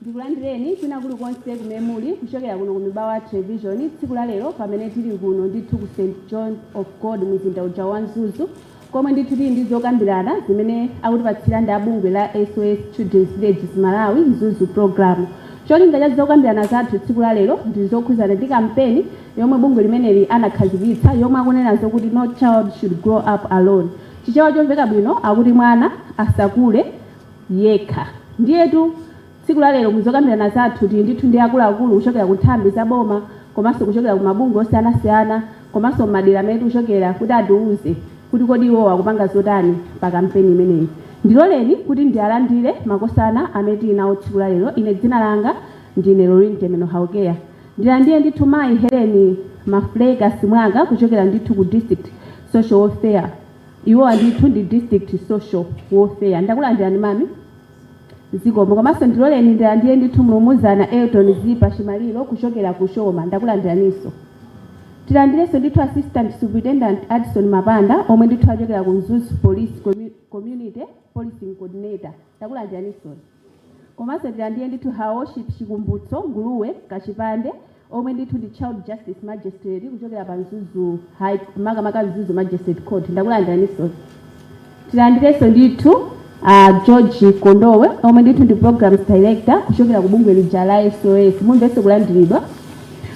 Ndikulandireni kwina kulikonse kumene muli kuchokera kuno ku Mibawa Television tsiku la lero, pamene tili kuno ndithu ku St John of God, mzinda uja wa Mzuzu, komwe ndithu tili ndi zokambirana zimene akutipatsira ndi abungwe la SOS Children's Villages Malawi Mzuzu Program. Cholinga cha zokambirana zathu tsiku la lero ndi zokhuzana ndi kampeni yomwe bungwe limeneli anakhazikitsa, yomwe akunena zokuti "No child should grow up alone". Chichewa chomveka bwino akuti mwana asakule yekha. Ndiyetu tsiku la lero muzokambirana zathu tili ndithu ndi akuluakulu kuchokera ku nthambi za boma, komanso kuchokera ku mabungwe osiyanasiyana, komanso madera amene tikuchokera, kuti atiuze kuti kodi iwo akupanga zotani pa kampeni imeneyi. Ndiloleni kuti ndialandire makosana amene tili nawo tsiku la lero. Ine dzina langa ndine Lorin Temeno Haukeya. Ndilandire ndithu mayi Helen Mafleka Simwaka kuchokera ndithu ku District Social Welfare. Iwowa ndithu ndi District Social Welfare. Ndakulandirani, mami, zikomo. Komanso ndiloleni ndilandire ndithu mlumuzana Elton Zipa Chimaliro kuchokera ku Choma. Ndakulandiraninso. Tilandirenso ndithu Assistant Superintendent Addison Mapanda, omwe ndithu achokera ku Mzuzu Police Community Policing Coordinator. Ndakulandiraninso. Komanso tilandire ndithu Her Worship Chikumbutso Nguluwe Kachipande, omwe ndithu ndi Child Justice Magistrate kuchokera pa Mzuzu High, makamaka Mzuzu Magistrate Court. Ndakulandiraninso. Tilandirenso ndithu George Kondowe, omwe ndithu ndi Programs Director kuchokera ku bungwe lija la SOS. Mumvenso kulandiridwa.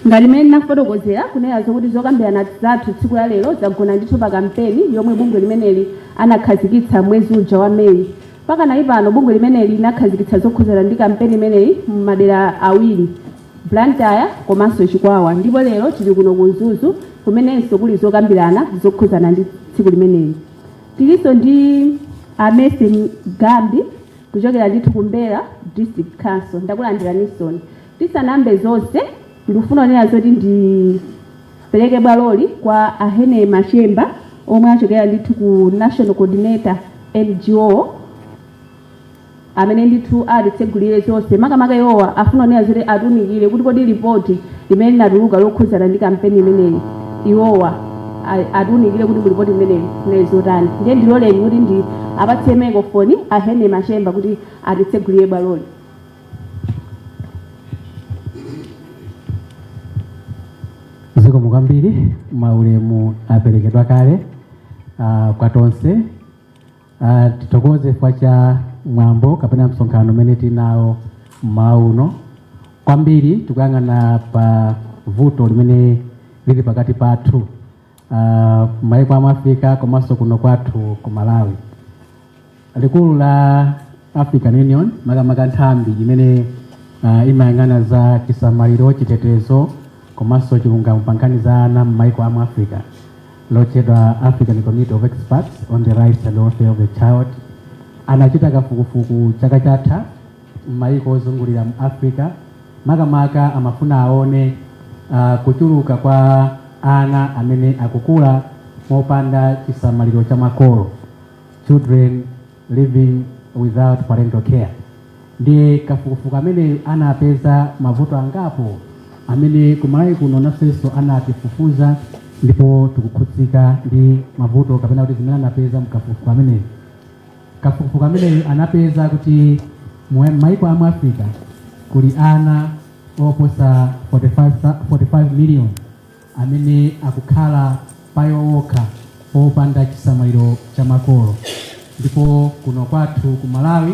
Ngati mmene ndinafotokozera kunena zokuti zokambirana zathu tsiku la lero zagona ndithu pa kampeni yomwe bungwe limeneli anakhazikitsa mwezi uja wa Meyi. Pakanali pano bungwe limeneli linakhazikitsa zokhuzana ndi kampeni imeneyi m'madera awiri, Blantyre komanso Chikwawa, ndipo lero tili kuno ku Mzuzu, kumenenso kuli zokambirana zokhuzana ndi tsiku limeneli. Tilinso ndi Amese Gambi kuchokera ndithu ku Mbera District Council. Ndakulandiraninso. Tisanambe zonse, ndikufuna kunena zoti ndipereke bwaloli kwa Ahene Machemba, omwe achokera ndithu ku National Coordinator NGO, amene ndithu atitsegulire zonse. Makamaka iwowa afuna kunena zoti atunikire kuti kodi ripoti limene linatuluka lokhuzana ndi kampeni imeneyi, iwowa atiunikire kuti mu ripoti imeneyi kunali zotani. Ndiye ndiloleni kuti ndi apatse microphone Ahene Machemba kuti atitsegulire bwaloli. Zikomo kwambiri. Maulemu aperekedwa kale kwa tonse. Tithokoze chifukwa cha mwambo kapena msonkhano umene tinawo mmawa uno. Kwambiri tikuyang'ana pa vuto limene lili pakati pathu maiko amu Africa komanso kuno kwathu ku Malawi. Likulu la African Union, makamaka nthambi imene imayang'ana za chisamaliro, chitetezo komanso chilungamo pa nkhani za ana m'maiko amu Africa, lotchedwa African Committee of Experts on the Rights and Welfare of the Child, anachita kafukufuku chaka chatha m'maiko ozungulira mu Africa. Makamaka amafuna aone kuchuluka kwa ana amene akukula mopanda chisamaliro cha makolo, children living without parental care. Ndiye kafukufuku amene anapeza mavuto angapo amene kumalawi kuno nafenso anatifufuza, ndipo tikukhudzika ndi mavuto kapena kuti zimene anapeza mkafukufuku ameneyo. Kafukufuku ameneyo anapeza kuti mu maiko amu Africa kuli ana oposa 45 million amene akukhala payo okha popanda chisamaliro cha makolo. Ndipo kuno kwathu ku Malawi,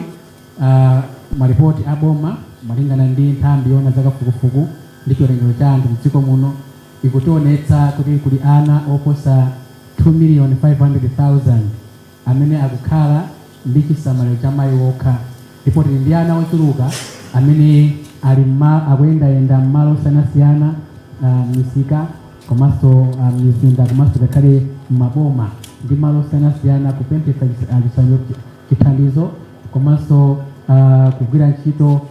malipoti a boma malingana ndi nthambi yoona zakafukufuku ndi chiwerengero cha anthu mdziko muno ikutionetsa kuti kuli ana oposa 2 million 500,000 amene akukhala ndi chisamaliro cha mayi wokha. Ndipo tili ndi ana ochuluka amene ali akuyendayenda m'malo osiyanasiyana, misika komanso mizinda komanso ngakhale m'maboma ndi malo osiyanasiyana, kupemphetsa chithandizo komanso kugwira ntchito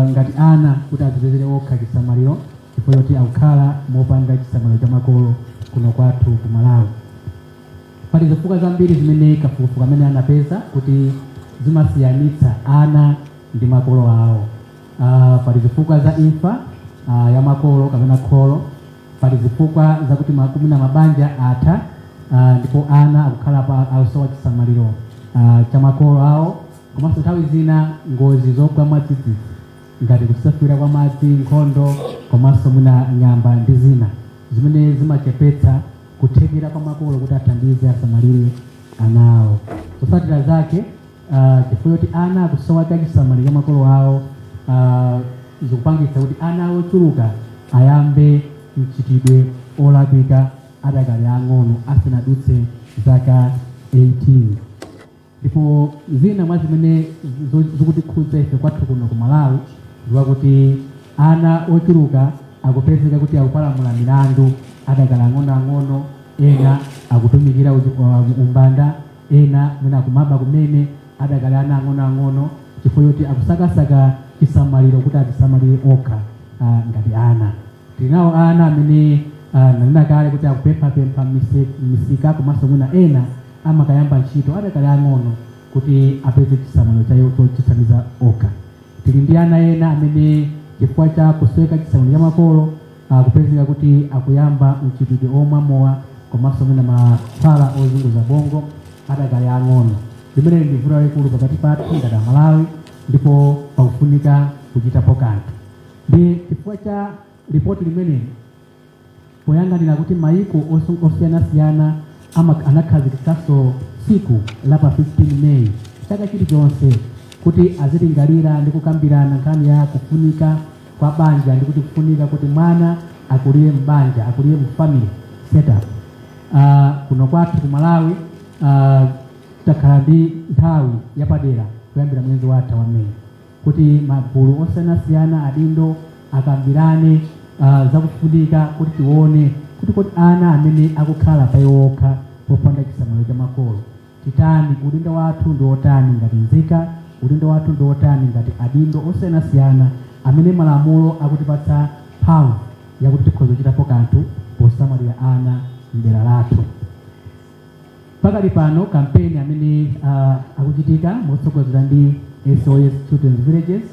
ngati ana kuti azipezere okha chisamaliro, chifukwa choti akukhala mopanda chisamaliro cha makolo kuno kwathu ku Malawi. Pali zifukwa zambiri zimene kafukufuku amene anapeza kuti zimasiyanitsa ana ndi makolo awo. Pali zifukwa za imfa ya makolo kapena kholo. Pali zifukwa zakuti mwina mabanja atha, ndipo ana akukhala pa akusowa chisamaliro cha makolo awo, komanso nthawi zina ngozi zogwa mwadzidzidzi. Ngati kusefukira kwa madzi, nkhondo, komanso mwina ng'amba ndi zina zimene zimachepetsa kuthekera kwa makolo kuti athandize, asamalire ana awo. Zotsatira zake, chifukwa choti ana akusowa chachisamaliro cha makolo awo, zikupangitsa kuti ana ochuluka ayambe mchitidwe olakwika adakali ang'ono, asanadutse zaka 18. Ndipo zina mwa zimene zikutikhudza ife kwathu kuno ku Malawi ndiwakuti ana ochuluka akupezeka kuti akupalamula milandu adakali ang'onoang'ono, ena akutumikira umbanda, ena mwina akumaba kumene adakali ana ang'onoang'ono, chifukwa choti akusakasaka chisamaliro kuti azisamalire okha ngati ana. Tinawo ana amene nanena kale kuti akupemphapempha m'misika, komanso mwina ena amakayamba ntchito adakali ang'ono kuti apeze chisamaliro chawo chochithandiza okha. Tili ndi ana ena amene chifukwa cha kusoweka chisamaliro cha makolo akupezeka kuti akuyamba mchitidwe omwa mowa komanso mwina mankhwala ozunguza bongo adakali ang'ono. Limene ndi vuto lalikulu pakati pathu ngati Amalawi, ndipo pakufunika kuchitapo kanthu. Ndi chifukwa cha ripoti limeneli, poyang'anira kuti mayiko osiyanasiyana anakhazikitsanso tsiku la pa 15 Meyi chaka chilichonse kuti azilingalira ndi kukambirana nkhani ya kufunika kwa banja, ndi kuti kufunika kuti mwana akulire mbanja, akulire mu family setup. Kuno kwathu ku Malawi takhala ndi nthawi yapadera kuyambira mwezi watha wa Meyi kuti magulu osiyanasiyana, adindo, akambirane zakufunika kuti tione kuti ana amene akukhala pa iwo okha popanda chisamaliro cha makolo titani, udindo wathu ndi otani ngati nzika, udindo wathu ndi otani ngati adindo osiyanasiyana amene malamulo akutipatsa mphamvu yakuti tikhoza kuchitapo kanthu posamalira ana mdera lathu. Pakali pano kampeni amene akuchitika motsogozera ndi SOS Children's Villages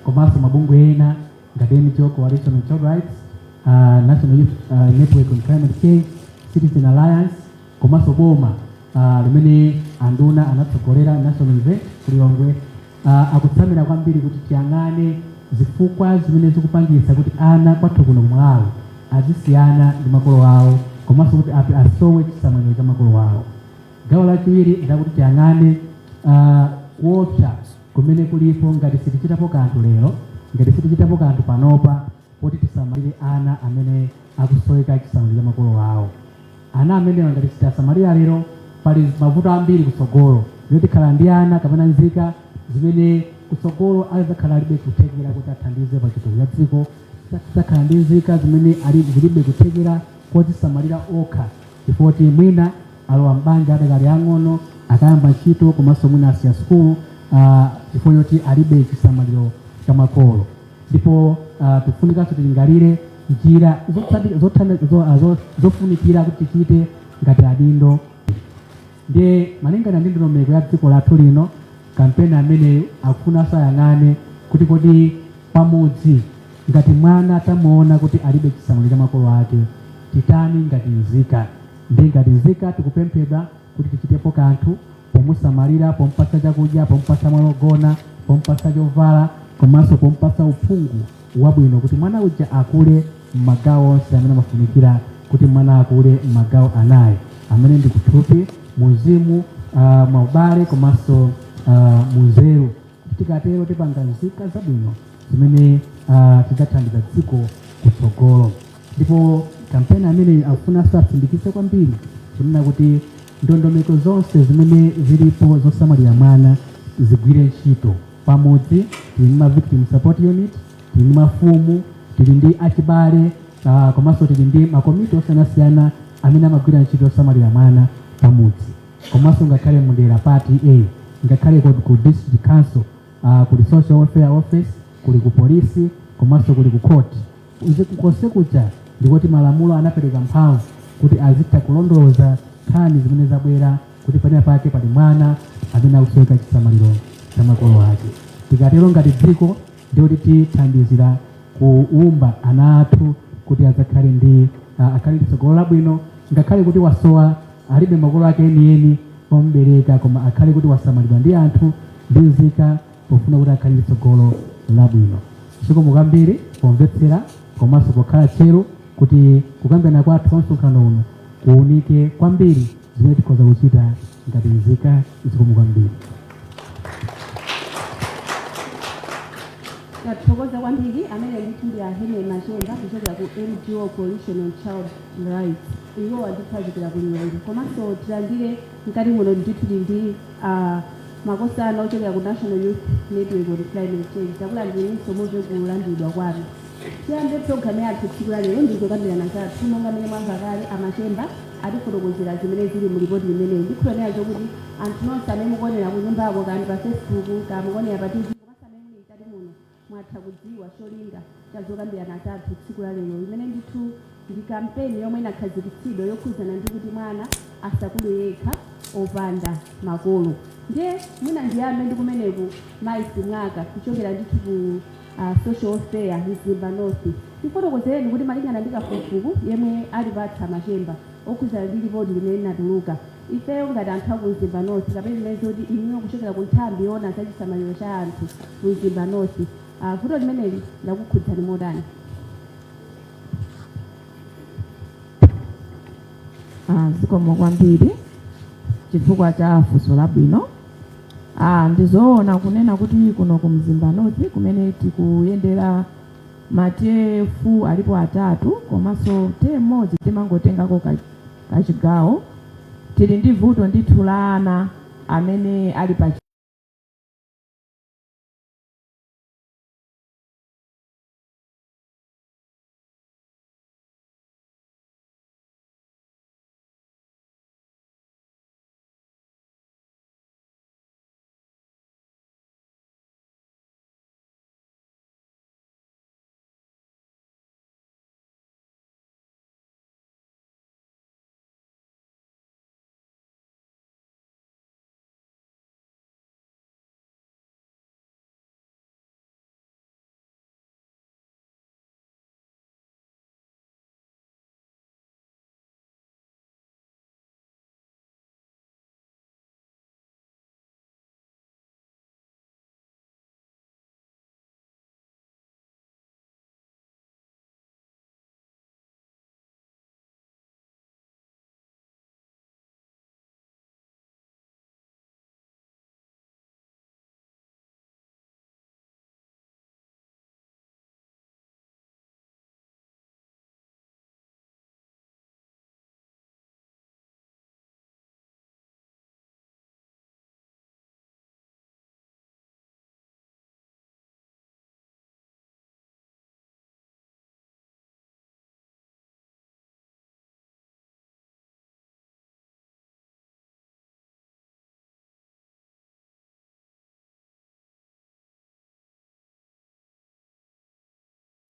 komanso mabungwe ena ngati NGO Coalition on Child Rights, National Youth Network on Climate Change, Citizen Alliance, komanso boma limene anduna anatsogolera national event ku Lilongwe, akutsamira kwambiri kuti tiyang'ane zifukwa zimene zikupangitsa kuti ana kwathu kuno ku Malawi azisiyana ndi makolo awo, komanso kuti asowe chisamaliro cha makolo awo. Gawo lachiwiri ndakuti tiyang'ane kuopsa kumene kulipo ngati sitichitapo kanthu lero, ngati sitichitapo kanthu panopa poti tisamalire ana amene akusoweka chisamaliro cha makolo awo. Ana amenewa ngati sitisamalira lero, pali mavuto ambiri kutsogolo. Lero tikhala ndi ana kapena nzika zimene kutsogolo azakhala alibe kuthekera kuti athandize pa chitukuko cha dziko. Tidzakhala ndi nzika zimene zilibe kuthekera kodzisamalira okha, chifukwa kuti mwina alowa mbanja adakali ang'ono, akayamba ntchito, komanso mwina asiya sukulu chifukwa choti alibe chisamaliro cha makolo. Ndipo tikufunikanso tilingalire njira zofunikira kuti tichite ngati adindo. Ndiye malingana ndi ndondomeko ya dziko lathu lino, kampeni ameneyu akufunanso ayang'ane kuti kodi pamudzi ngati mwana tamuona kuti alibe chisamaliro cha makolo ake, titani ngati nzika? Ndi ngati nzika tikupemphedwa kuti tichitepo kanthu pomusamalira, pompatsa chakudya, pompatsa malo ogona, pompatsa chovala, komanso pompatsa uphungu wabwino kuti mwana uja akule m'magawo onse amene amafunikira kuti mwana akule, m'magawo anayi amene ndi kuthupi, muzimu, mwaubale, komanso munzeru. Kuti tikatero tipanga nzika zabwino zimene tidzathandiza dziko kutsogolo. Ndipo kampeni amene akufunanso atsindikitse kwambiri kunena kuti ndondomeko zonse zimene zilipo zosamalira mwana zigwire ntchito. Pamudzi tili ndi ma victim support unit, tili ndi mafumu, tili ndi achibale, komanso tili ndi makomiti osiyanasiyana amene amagwira ntchito yosamalira mwana pamudzi, komanso ngakhale mudera pa TA, ngakhale ku district council, kuli social welfare office, kuli ku polisi, komanso kuli ku court. Konse kuja ndikoti malamulo anapereka mphamvu kuti azitha kulondoloza nkhani zimene zabwera kuti pamene pake pali mwana amene akusoweka chisamaliro cha makolo ake. Tikatero ngati dziko ndikuti tithandizira kuumba ana athu kuti adzakhale ndi akhale ndi tsogolo labwino, ngakhale kuti wasowa, alibe makolo ake enieni omubereka, koma akhale kuti wasamalidwa ndi anthu ndi nzika pofuna kuti akhale ndi tsogolo labwino. Zikomo kwambiri pomvetsera komanso pokhala tcheru kuti kukambirana kwathu kwa msonkhano uno kuwunike kwambiri zimene tikhoza kuchita ngati nzika. Zikomo kwambiri. Tathokoza kwambiri. Amene ndithu ndi a Henry Machemba kuchokera ku NGO Coalition on Child Rights. Iwo ndithu achokera ku Lilongwe. Komanso tilandire mkati muno ndithu tili ndi makosana ochokera ku National Youth Network on Climate Change. Takulandirinso, mumve kulandiridwa kwanu. Tiyambe program yathu tsiku la lero ndi zokambirana zathu. Monga mmene mwamva kale, amachemba atifotokozera zimene zili mu ripoti imeneyi. Ndikhulupirira zokuti anthu nonse amene mukuonera ku nyumbako, kani pa Facebook, kaya mukuonera pa TV, komanso amene muli mkati muno, mwatha kudziwa cholinga cha zokambirana zathu tsiku la lero, imene ndithu ndi kampeni yomwe inakhazikitsidwa yokhudzana ndi kuti mwana asakule yekha opanda makolo. Ndiye mwina ndiyambe ndi kumeneku, mayi Simwaka, kuchokera ndithu ku Social Welfare Mzimba North. Tifotokozereni kuti malingana ndi kafukufuku yemwe alipatsa Machemba okhudzana ndi ripoti limene linatuluka, ifeyo ngati anthu aku Mzimba North, kapena limene zoti inuyo kuchokera ku nthambi yoona za chisamaliro cha anthu ku Mzimba North, vuto limeneli lakukhudzani motani? Zikomo kwambiri chifukwa cha funso labwino. Ndizoona kunena kuti kuno ku Mzimba North, kumene tikuyendera ma TF alipo atatu, komanso T/A mmodzi timangotengako kachigawo, tili ndi vuto ndithu la ana amene ali pa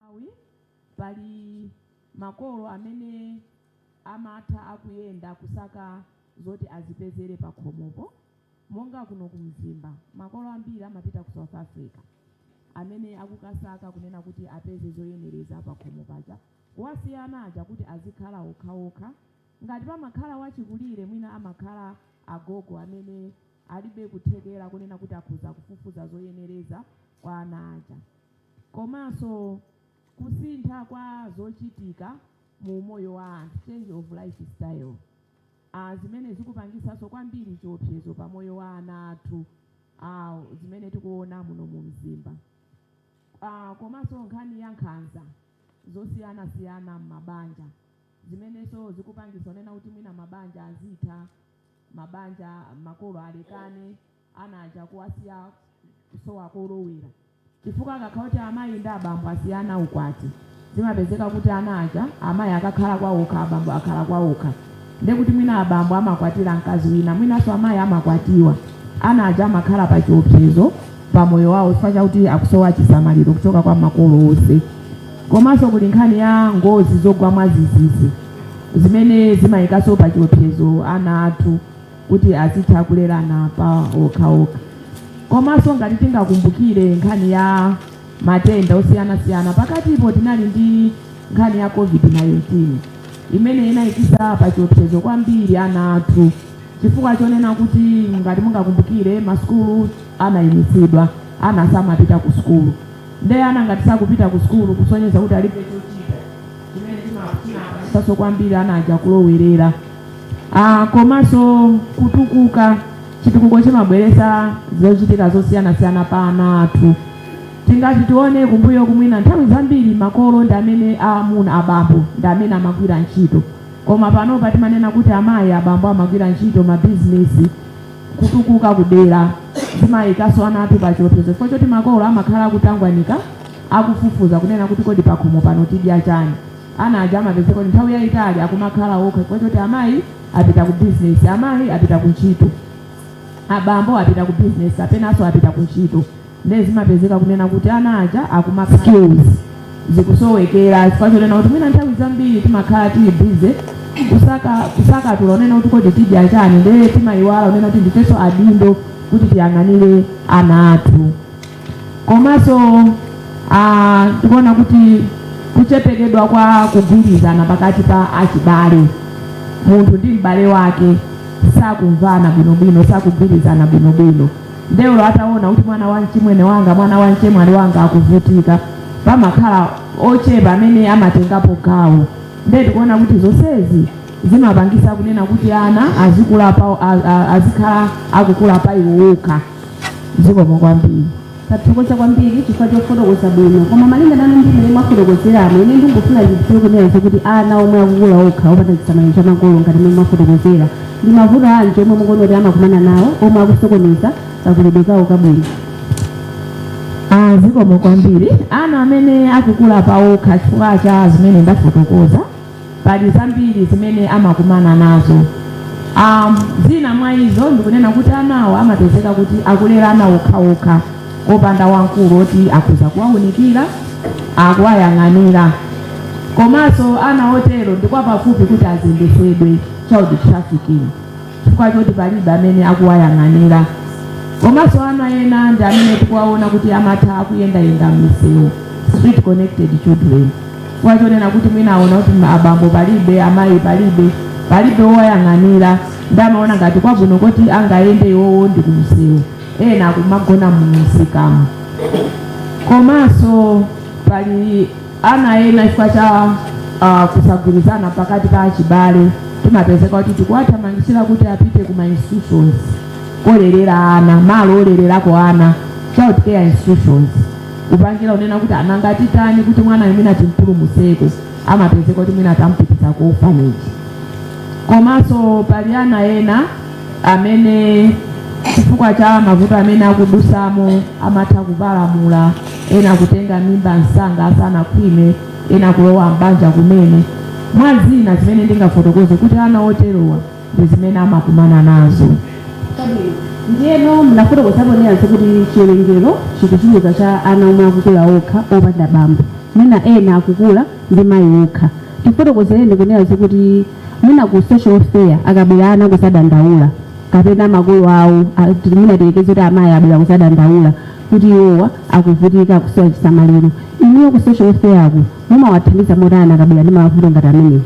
Malawi pali makolo amene amatha akuyenda kusaka zoti azipezere pa khomopo. Monga kuno ku Mzimba, makolo ambiri amapita ku South Africa, amene akukasaka kunena kuti apeze zoyenereza pa khomo paja, kuwasiyana aja kuti azikhala okhaokha. Ngati pamakhala wachikulire, mwina amakhala agogo amene alibe kuthekera kunena kuti akhoza kufufuza zoyenereza kwa ana aja. Komanso kusintha kwa zochitika mu umoyo wa anthu, change of lifestyle, zimene zikupangisanso kwambiri chiopsezo pa moyo wa ana athu, zimene tikuona muno mu Mzimba. Komanso nkhani ya nkhanza zosiyanasiyana m'mabanja, zimenenso zikupangisa kunena kuti mwina mabanja azitha, mabanja makolo alekane, ana aja kuwasiya kusowa kolowera, chifukwa akakhala kuti amayi ndi abambo asiyana ukwati, zimapezeka kuti ana aja, amayi akakhala kwawokha, abambo akhala kwawokha, ndekuti mwina abambo amakwatira mkazi wina, mwinanso amayi amakwatiwa. Ana aja amakhala pa chiopsezo pa moyo wawo chifukwa chakuti akusowa chisamaliro kuchoka kwa makolo onse. Komanso kuli nkhani ya ngozi zogwa mwadzidzidzi, zimene zimayikanso pa chiopsezo ana athu kuti azitha kulerana pa okhaokha. Komanso ngati tingakumbukire nkhani ya matenda osiyanasiyana, pakatipo tinali ndi nkhani ya COVID-19 imene inayikisa pa chiopsezo kwambiri ana athu, chifukwa chonena kuti ngati mungakumbukire, masukulu anayimitsidwa, ana samapita ku sukulu. Nde ana ngati sakupita ku sukulu, kusonyeza kuti alibe chochita, chimene chimapangitsanso kwambiri ana aja kulowerera. Komanso kutukuka, chitukuko chimabweretsa zochitika zosiyanasiyana pa ana athu. Tingati tione kumbuyo kumwina, nthawi zambiri makolo ndi amene aamuna, abambo ndi amene amagwira ntchito, koma panopa timanena kuti amayi, abambo amagwira ntchito mabizinesi. Kutukuka kudera zimayikanso ana athu pa chiopsezo, chifukwa choti makolo amakhala akutangwanika, akufufuza kunena kuti kodi pakhomo pano tidya chani. Ana aja amapezeka kuti nthawi yayitali akumakhala okha, chifukwa choti amayi apita ku bizinesi, amayi apita ku ntchito, abambo apita ku bizinesi kapenanso apita ku ntchito. Ndiye zimapezeka kunena kuti ana aja akumakhala skills zikusowekera, chifukwa chonena kuti mwina nthawi zambiri timakhala tili busy kusaka kusakatula unena kuti kodi tidya chani, ndiye timayiwala unena kuti ndifenso adindo kuti tiyang'anire ana athu. Komanso tikuona kuti kuchepekedwa kwa kugwirizana pakati pa achibale, munthu ndi m'bale wake sakumvana bwinobwino, sakugwirizana bwinobwino. Ndeulo ataona kuti mwana wa mchimwene wanga, mwana wa mchemwali wanga akuvutika, pamakhala ochepa amene amatengapo gawo. Ndiye tikuona kuti zonsezi zimapangisa kunena kuti ana azikula pa azikhala akukula pa iwo okha. Zikomo kwambiri. Tathokoza kwambiri chifukwa chofotokoza bwino. Koma malinga nanu ndi mmene mwafotokozeramo, ine ndingofuna ndidziwe kunena zokuti ana omwe akukula okha opanda chisamaliro cha makolo, ngati mmene mwafotokozera, ndi mavuto anji omwe mukuona kuti amakumana nawo omwe akusokoneza kakulidwe kawo kabwino? Zikomo kwambiri. Ana amene akukula pawokha, chifukwa cha zimene ndafotokoza, pali zambiri zimene amakumana nazo. Zina mwa izo ndikunena kuti anawo amapezeka kuti akulera ana okhaokha, opanda wamkulu oti akhoza kuwaunikira, akuwayang'anira. Komanso ana otero ndikwapafupi kuti azembesedwe, child trafficking, chifukwa choti palibe amene akuwayang'anira. Komanso ana ena ndi amene tikuwaona kuti amatha akuyendayenda m'misewu, street connected children, chifukwa chonena kuti mwina aona kuti abambo palibe, amayi palibe, palibe wowayang'anira, ndi amaona ngati kwabwino kuti angayende iwowo ndi kumsewu, ena akumagona mumsikamu. Komanso pali ana ena, chifukwa cha kusagwirizana pakati pa achibale, timapezeka kuti tikuwathamangisira kuti apite kuma institutions kolerera ana, malo olererako ana, child care institutions, kupangira unena kuti ananga titani kuti mwana mwina timpulumuseko. Amapezeka kuti mwina tampititsa ku orphanage. Komanso pali ana ena amene chifukwa cha mavuto amene akudusamo amatha kupalamula, ena kutenga mimba msanga asanakhwime, ena kulowa mbanja kumene. Mwa zina zimene ndingafotokoze kuti ana oterowa ndi zimene amakumana nazo. Chabwino. Ndiyeno munafotokozapo nenanso kuti chiwerengero chikuchuluka cha ana omwe akukula okha opanda bambo, mwina ena akukula ndi mayi okha. Tifotokozereni kunena kuti mwina ku social welfare akabwera ana kuzadandaula kapena makolo awo, mwina tiyekeze kuti amayi abwera kuzadandaula kuti iwowa akuvutika, akusowa chisamaliro, inuyo ku social welfare ako mumawathandiza motani akabwera ndi mavuto ngati amenewo?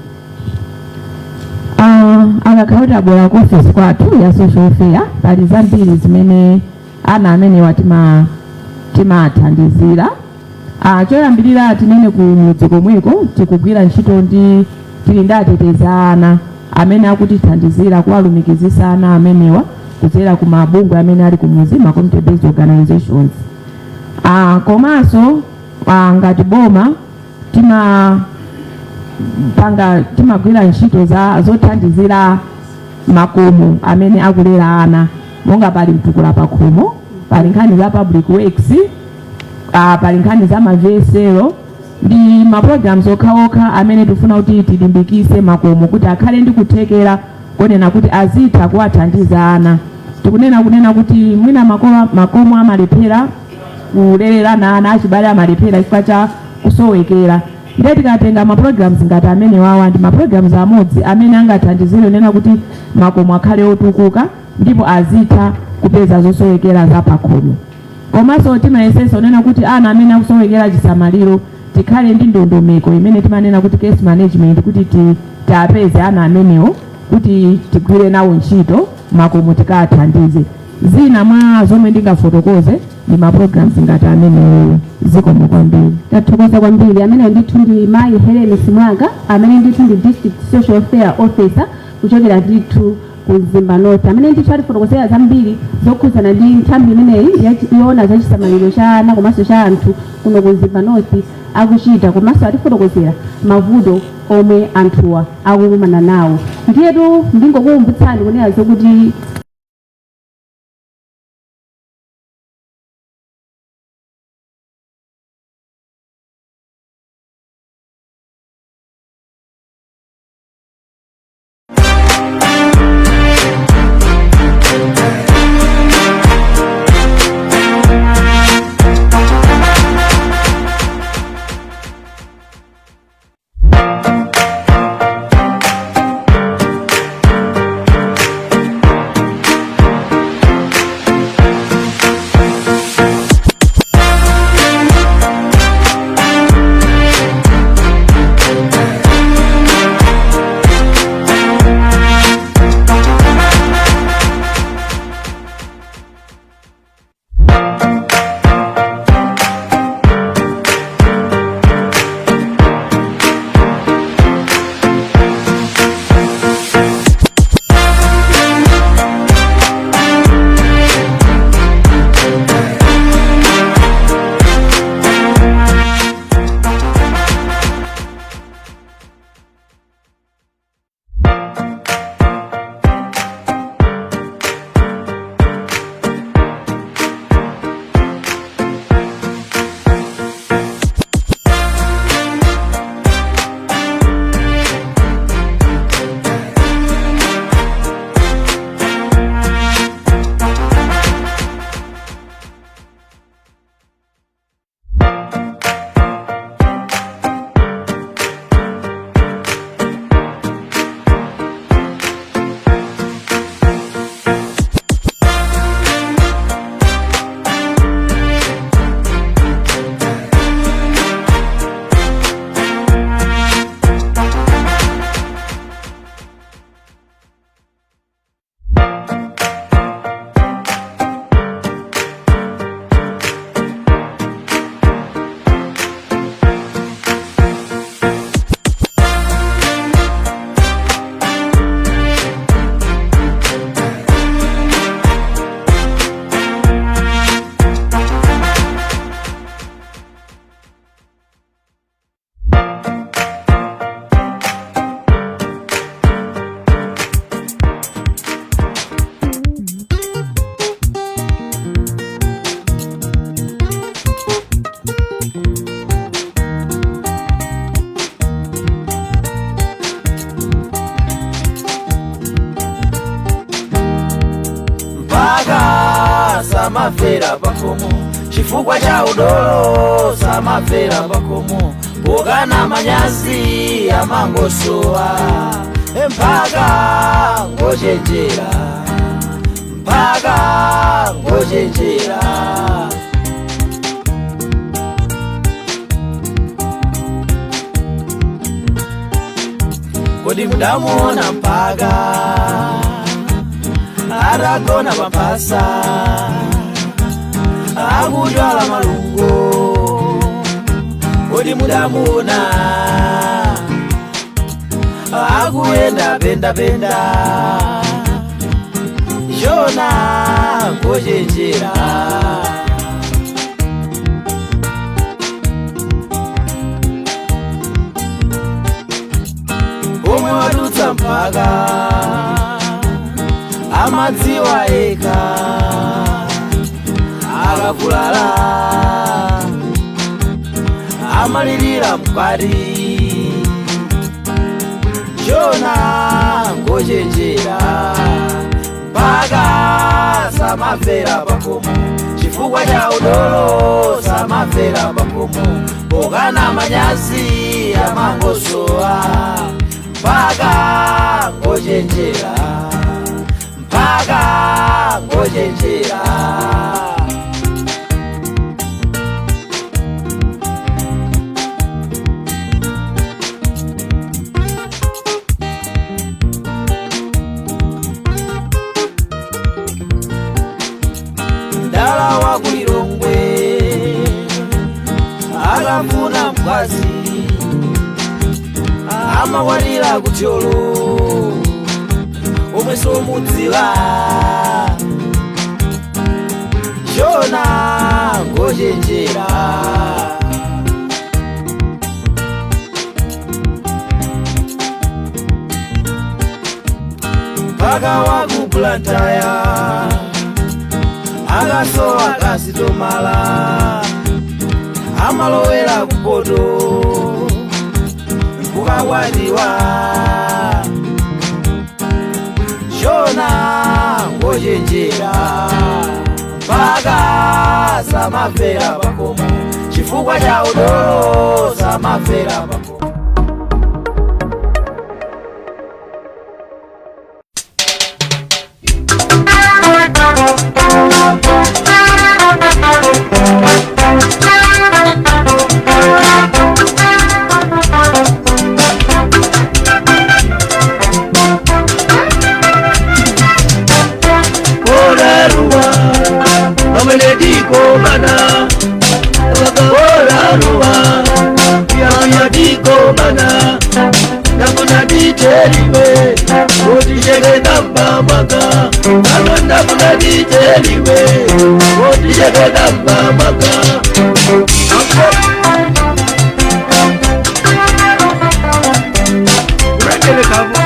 Akakhala kuti abwera ku office kwathu ya social welfare, pali zambiri zimene ana amenewa timathandizira. Choyambirira tinene ku mudzi komweko tikugwira ntchito ndi tili ndi ateteza ana amene akutithandizira kuwalumikizisa ana amenewa kudzera ku mabungwe amene ali kumudzi, ma community based organizations. Komanso ngati boma tima panga timagwira ntchito za zothandizira makomo amene akulera ana, monga pali mtukula pakhomo, pali nkhani za public works, pali nkhani za ma VSL ndi ma programs okhaokha amene tifuna kuti tilimbikise makomo kuti akhale ndi kuthekera konena kuti azitha kuwathandiza ana. Tikunena kunena kuti mwina makomo amalephera kulerera ana, achibale amalephera chifukwa cha kusowekera. Ndiye tikatenga ma programs ngati amene wawa, ndi ma programs amodzi amene angathandizire kunena kuti makomo akhale otukuka ndipo azitha kupeza zosowekera za pakhomo. Komanso timayesesa kunena kuti ana amene akusowekera chisamaliro tikhale ndi ndondomeko imene timanena kuti case management, kuti tiapeze ana amenewo kuti tigwire nawo ntchito makomo, tikathandize. Zina mwa zomwe ndingafotokoze ndi ma programs ngati amenewo. Zikomo kwambiri. Tathokoza kwambiri. Amene ndithu ndi mayi Helen Simwaka, amene ndithu ndi district social welfare officer kuchokera ndithu ku Mzimba North, amene ndithu atifotokozera zambiri zokhuzana ndi nthambi imeneyi yoona za chisamaliro cha ana komanso cha anthu kuno ku Mzimba North akuchita, komanso atifotokozera mavuto omwe anthuwa akukumana nawo. Ndiyetu ndingokukumbutsani kunena zokuti Mpaka samafera pakomo chifukwa cha udolo, samafera pakomo pokana manyazi amangosowa. Mpaka ngochenjera, mpaka ngochenjera. Kodi mudamuona mpaka atagona pamphasa akudwala malungo? Kodi mudamuona akuyenda pendapenda? Jona ngochenjera. Omwe wadutsa mpaka amadziwa eka, akavulala amalirira mkwati. Jona ngochenjera. Mpaka samafera pakomo chifukwa cha udolo, samafera pakomo pokana manyazi amangosowa. Mpaka ngochenjera, mpaka ngochenjera. Mdala wa kulilongwe. Akafuna mkazi amakwatira kutyolo omwe somudziwa. Jona ngochenjera. Mpaka wakuplantaya akasowa kasitomala amalowera kupoto kukakwatiwa. Jona ngochenjera, mpaka samafera pakomo chifukwa cha udolo, samafera pakomo. Oraruwa pamene tikomana, oraruwa yaya tikomana, ndafuna ticheliwe otisheketa mbamaka ano, ndafuna ticheliwe otisheketa mbamaka. Urengele kavo.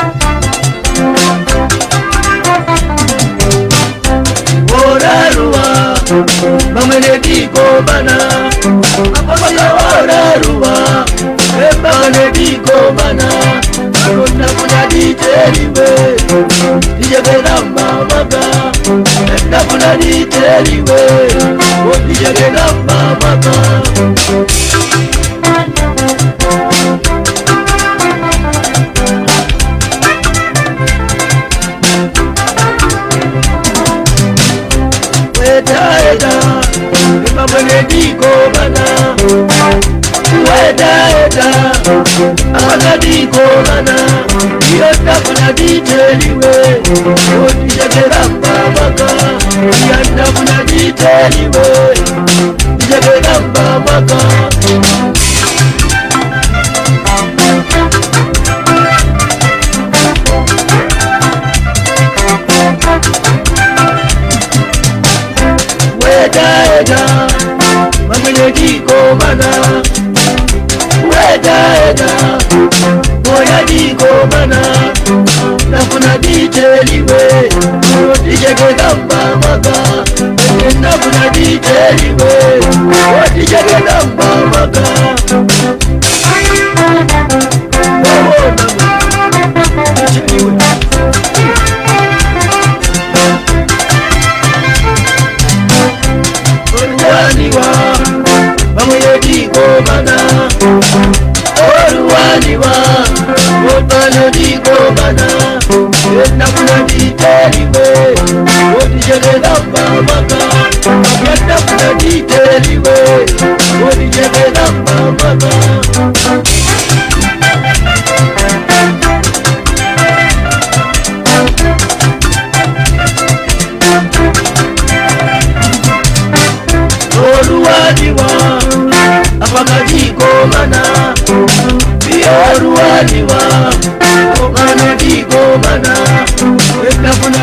Oraruwa pamene tikomana, oraruwa pamene tikomana ano, ndafuna ticheliwe ticheketa mbamaka, ndafuna ticheliwe oticheketa mbamaka. Weta pamene tikomana, weta apakatikomana iyo, ndafuna titeliwe otichekera mbamaka, iya ndafuna titeliwe tichekera mbamaka. Weta pamene tikomana, weta moya tikomana, ndafuna titeliwe otichekeka mbamaka, ndafuna titeliwe otichekeka mbamaka. Titeliwe. Oluwaniwa bamwe tikomana, oluwaniwa otano tikomana, enafuna titeliwe otichekeka mbamaka, enafuna titeliwe otichekeka mbamaka. Oluwaniwa apakatikomana, oluwaniwa okano tikomana, enafuna.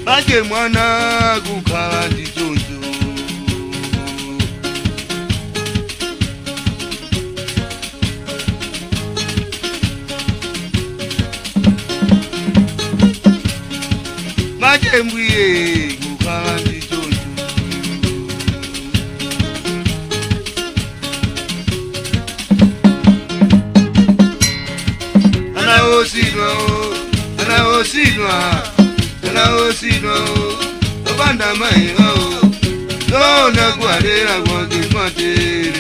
Bake mwana kukhala ndi choncho. Bake mbwiye kukhala ndi choncho. Ana osidwa o, ana osidwa, ana osidwa o, opanda mayiga o, lona kwalera kwake kwatere.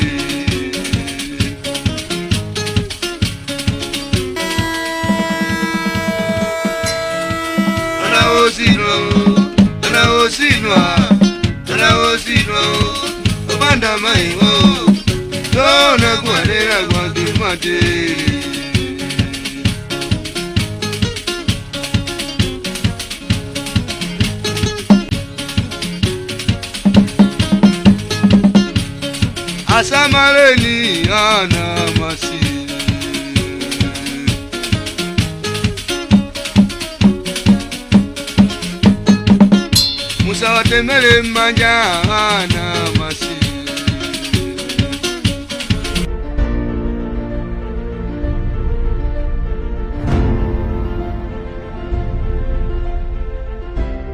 Ana osidwa o, ana osidwa, ana osidwa o, Opanda maiwo zona kuwalera kwake matere. Asamaleni ana masi. Musawatemele manja ana masi.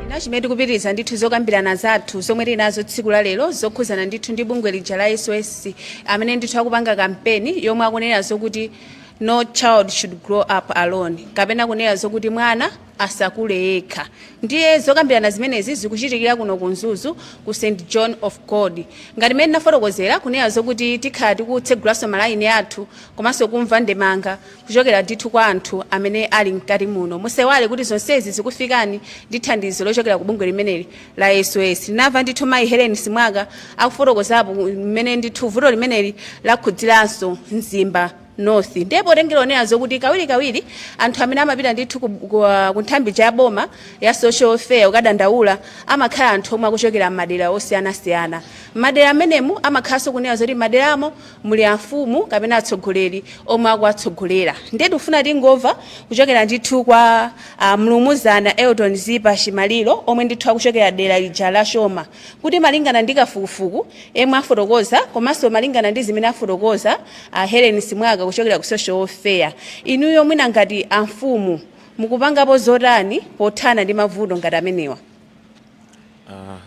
Ina chimene tikupitiriza ndithu zokambirana zathu zomwe tili nazo tsiku la lero zokhuzana ndithu ndi bungwe lija la SOS, amene ndithu akupanga kampeni yomwe akunena zokuti "No child should grow up alone", kapena kunena zokuti mwana asakule yekha. Ndiye zokambirana zimenezi zikuchitikira kuno ku Mzuzu, ku St John of God. Ngati mmene ndinafotokozera kunena zokuti tikhala tikutsegulanso malayini athu komanso kumva ndemanga kuchokera ndithu kwa anthu amene ali mkati muno. Musaiwale kuti zonsezi zikufikani ndi thandizo lochokera ku bungwe limeneli la SOS. Tinamva ndithu mayi Helen Simwaka akufotokozapo mmene ndithu vuto limeneli lakhudziranso Mzimba North. Ndipo potengera onena zokuti kawirikawiri anthu amene amapita ndithu ku nthambi ya boma ya social welfare kukadandaula amakhala anthu omwe akuchokera m'madera osiyanasiyana. Madera amenemu amakhalanso kunena zoti maderamo muli amfumu kapena atsogoleri omwe akuwatsogolera. Ndiye tikufuna tingomva kuchokera ndithu kwa mlumuzana Elton Zipa Chimaliro, omwe ndithu akuchokera dera lija la Choma, kuti malingana ndi kafukufuku emwe afotokoza komanso malingana ndi zimene afotokoza Helen Simwaka kuchokera ku social welfare, inuyo mwina ngati amfumu mukupangapo zotani pothana ndi mavuto ngati amenewa?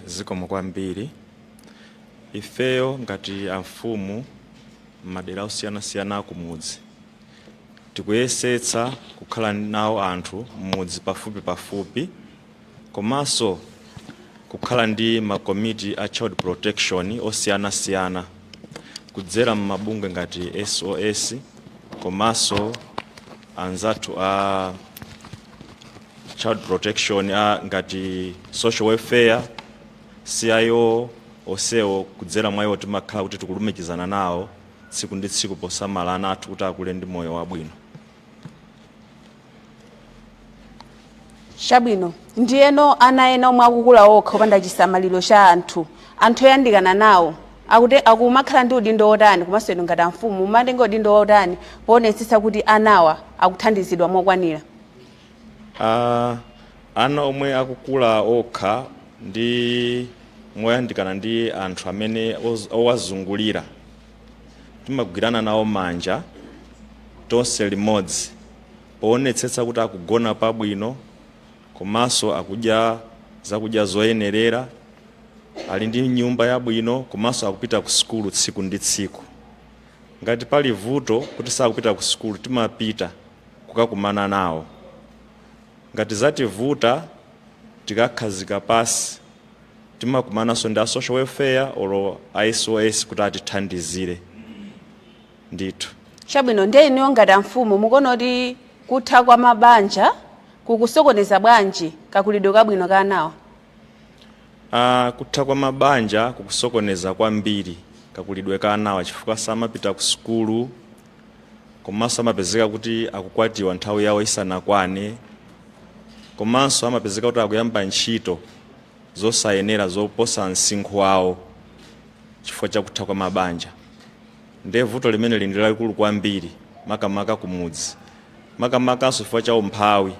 Zikomo kwambiri. Ifeyo ngati amfumu m'madera osiyanasiyana akumudzi tikuyesetsa kukhala nawo anthu m'mudzi pafupi pafupi, komanso kukhala ndi makomiti a child protection osiyanasiyana kudzera m'mabungwe ngati SOS komanso anzathu a child protection a ngati social welfare, CIO, onsewo. Kudzera mwa iwo timakhala kuti tikulumikizana nawo tsiku ndi tsiku posamala ana athu kuti akule ndi moyo wabwino. Chabwino. Ndiyeno ana ena omwe akukula okha opanda chisamaliro cha anthu oyandikana nawo akuti akumakhala ndi udindo wotani, komanso inu ngati amfumu mumatenga udindo wotani poonetsetsa kuti anawa akuthandizidwa mokwanira? Ana omwe akukula okha ndi moyandikana ndi anthu amene owazungulira, timagwirana nawo manja tonse limodzi poonetsetsa kuti akugona pabwino, komanso akudya zakudya zoyenerera, ali ndi nyumba yabwino, komanso akupita ku sukulu tsiku ndi tsiku. Ngati pali vuto kuti sakupita ku sukulu, timapita kukakumana nawo. Ngati zativuta, tikakhazika pasi, timakumananso ndi a social welfare olo a SOS kuti atithandizire ndithu. Chabwino. Ndiye inuyo ngati amfumu mukuona kuti kutha kwa mabanja kukusokoneza bwanji kakulidwe kabwino ka anawa? Kutha kwa mabanja kukusokoneza kwambiri kakulidwe ka anawa, chifukwa samapita ku sukulu, komanso amapezeka kuti akukwatiwa nthawi yawo isanakwane, komanso amapezeka kuti akuyamba ntchito zosayenera zoposa msinkhu wawo chifukwa cha kutha kwa mabanja. Ndiye vuto limene ndi lalikulu kwambiri, makamaka kumudzi, makamakanso chifukwa cha umphawi.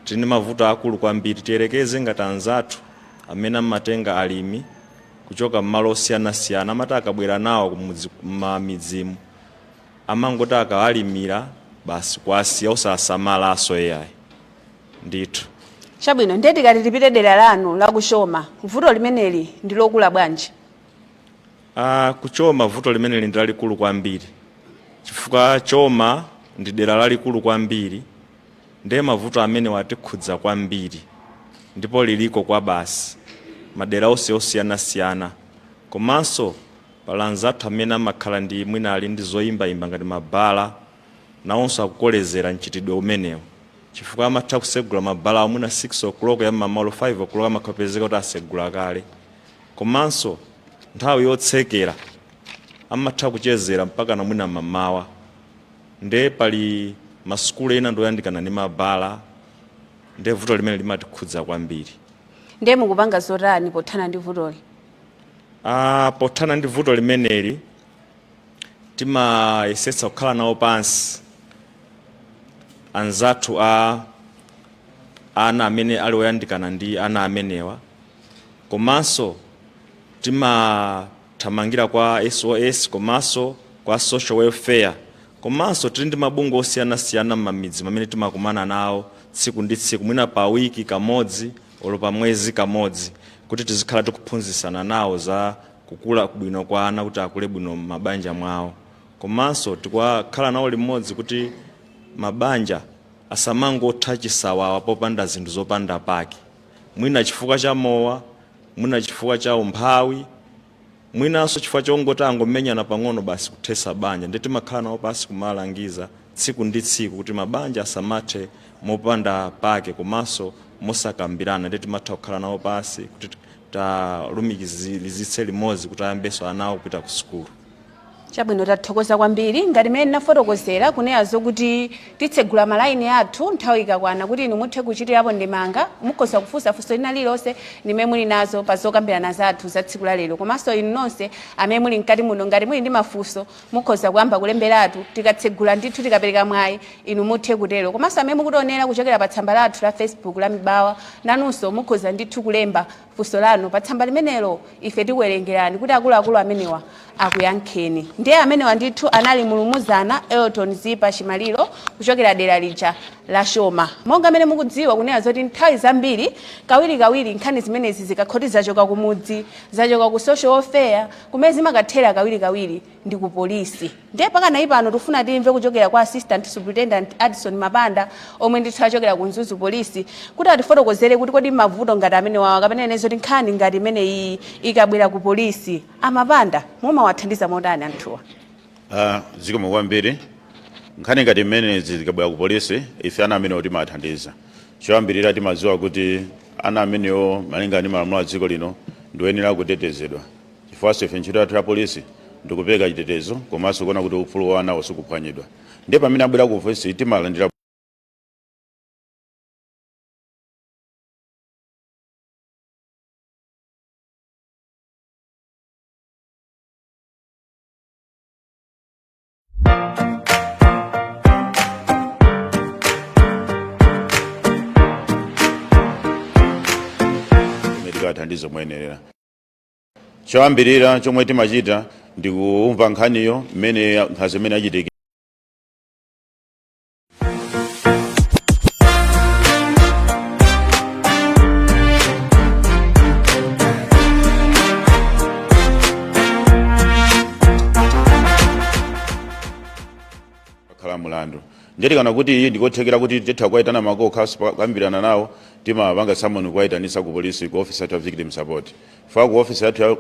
Tili ndi mavuto akulu kwambiri. Tiyerekeze ngati anzathu amene amatenga alimi kuchoka mmalo osiyanasiyana, amati akabwera nawo kumudzi, m'mamidzimu, amangoti akawalimira basi, kuwasiya osasamalaso iyayi ndithu. Chabwino. Ndiye tikati tipite dera lanu lakuchoma, vuto limeneli ndi lokula bwanji? Kuchoma vuto limeneli ndi lalikulu kwambiri, chifukwa Choma ndi dera lalikulu kwambiri. Ndiye mavuto amene watikhudza kwambiri, ndipo liliko kwa basi madera onse osiyanasiyana. Komanso pala anzathu amene amakhala ndi mwina ali ndi zoyimbayimba ngati mabala, nawonso akukolezera mchitidwe umenewu, chifukwa amatha kusegula mabala awo mwina 6 o'clock ya mmamawa, 5 o'clock amakhapezeka kuti asegula kale. Komanso Nthawi yotsekera amatha kuchezera mpaka namwina mamawa. Nde pali masukulu ena ndoyandikana ndi mabala, nde vuto limene limatikhudza kwambiri. Ndiye mukupanga zotani pothana ndi vutoli? Pothana ndi vuto limeneli, timayesetsa kukhala nawo pansi anzathu a ana amene ali oyandikana ndi ana amenewa, komanso timathamangira kwa SOS, komanso kwa social welfare, komanso tili ndi mabungwe osiyanasiyana m'mamidzi amene timakumana nawo tsiku ndi tsiku, mwina pa wiki kamodzi olo pa mwezi kamodzi, kuti tizikhala tikuphunzitsana nawo za kukula bwino kwa ana, kuti akule bwino m'mabanja mwawo. Komanso tikukhala nawo limodzi kuti mabanja asamangotha chisawawa popanda zinthu zopanda pake, mwina chifukwa cha mowa, mwina chifukwa cha umphawi, mwinanso chifukwa chongoti angomenyana pang'ono, basi kuthesa banja. Ndi timakhala nawo pasi kumalangiza tsiku ndi tsiku kuti mabanja asamathe mopanda pake komanso mosakambirana. Ndi timatha kukhala nawo pasi kuti talumikizitse limodzi kuti ayambenso anawo kupita ku sukulu. Chabwino, tathokoza kwambiri. Ngati mmene ndinafotokozera kunena zokuti titsegula malaini athu nthawi ikakwana kuti inu muthe kuchitirapo ndemanga, mukhoza kufunsa funso lina lililonse limene muli nazo pa zokambirana zathu za tsiku la lero. Komanso inu nonse amene muli mkati muno, ngati muli ndi mafunso, mukhoza kuyamba kulemberatu. Tikatsegula ndithu, tikapereka mwayi, inu muthe kutero. Komanso amene mukutionera kuchokera pa tsamba lathu la Facebook la Mibawa, nanunso mukhoza ndithu kulemba funso lanu pa tsamba limenelo, ife tikuwerengerani kuti akuluakulu amenewa akuyankheni. Ndiye amenewa ndithu anali Mulumuzana Elton Zipa Chimaliro kuchokera dera lija la Shoma. Monga amene mukudziwa kunena zoti nthawi zambiri, kawirikawiri, nkhani zimenezi zikakhoti zachoka kumudzi, zachoka ku social welfare, kumene zimakathera kawirikawiri ndi ku polisi. Ndiye pakanayi pano tifuna timve kuchokera kwa Assistant Superintendent Addison Mapanda, omwe ndithu achokera ku Mzuzu Polisi, kuti atifotokozere kuti kodi mavuto ngati amene wawa, kapena inezo kuti nkhani ngati imeneyi ikabwera ku polisi, amapanda mumawathandiza motani anthuwa? Zikomo kwambiri. Nkhani ngati imenezi zikabwera ku polisi, ife ana amenewo timathandiza. Choyambirira, timadziwa kuti ana amenewo, malinga ndi malamulo a dziko lino, ndioyenera kutetezedwa, chifukwanso ife ntchito yathu ya polisi ndikupereka chitetezo komanso kuona kuti ufulu wa anawo sikuphwanyidwa. Ndiye pamene abwera ku ofesi, timalandira tikathandiza moyenerera. Choyambirira chomwe timachita ndi kumva nkhaniyo, mmene nkhanza imene achitikira. Khala mulandu, ndiye tikana kuti iyi ndikothekera kuti titha kuwayitana makolo kukambirana nawo, timapanga summon, kuwayitanisa ku polisi, ku office yathu ya victim support. Fa ku office yathu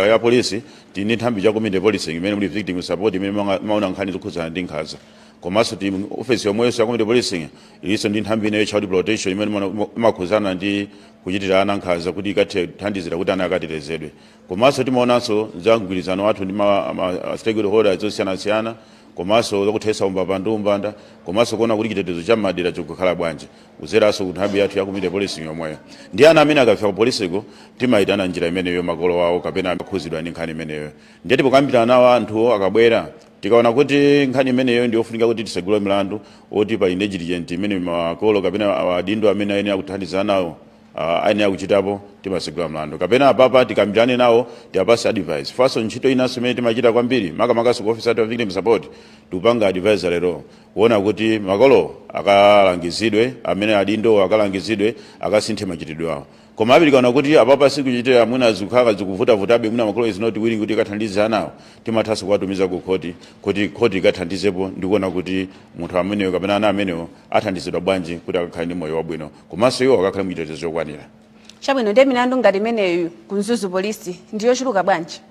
ya polisi tili ndi nthambi cha community policing imene muli victim support, imene imaona nkhani zokhudzana ndi nkhanza. Komanso ti office yomweyonso ya community policing ilinso ndi nthambi ineyo, child protection, imene imakhudzana ndi kuchitira ana nkhanza, kuti ikathe kuthandizira kuti ana akatetezedwe. Komanso timaonanso za mgwirizano wathu ndi ma stakeholders osiyanasiyana, komanso zakuthetsa umbava ndi umbanda, komanso kuona kuti chitetezo cha madera chikukhala bwanji, kudzeranso ku nthambi yathu ya community policing yomweyo. Ndi ana amene akafika ku polisiko, timayitana njira imeneyo makolo awo kapena akhuzidwa ndi nkhani imeneyo. Ndiye tipokambirana nawo anthuwo akabwera, tikaona kuti nkhani imeneyo ndiyofunika kuti tisegule milandu, oti pali negligent imene makolo kapena adindo amene ayenera kuthandizana nawo ayenera kuchitapo, timasegula mlandu, kapena apapa tikambirane nawo, tiwapase advice. Faso ntchito inanso imene timachita kwambiri, makamakaso ku office yathu ya victim support, tikupanga advisory role, kuona kuti makolo akalangizidwe, amene adindo akalangizidwe, akasinthe machitidwe awo. Koma abe tikaona kuti apapa sikuchitira, mwina zikukhala zikuvutavutabe, mwina makolo is not willing kuti ikathandize anawo, timathanso kuwatumiza ku khoti, kuti khoti ikathandizepo ndikuona kuti munthu ameneyo kapena ana amenewo athandizidwa bwanji kuti akakhale ndi moyo wabwino, komanso iwo akakhale muchitetezo chokwanira. Chabwino, ndiye milandu ngati imeneyo ku Mzuzu Polisi ndiyochuluka bwanji?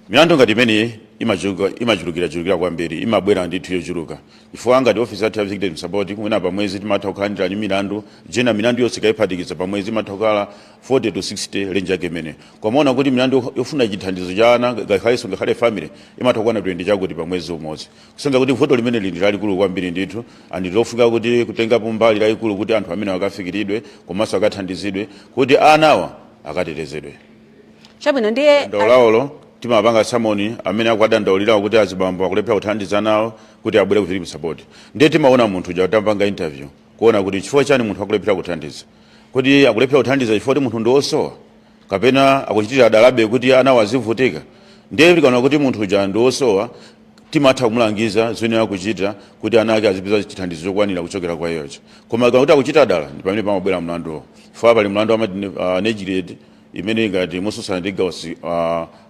Milandu ngati imeneyi Imachulukira kwambiri, imabwera ndithu yochuluka, chifukwa ngati office yathu ya victim support, mwina pamwezi timatha kukhala ndi milandu jena, milandu yonse ikayiphatikiza pamwezi imatha kukhala 40 to 60, range yake imene. Komaona kuti milandu yofuna chithandizo cha ana, ngakhalenso ngakhale family, imatha kukwana 20 chakuti pamwezi umodzi, kusonyeza kuti vuto limene lili lalikulu kwambiri ndithu, and lofika kuti kutengapo mbali lalikulu kuti anthu amene akafikiridwe komanso akathandizidwe kuti anawa akatetezedwe. Chabwino, ndiye Dandaulawolo timapanga summon amene akuadandaulirawo kuti azibambo akulephera kuthandiza nawo kuti abwere ku victim support. Ndiye timaona munthu uja, tapanga interview kuona kuti chifukwa chani munthu akulephera kuthandiza, kuti akulephera kuthandiza chifukwa kuti munthu ndi wosowa kapena akuchitira dalabe kuti ana wazivutika. Ndiye tikaona kuti munthu uja ndi wosowa, timatha kumulangiza zimene akuchita kuti ana ake azipeza chithandizo chokwanira kuchokera kwa iyocho. Koma ikaona kuti akuchita dala, ndi pamene pamabwera mlanduwo, chifukwa pali mlandu amati negligent, imene ngati mosusana ndi gawo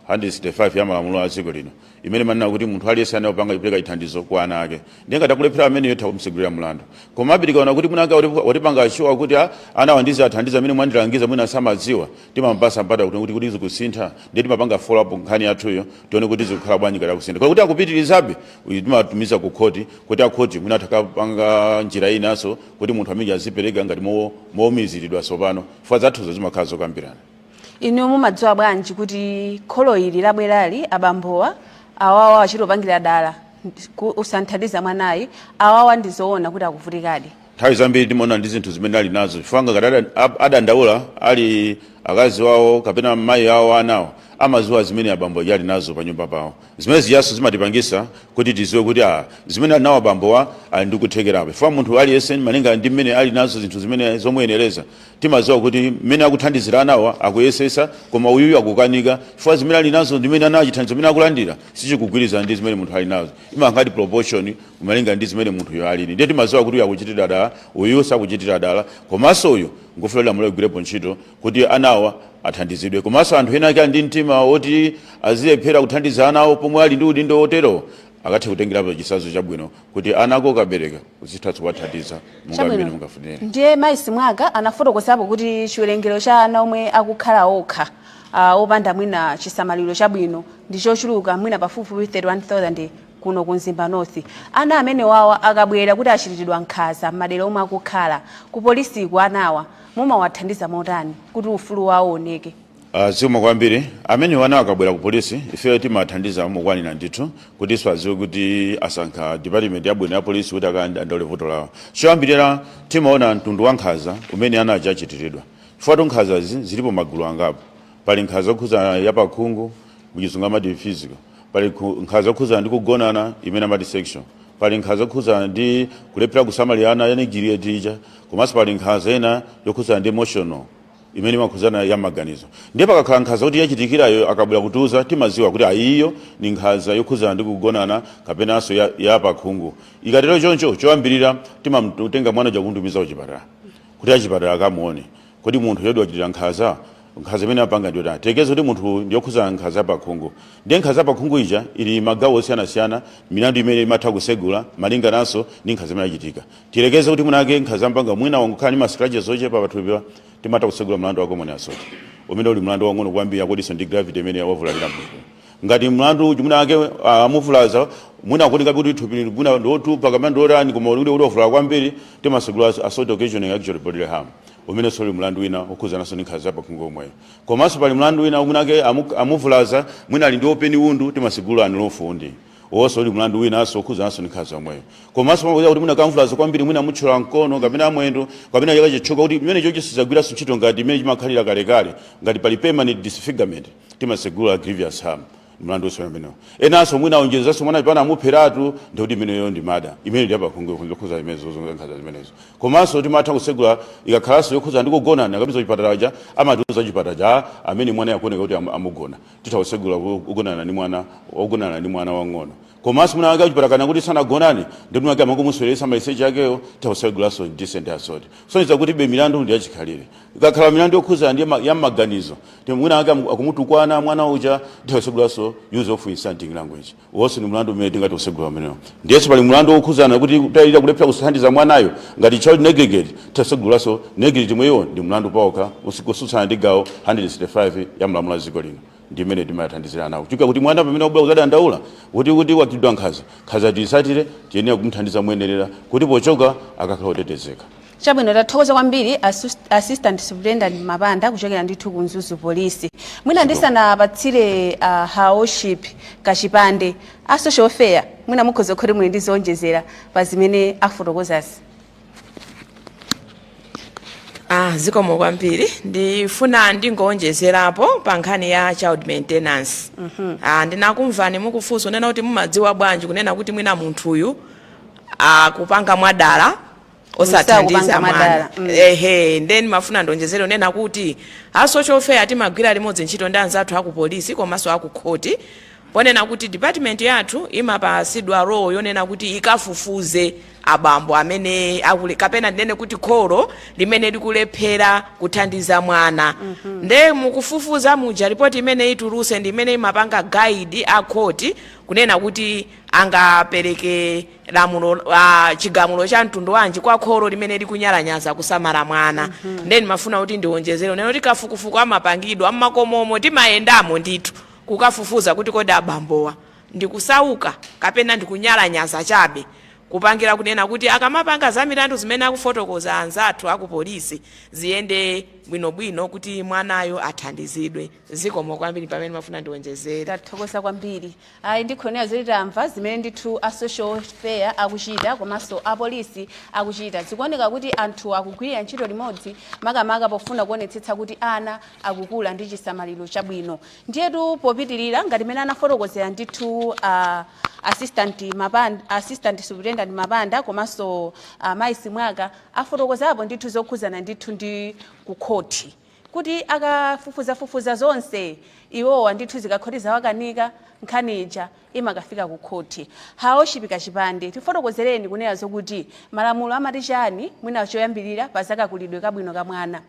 165 ya malamulo a dziko lino, imene manena kuti munthu aliyense anayopanga kupereka chithandizo kwa ana ake. Ndiye ngati akulephera amene yotha kumsegulira mlandu. Komabe tikaona kuti mwina ake watipanga assure kuti, "Ah, ana wandizi athandiza amene mwandilangiza, mwina samadziwa," timampasa mpata kuti zikusintha. Ndiye timapanga follow up nkhani yathuyo, tione kuti zikukhala bwanji. Ngati akusintha kwa kuti akupitirizabe, uyu timatumiza ku khoti kuti akhoti mwina atakapanga njira inanso kuti munthu amene azipereka ngati mowumiziridwa tsopano, chifukwa zathuzo zimakhala zokambirana. Inu mumadziwa bwanji kuti kholo ili labwerali, abambowa awawa achitopangira dala usanthandiza mwanayi, awawa ndizoona kuti akuvutikadi? Nthawi zambiri timaona ndi zinthu zimene ali nazo, chifukwa ngati adandaula ali akazi wawo kapena mayi awo, anawo amaziwa zimene abambo ali nazo pa nyumba pawo. Zimene ziyaso zimatipangisa kuti tiziwe kuti a zimene ali nawo abambowa ali ndi kuthekerapo, chifukwa munthu aliyense malinga ndi mmene ali nazo zinthu zimene zomuyenereza, timaziwa kuti mmene akuthandizira anawa akuyesesa, koma uyuyu akukanika chifukwa zimene ali nazo ndimene anawo chithandizo chimene akulandira sichikugwirizana ndi zimene munthu ali nazo. Imakhala proportion malinga ndi zimene munthuyo alili. Ndiye timaziwa kuti uyu akuchitira dala, uyu sakuchitira dala, komanso uyu ngofuna lamulo ligwirepo ntchito kuti anawa athandizidwe. Komanso anthu ena ake ali ndi mtima woti azilephera kuthandiza anawo pomwe ali ndi udindo wotero, akathe kutengerapo chitsanzo chabwino kuti ana ako ukabereka uzitha kuwathandiza monga mmene mungafunire. Ndiye mayi Simwaka anafotokozapo kuti chiwerengero cha ana omwe akukhala okha, opanda mwina chisamaliro chabwino, ndi chochuluka, mwina pafupifupi 31,000 kuno ku Mzimba North. Ana amene wawa akabwera kuti achitiridwa nkhanza m'madera omwe akukhala, ku polisiku anawa mumawathandiza motani kuti ufulu wawo uoneke? Zikomo kwambiri. Amene wana akabwera ku polisi, ifeyo timathandiza mokwanira ndithu kuti iso adziwe kuti asankha department yabwino ya polisi kuti akadandaule vuto lawo. Choyambirira, timaona mtundu wa nkhanza umene ana aja achitiridwa, chifukwa nkhanzazi zilipo magulu angapo. Pali nkhanza yokhuzana yapakhungu, muchizungu amati physical, pali nkhanza yokhuzana ndi kugonana imene amati sexual, pali nkhanza yokhuzana ndi kulephera kusamalira ana ya neglect ija, komanso pali nkhanza ina yokhuzana ndi emotional imene imakhuzana ya maganizo. Ndiye pakakhala nkhanza kuti yachitikirayo, akabwera kutiuza, timaziwa kuti ayiyo ni nkhanza yokhuzana ndi kugonana kapenanso ya pakhungu. Ikatero choncho, choyambirira timamutenga mwana uja kumtumiza kuchipatala kuti achipatala akamuone kodi munthu yodi wachitira nkhanza, nkhanza imene apanga ndiyotani. Tekeze kuti munthu ndiyokhuzana nkhanza yapakhungu, ndiye nkhanza yapakhungu ija ili magawo osiyanasiyana, milandu imene imatha kusegula malingananso ndi nkhanza imene yachitika. Tilekeze kuti mwinake nkhanza mpanga mwina wangokhala ndi ma scratches ochepa pathupi, timatha kusegula mlandu wa common assault umene uli mlandu wang'ono kwambiri, akodinso ndi gravity imene wavulalira munthu. Ngati mlandu mwina ake amuvulaza, mwina akuti ngapi kuti thupi mwina ndiotupa kapena ndiotani, koma uli wavulala kwambiri, timasegula assault occasioning actual bodily harm, umene soli mlandu wina okhuzananso ndi nkhanza yapakhungu omweyo. Komanso pali mlandu wina, mwina ake amuvulaza, mwina ali ndi open wound, timasegula unlawful wounding, wonso uli mlandu winanso okhuzananso ndi nkhanza omweyo. Komanso pamakuza kuti mwina kamvulaza kwambiri, mwina amutchula mkono kapena amwendo kapena chakachitchuka, kuti imene chocho sizagwiranso ntchito ngati imene chimakhalira kalekale, ngati pali permanent disfigurement, timasegula grievous harm, mlandu wonse umenewo. Enanso mwina aonjezanso mwana pana amupheratu, ndikuti imeneyo ndi murder, imene ndi yapakhungu yokhuza zimenezo, nkhanza zimenezo. Komanso timatha kusegula ikakhalanso yokhuza ndi kugonana, kapita chipatala cha amatiuza chipatala cha amene mwana yakuoneka kuti amugona, titha kusegula kugonana ndi mwana, ogonana ndi mwana wang'ono. Komanso mwina ake chipatala kana kuti sanagonane, ndi mwina ake amangomusweresa maliseche akeyo, titha kusegulanso indecent assault. Soneza kuti be milandu ndi yachikhalire. Ikakhala milandu yokhuza ndi ya maganizo, mwina ake akumutukwana mwana uja, titha kusegulanso use of insulting language, wonse ni mlandu umene tingati kusegula umenewo. Ndiyenso pali mlandu wokhuzana kuti kutayirira kulephera kuthandiza mwanayo ngati child negligent, tasegulanso negligent imweyo, ndi mlandu pawokha kusutsana ndi gawo 165 ya malamulo a dziko lino. Ndimene timathandizira nawo chifukwa kuti mwana pamene wabwera kuzadandaula kuti wachitidwa nkhanza, nkhanza tiyisatire, tiyenera kumuthandiza moyenerera kuti pochoka akakhala otetezeka. Chabwino, tathokoza kwambiri, Assistant Superintendent Mapanda, kuchokera ndithu ku Mzuzu Police. Mwina ndisanapatsire Her Worship Kachipande, a social welfare, mwina mukhoza kuti muli ndi zowonjezera pa zimene afotokozazi. Ah, zikomo kwambiri. Ndifuna ndingowonjezerapo pa nkhani ya child maintenance. Ah, ndinakumvani mukufunsa kunena kuti mumadziwa bwanji kunena kuti mwina munthuyu akupanga mwadala osathandiza Musakupanga mwana. mwadala. Ehe, then mafuna ndonjezere kunena kuti a social welfare timagwira limodzi ntchito ndi anzathu aku polisi komanso aku khoti, ponena kuti department yathu imapasidwa role yonena kuti ikafufuze abambo amene akule, kapena ndinene kuti kholo limene likulephera kuthandiza mwana. Nde mukufufuza muja, ripoti imene ituluse ndi imene imapanga guide a khoti kunena kuti angapereke lamulo, chigamulo cha mtundu wanji kwa kholo limene likunyalanyaza kusamala mwana. Then mafuna kuti ndiwonjezere unena kuti kafukufuku amapangidwa mmakomomo, timayendamo ndithu kukafufuza kuti kodi abambowa ndikusauka kapena ndikunyalanyaza chabe, kupangira kunena kuti akamapanga za milandu zimene akufotokoza anzathu akupolisi ziyende bwinobwino kuti mwanayo athandizidwe. Zikomo kwambiri, pamene mafuna ndiwonjezere. Tathokoza kwambiri. Ayi, ndikhonera zoti tamva zimene ndithu a social welfare akuchita komanso apolisi akuchita. Zikuoneka kuti anthu akugwirira ntchito limodzi, makamaka pofuna kuonetsetsa kuti ana akukula ndi chisamaliro chabwino. Ndiyetu popitirira, ngati mene anafotokozera ndithu Assistant Superintendent Mapanda komanso Mayi Simwaka, afotokozapo ndithu zokhuzana ndithu ndi kukhoti, kuti akafufuzafufuza zonse iwowa ndithu, zikakhoti zawakanika, nkhani ija imakafika ku khoti. Her Worship Kachipande, tifotokozereni kunena zokuti malamulo amati chani, mwina choyambirira, pa zakakulidwe kabwino ka mwana.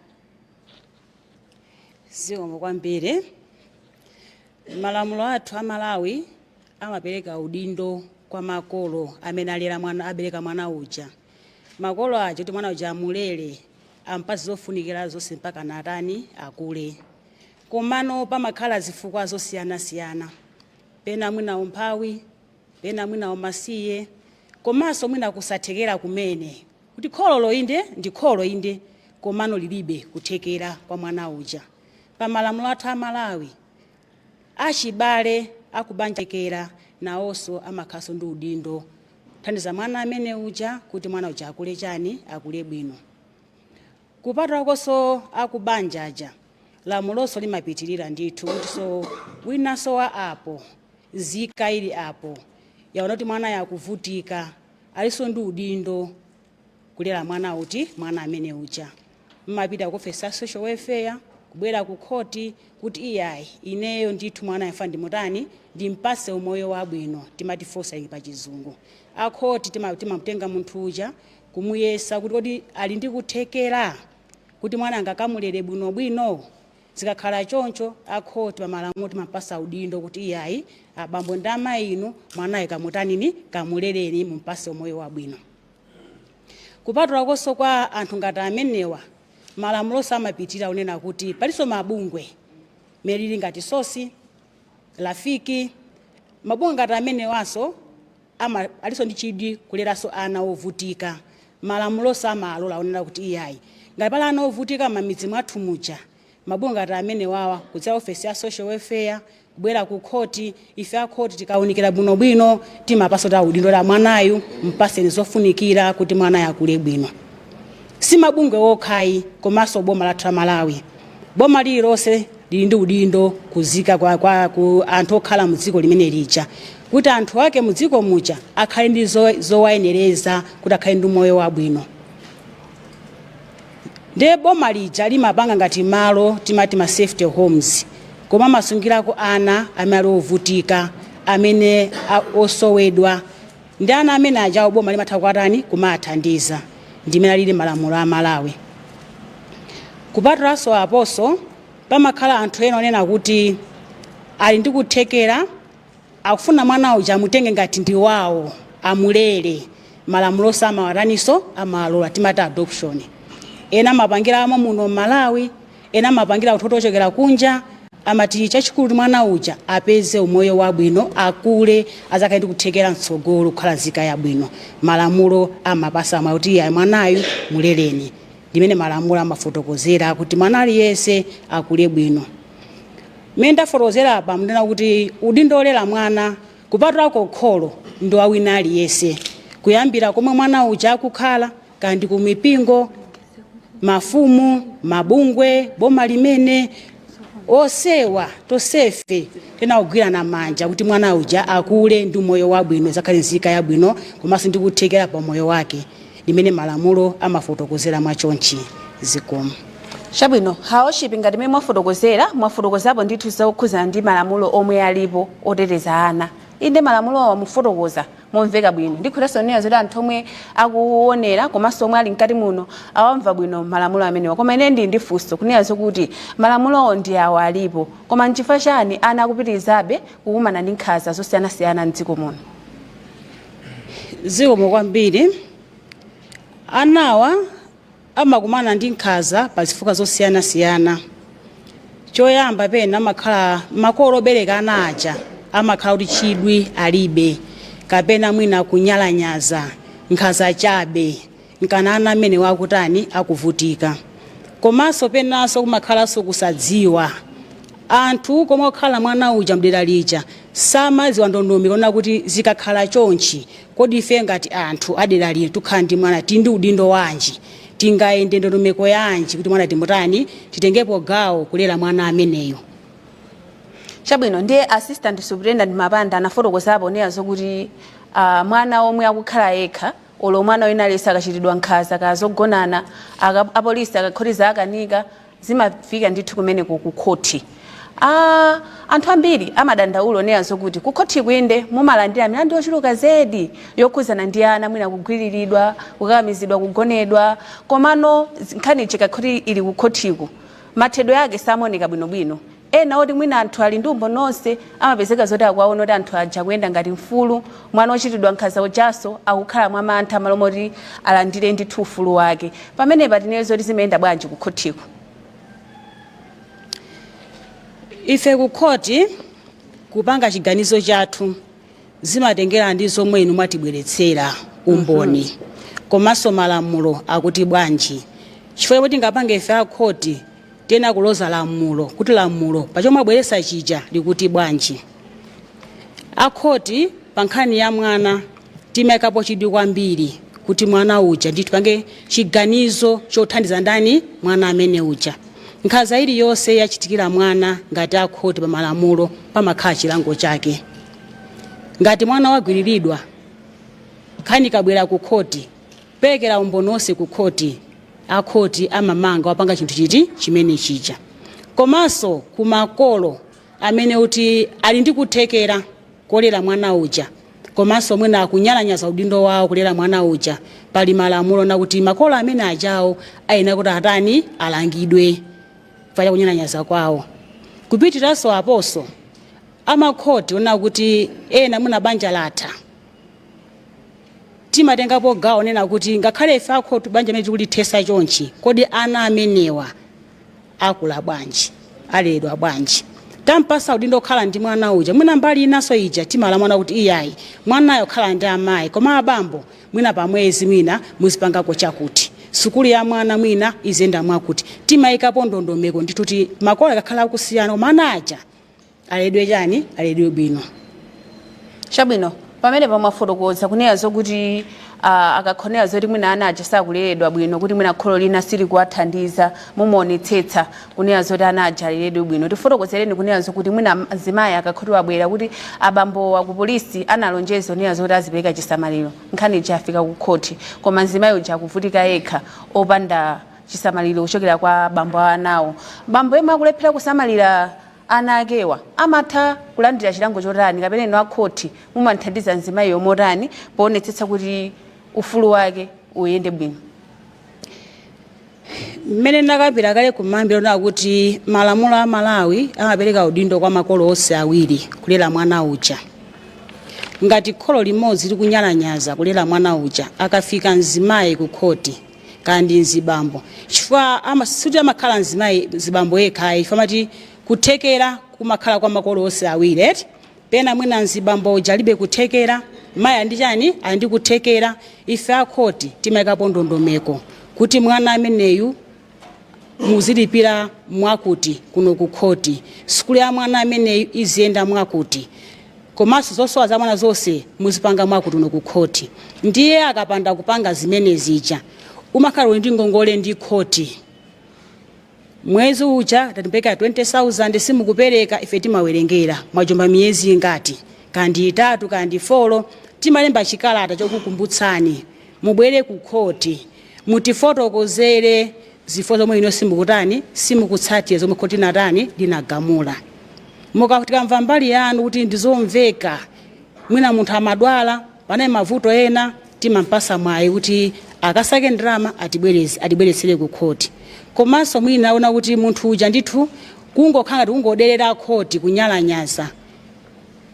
Zikomo kwambiri. Malamulo athu a Malawi amapereka udindo kwa makolo amene alera mwana, abereka mwana uja, makolo aja, kuti mwana uja amulere, ampase zofunikira zonse mpaka natani, akule. Komano pamakhala zifukwa zosiyanasiyana, pena mwina umphawi, pena mwina umasiye, komanso mwina kusathekera kumene, kuti kholo inde ndi kholo inde, komano lilibe kuthekera kwa mwana uja. Pa malamulo athu a Malawi, achibale akubanjekera nawonso amakhalanso ndi udindo kuthandiza mwana amene uja kuti mwana uja akule chani, akule bwino. Kupatulakonso akubanja aja, lamulonso limapitirira ndithu kuti so winanso wa apo zika ili apo yaona kuti mwana yakuvutika, alinso ndi udindo kulera mwana uti, mwana amene uja. Mmapita ku ofesi ya social welfare, kubwera ku khoti kuti iyayi, ineyo ndithu mwana yafa, ndimutani, ndimpase umoyo wabwino, timati fostering pa Chizungu. Akhoti timamutenga munthu uja kumuyesa kuti kodi ali ndi kuthekera kuti mwana angakamulere bwinobwino. Zikakhala choncho, akhoti pamalamulo timampasa udindo kuti iyayi, abambo ndi amayi inu, mwanayo kamutanini, kamulereni, mumpase umoyo wabwino. Kupatulakonso kwa anthu ngati amenewa, malamulo amapitira unena kuti palinso mabungwe melili ngati SOS, Rafiki. Mabungwe ngati amenewanso alinso ndi chidwi kuleranso ana ovutika. Malamulo amalola onena kuti iyayi, ngati pali ana ovutika m'mamidzi mwathu muja, mabungwe ngati amenewawa kudzera ofesi ya social welfare, kubwera ku khoti, ife akhoti tikawunikira bwinobwino timapasa ta udindo la mwanayu, mpaseni zofunikira kuti mwanayu akule bwino. Si mabungwe okhayi, komanso boma lathu la Malawi, boma lililonse lili ndi udindo kuzika kwa ku anthu okhala mu dziko limene lija, kuti anthu ake mu dziko muja akhale ndi zowayenereza kuti akhale ndi moyo wabwino. Ndiye boma lija limapanga ngati malo timati ma safety homes, koma amasungirako ana amene ali ovutika, amene osowedwa, ndi ana amene ajawo boma limatha kuwatani, kumathandiza. Ndimene alili malamulo a Malawi. Kupatulanso aponso, pamakhala anthu ena onena kuti ali ndi kuthekera, akufuna mwana uja amutenge ngati ndi wawo, amulere. Malamulo samawataninso, amalola, timati adoption. Ena amapangiramo muno Malawi, ena amapangira anthu ochokera kunja. Amati chachikulu kuti mwana uja apeze umoyo wabwino, akule, azakhale ndi kuthekera mtsogolo kukhala nzika yabwino. Malamulo amapasa mwayi kuti iye mwanayu mulereni. Ndimene malamulo amafotokozera kuti mwana aliyense akule bwino. Mmene ndafotokozera apa, mnena kuti udindo olera mwana, kupatulako kholo, ndi wa wina aliyense, kuyambira komwe mwana uja akukhala, kandi ku mipingo, mafumu, mabungwe, boma limene osewa, tonsefe tinakugwirana manja kuti mwana uja akule ndi moyo wabwino, zakhale nzika yabwino komanso ndi kuthekera pa moyo wake, limene malamulo amafotokozera mwachonchi. Zikomo. Chabwino, Her Worship, ngati mmene mwafotokozera, mwafotokozapo ndithu zokhuzana ndi malamulo omwe alipo oteteza ana. Inde, malamulo awa mufotokoza momveka bwino. Ndikhutanso nena zoti anthu omwe akuonera komanso omwe ali mkati muno awamva bwino malamulo amenewa. Koma ine ndi funso kunena zokuti malamulowo ndi awa alipo, koma nchifukwa chani ana akupitirizabe kukumana ndi nkhanza zosiyanasiyana mdziko muno? Zikomo kwambiri. Anawa amakumana ndi nkhanza pa zifukwa zosiyanasiyana. Choyamba, pena amakhala makolo obereka ana aja amakhala kuti chidwi alibe, kapena mwina kunyalanyaza nkhanza chabe, nkana ana amene wakutani akuvutika. Komanso penanso kumakhalanso kusadziwa. Anthu komwe okhala mwana uja mdera lija samadziwa ndondomeko ona kuti zikakhala chonchi, kodi ife ngati anthu adera lino tikhala ndi mwana, tili ndi udindo wanji, tingayende ndondomeko yanji kuti mwana timutani, titengepo gawo kulera mwana ameneyo. Chabwino, ndiye Assistant Superintendent Mapanda anafotokozapo nena zokuti mwana omwe akukhala yekha olo mwana wina aliyense akachitidwa nkhanza kazogonana, apolisi akakhoti akanika, zimafika ndithu kumeneko ku khoti. Anthu ambiri amadandaula onena zokuti ku khoti kuyende mumalandira milandu yochuluka zedi yokhuzana ndi ana, mwina kugwiriridwa, kukakamizidwa kugonedwa, komano nkhani chikakhoti ili ku khotiku, mathedwe ake samaoneka bwinobwino. Ena oti mwina anthu ali ndi umboni onse, amapezeka zoti akuwaona kuti anthu aja kuyenda ngati mfulu. Mwana ochitidwa nkhanza ujaso akukhala mwamantha malo moti alandire ndithu ufulu wake. Pamenepa tinene zoti zimayenda bwanji ku khotiku? Ife ku khoti kupanga chiganizo chathu zimatengera ndi zomwe inu mwatibweretsera umboni, komanso malamulo akuti bwanji. Chifukwa kuti tingapange ife a khoti, tiyena kuloza lamulo kuti lamulo pachomwe abweretsa chija likuti bwanji. Akhoti pa nkhani ya mwana timayikapo chidwi kwambiri kuti mwana uja ndithu pange chiganizo chothandiza ndani, mwana amene uja. Nkhanza iliyonse yachitikira mwana, ngati akhoti pa malamulo pamakhala chilango chake. Ngati mwana wagwiriridwa, nkhani ikabwera ku khoti, perekera umboni wonse ku khoti, akhoti amamanga wapanga chinthu chiti chimene chija. Komanso ku makolo amene kuti ali ndi kuthekera kolera mwana uja, komanso mwina akunyalanyaza udindo wawo kulera mwana uja, pali malamulo nakuti makolo amene ajawo ayenera kuti atani, alangidwe chifukwa cha kunyalanyaza kwawo. Kupitiranso aponso, amakhoti ona kuti ena mwina banja latha, timatengapo gawo nena kuti ngakhale ife akhoti banja imene tikulithesa chonchi, kodi ana amenewa akula bwanji, aleredwa bwanji? Tampasa udindo okhala ndi mwana uja. Mwina mbali inanso ija timalamula kuti iyayi, mwanayo khala ndi amayi, koma abambo mwina pamwezi mwina muzipangako chakuti, sukulu ya mwana mwina izenda mwakuti. Timayikapo ndondomeko ndithu kuti makolo akakhala akusiyana, koma ana aja aleredwe chani, aleredwe bwino. Chabwino, pamene pamafotokoza kunena zokuti akakhonera zoti mwina ana aja sakuleredwa bwino, kuti mwina kholo lina silikuwathandiza, mumaonetsetsa kunena zoti ana aja aleredwe bwino. Tifotokozereni kunena zokuti mwina mzimayi akakhoti wabwera kuti abambo ku polisi analonjeza kunena zoti azipereka chisamaliro, nkhani ija afika ku khoti, koma mzimayi uja akuvutika yekha opanda chisamaliro kuchokera kwa bambo anawo. Bambo yemwe akulephera kusamalira ana akewa amatha kulandira chilango chotani, kapena inu akhoti mumanthandiza mzimayiyo motani poonetsetsa kuti ufulu wake uyende bwino? Mmene ndakambira kale kumambiro na kuti malamulo a Malawi amapereka udindo kwa makolo onse awiri kulera mwana uja. Ngati kholo limodzi likunyalanyaza kulera mwana uja, akafika mzimayi ku khoti kandi mzibambo, chifukwa sikuti amakhala mzimayi mzibambo yekha ayi, chifukwa amati Kuthekera kumakhala kwa makolo onse awiri, eti? Pena mwina mzibambo uja alibe kuthekera, mayi ndi chani, ali ndi kuthekera. Ife akhoti timayikapo ndondomeko kuti mwana ameneyu muzilipira mwakuti kuno ku khoti, sukulu ya mwana ameneyu iziyenda mwakuti, komanso zosowa za mwana zonse muzipanga mwakuti kuno ku khoti. Ndiye akapanda kupanga zimene zija, umakhala uli ndi ngongole ndi khoti. Mwezi uja tatipereka 20,000, simukupereka, ife timawerengera mwajomba miyezi ingati, kandi 3 kandi 4. Timalemba chikalata chokukumbutsani, mubwere ku khoti mutifotokozere zifukwa zomwe ino simukutani, simukutsatira zomwe khoti linatani, linagamula. Mukatikamva mbali yanu kuti ndizomveka, mwina munthu amadwala, panali mavuto ena, timampasa mwayi kuti akasake ndalama atibwereze, atibweretsere ku khoti. Komanso mwina aona kuti munthu uja ndithu kungokhala ngati kungoderera khoti, kunyalanyaza,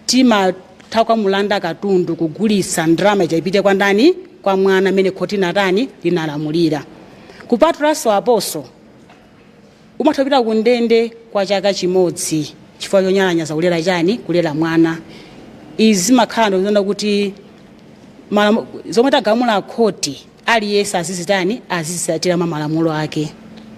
timatha kumulanda katundu, kugulitsa, ndalama ija ipite kwa ndani? Kwa mwana amene khoti linatani, linalamulira. Kupatulanso aposo, umatha kupita ku ndende kwa chaka chimodzi chifukwa chonyalanyaza kulera chani, kulera mwana. Izi zimakhala ndikuona kuti zomwe tagamula khoti, aliyense azizitani, azizitsatira mwa malamulo ake.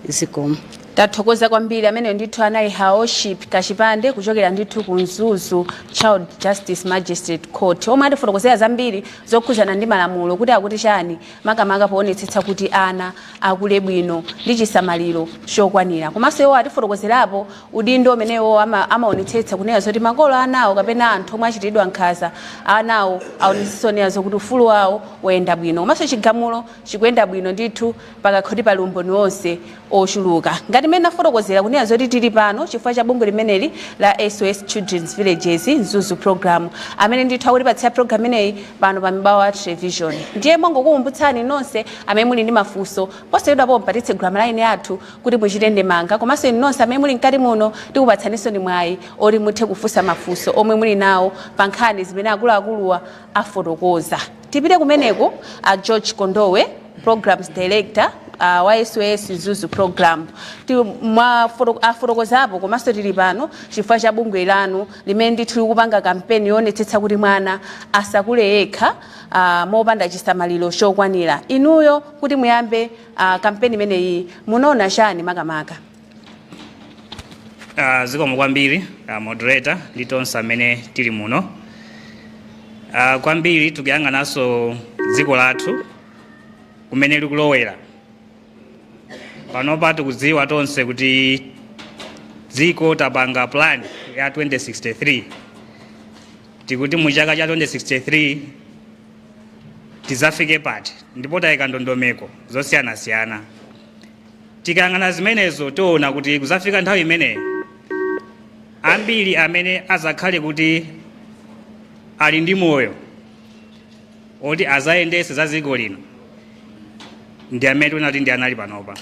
Zikomo. Tathokoza kwambiri. Ameneyo ndithu anali Her Worship Kachipande kuchokera ndithu ku Mzuzu Child Justice Magistrate Court, omwe atifotokozera zambiri zokhuzana ndi malamulo kuti akuti chani, makamaka poonetsetsa kuti ana akule bwino ndi chisamaliro chokwanira. Komanso iwo atifotokozerapo udindo umenewo amaonetsetsa kunena zoti makolo anawo kapena anthu omwe achitiridwa nkhanza anawo aonetsetsa onena zokuti ufulu wawo wayenda bwino, komanso chigamulo chikuyenda bwino ndithu pakakhoti pali umboni wonse ochuluka. Ngati mmene nafotokozera kunena zoti tili pano chifukwa cha bungwe limeneli la SOS Children's Villages Mzuzu Program, amene ndithu akutipatsira program imeneyi pano pa Mibawa Television. Ndiye mongokukumbutsani nonse amene muli ndi mafunso, posachedwapo mpatitse ma line athu kuti muchite ndemanga. Komanso inu nonse amene muli mkati muno, tikupatsaninso ni mwayi oti muthe kufunsa mafunso omwe muli nawo pa nkhani zimene akuluakuluwa afotokoza. Tipite kumeneko, a George Kondowe, Programs Director wa SOS Mzuzu Program. Afotokozapo, komanso tili pano chifukwa cha bungwe lanu limene ndithu likupanga kampeni yoonetsetsa kuti mwana asakule yekha mopanda chisamaliro chokwanira. Inuyo kuti muyambe kampeni imeneyi, munaona chani makamaka? Zikomo kwambiri, moderator ndi tonse amene tili muno. Kwambiri tikuyang'ananso dziko lathu kumene likulowera panopa. Tikudziwa tonse kuti dziko tapanga plan ya 2063. Tikuti mu chaka cha 2063 tizafike pati, ndipo tayika ndondomeko zosiyanasiyana. Tikayang'ana zimenezo, tiona kuti kuzafika nthawi imeneyo, ambiri amene azakhale kuti ali ndi moyo oti azayendese za dziko lino ndi amene tiona kuti ndi anali panopa.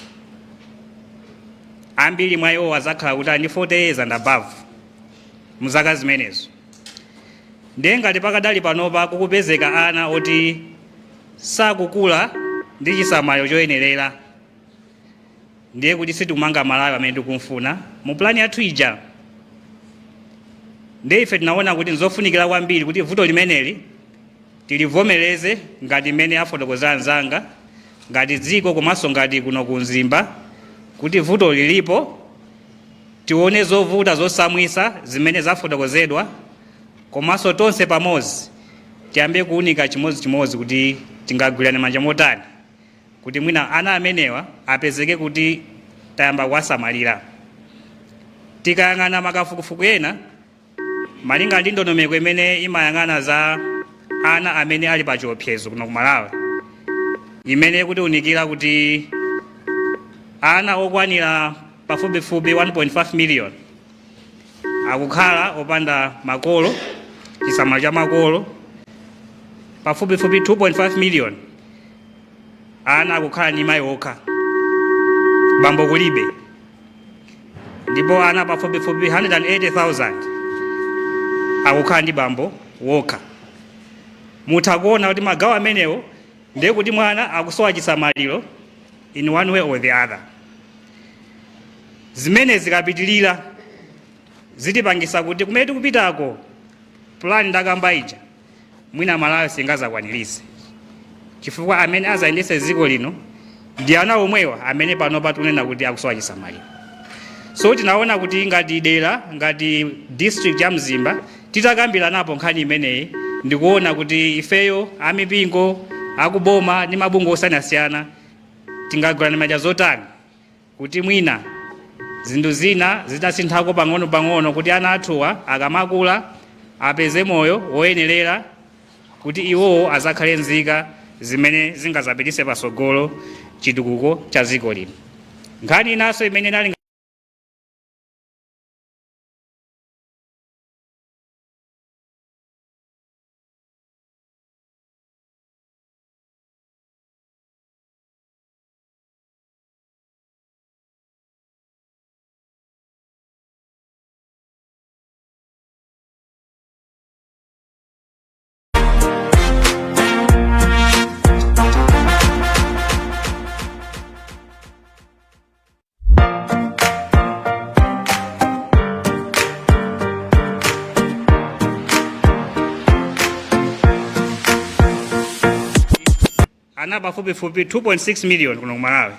Ambiri mwa iwo azakhala kuti ali ndi 40 years and above muzaka zimenezo. Ndiye ngati pakadali panopa kukupezeka ana oti sakukula ndi chisamaliro choyenerera, ndiye kuti sitikumanga Malawi amene tikumfuna mu plan yathu ija. Ndiye ife tinaona kuti nzofunikira kwambiri kuti vuto limeneli tilivomereze ngati mmene afotokozera anzanga, ngati dziko komanso ngati kuno ku Mzimba, kuti vuto lilipo. Tione zovuta zosamwisa zimene zafotokozedwa, komanso tonse pamodzi tiyambe kuunika chimodzimodzi kuti tingagwirane manja motani kuti mwina ana amenewa apezeke kuti tayamba kuwasamalira. Tikayang'ana makafukufuku ena, malinga ndi ndondomeko imene imayang'ana za ana amene ali pa chiopsezo kuno ku Malawi, imene ikutiunikira kuti ana okwanira pafupifupi 1.5 million akukhala opanda makolo, chisamaliro cha makolo, pafupifupi 2.5 million ana akukhala ndi mayi okha, bambo kulibe, ndipo ana pafupifupi 180,000 akukhala ndi bambo wokha. Mutha kuona kuti magawo amenewo ndiye kuti mwana akusowa chisamaliro in one way or the other. Zimene zikapitilira Zitipangisa kuti kumene tikupitako, plan ndakamba ija, mwina Malawi singazakwanirise, chifukwa amene azayendese dziko lino ndi ana omwewa amene panopa tikunena kuti akusowa chisamaliro. So tinaona kuti ngati dera, ngati district ya Mzimba, titakambiranapo nkhani imeneyi ndikuona kuti ifeyo amipingo, akuboma ndi mabungwe osiyanasiyana tingagwirane manja zotani kuti mwina zinthu zina zitasinthako pang'ono-pang'ono, kuti ana athuwa akamakula apeze moyo woyenerera, kuti iwowo azakhale nzika zimene zingazapitise pasogolo chitukuko cha dziko lino. Nkhani inanso imene inali ana pafupifupi 2.6 million kuno ku Malawi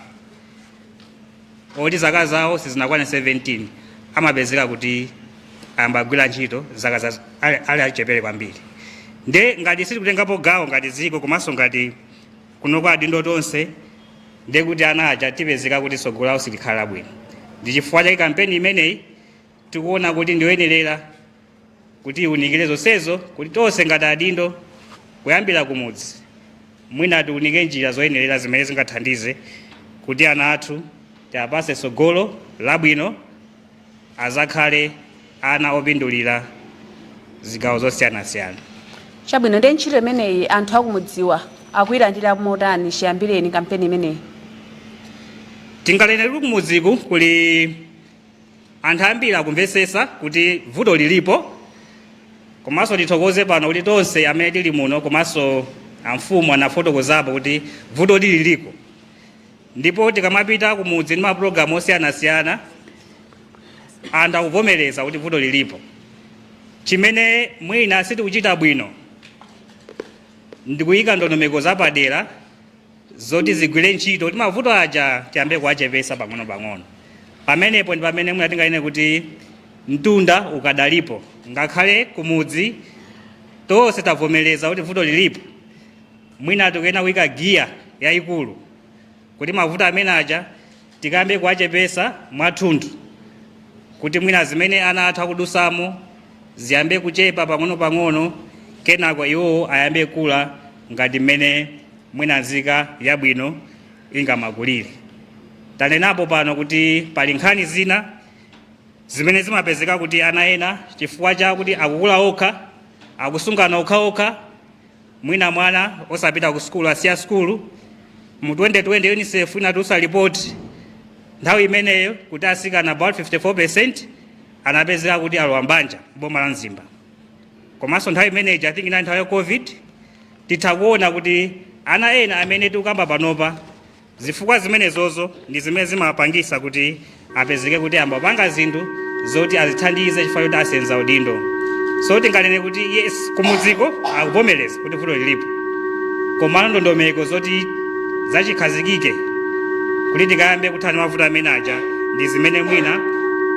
oti zaka zawo sizinakwane 17 amapezeka kuti ayamba kugwira ntchito zaka ali achichepere kwambiri. Nde ngati sitikutengapo gawo ngati dziko komanso ngati kuno kwa adindo tonse, nde kuti ana aja tipezeka kuti tsogolo lawo silikhala bwino. Ndi chifukwa chake kampeni imeneyi tikuona kuti ndiyoyenerera kuti iwunikire zonsezo, kuti tonse ngati adindo kuyambira kumudzi mwina tiwunike njira zoyenerera zimene zingathandize kuti ana athu tiapase tsogolo labwino, azakhale ana opindulira zigawo zosiyanasiyana. Chabwino, ndi ntchito imeneyi anthu akumudziwa akuyilandira motani chiyambireni kampeni imeneyi? Tinganene kuti kumudziku kuli anthu ambiri akumvesesa kuti vuto lilipo. Komanso tithokoze pano kuti tonse amene tili muno komanso amfumu anafotokozapo kuti vuto liliko, ndipo tikamapita kumudzi ndi mapulogalamu osiyanasiyana anthu akuvomereza kuti vuto lilipo. Chimene mwina sitikuchita bwino ndikuyika ndondomeko zapadera zoti zigwire ntchito kuti mavuto aja tiyambe kuwachepesa pang'ono-pang'ono. Pamenepo ndi pamene mwina tinganene kuti mtunda ukadalipo. Ngakhale kumudzi tonse tavomereza kuti vuto lilipo, mwina tikuyena kuyika giya yayikulu kuti mavuto amene aja tikayambe kuwachepesa mwathunthu, kuti mwina zimene ana athu akudusamo ziyambe kuchepa pang'ono-pang'ono, kenako iwowo ayambe kula ngati mmene mwina nzika yabwino ingamakulire. Tanenapo pano kuti pali nkhani zina zimene zimapezeka kuti ana ena, chifukwa chakuti akukula okha, akusungana okhaokha, mwina mwana osapita ku sukulu, asiya sukulu. Mu 2020 UNICEF inatulutsa ripoti nthawi imeneyo kuti asikana about 54% anapezeka kuti alowa mbanja boma la Mzimba. Komanso nthawi imeneyi, I think inali nthawi ya COVID, titha kuona kuti ana ena amene tikukamba panopa, zifukwa zimenezozo ndi zimene zimapangisa kuti apezeke kuti ambapanga zinthu zoti azithandize chifukwa choti asenza udindo. So tinganene kuti yes, kumudziko akuvomereza kuti vuto lilipo, komano ndondomeko zoti zachikhazikike kuti tikayambe kuthana mavuto amene aja ndi zimene mwina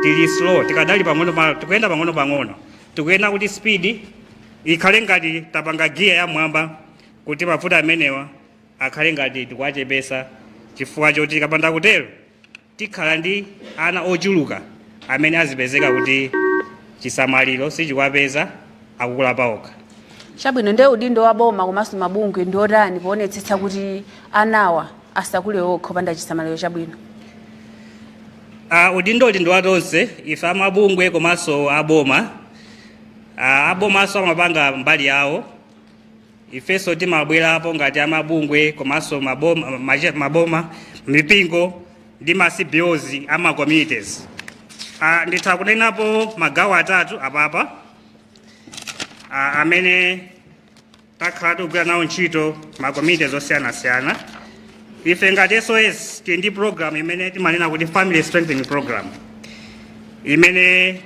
tili slow, tikadali pang'ono, tikuyenda pang'ono pang'ono. Tikuyenda kuti speed ikhale ngati tapanga giya yamwamba kuti mavuto amenewa akhale ngati tikuwachepesa, chifukwa choti tikapanda kutero tikhala ndi ana ochuluka amene azipezeka kuti chisamaliro sichikuwapeza, akukula paokha. Chabwino, ndiye udindo wa boma komanso mabungwe ndi otani poonetsetsa kuti anawa asakule okha opanda chisamaliro chabwino? Udindoli ndi wa tonse ife amabungwe komanso aboma. Abomanso amapanga mbali yawo, ifenso timabwerapo ngati amabungwe komanso maboma, maboma, mipingo ndi ma CBOs ama communities. Nditha kunenapo magawo atatu apapa amene takhala tikugwira nawo ntchito ma communities osiyanasiyana. Ife ngati SOS tili ndi program imene timanena kuti Family Strengthening Program, imene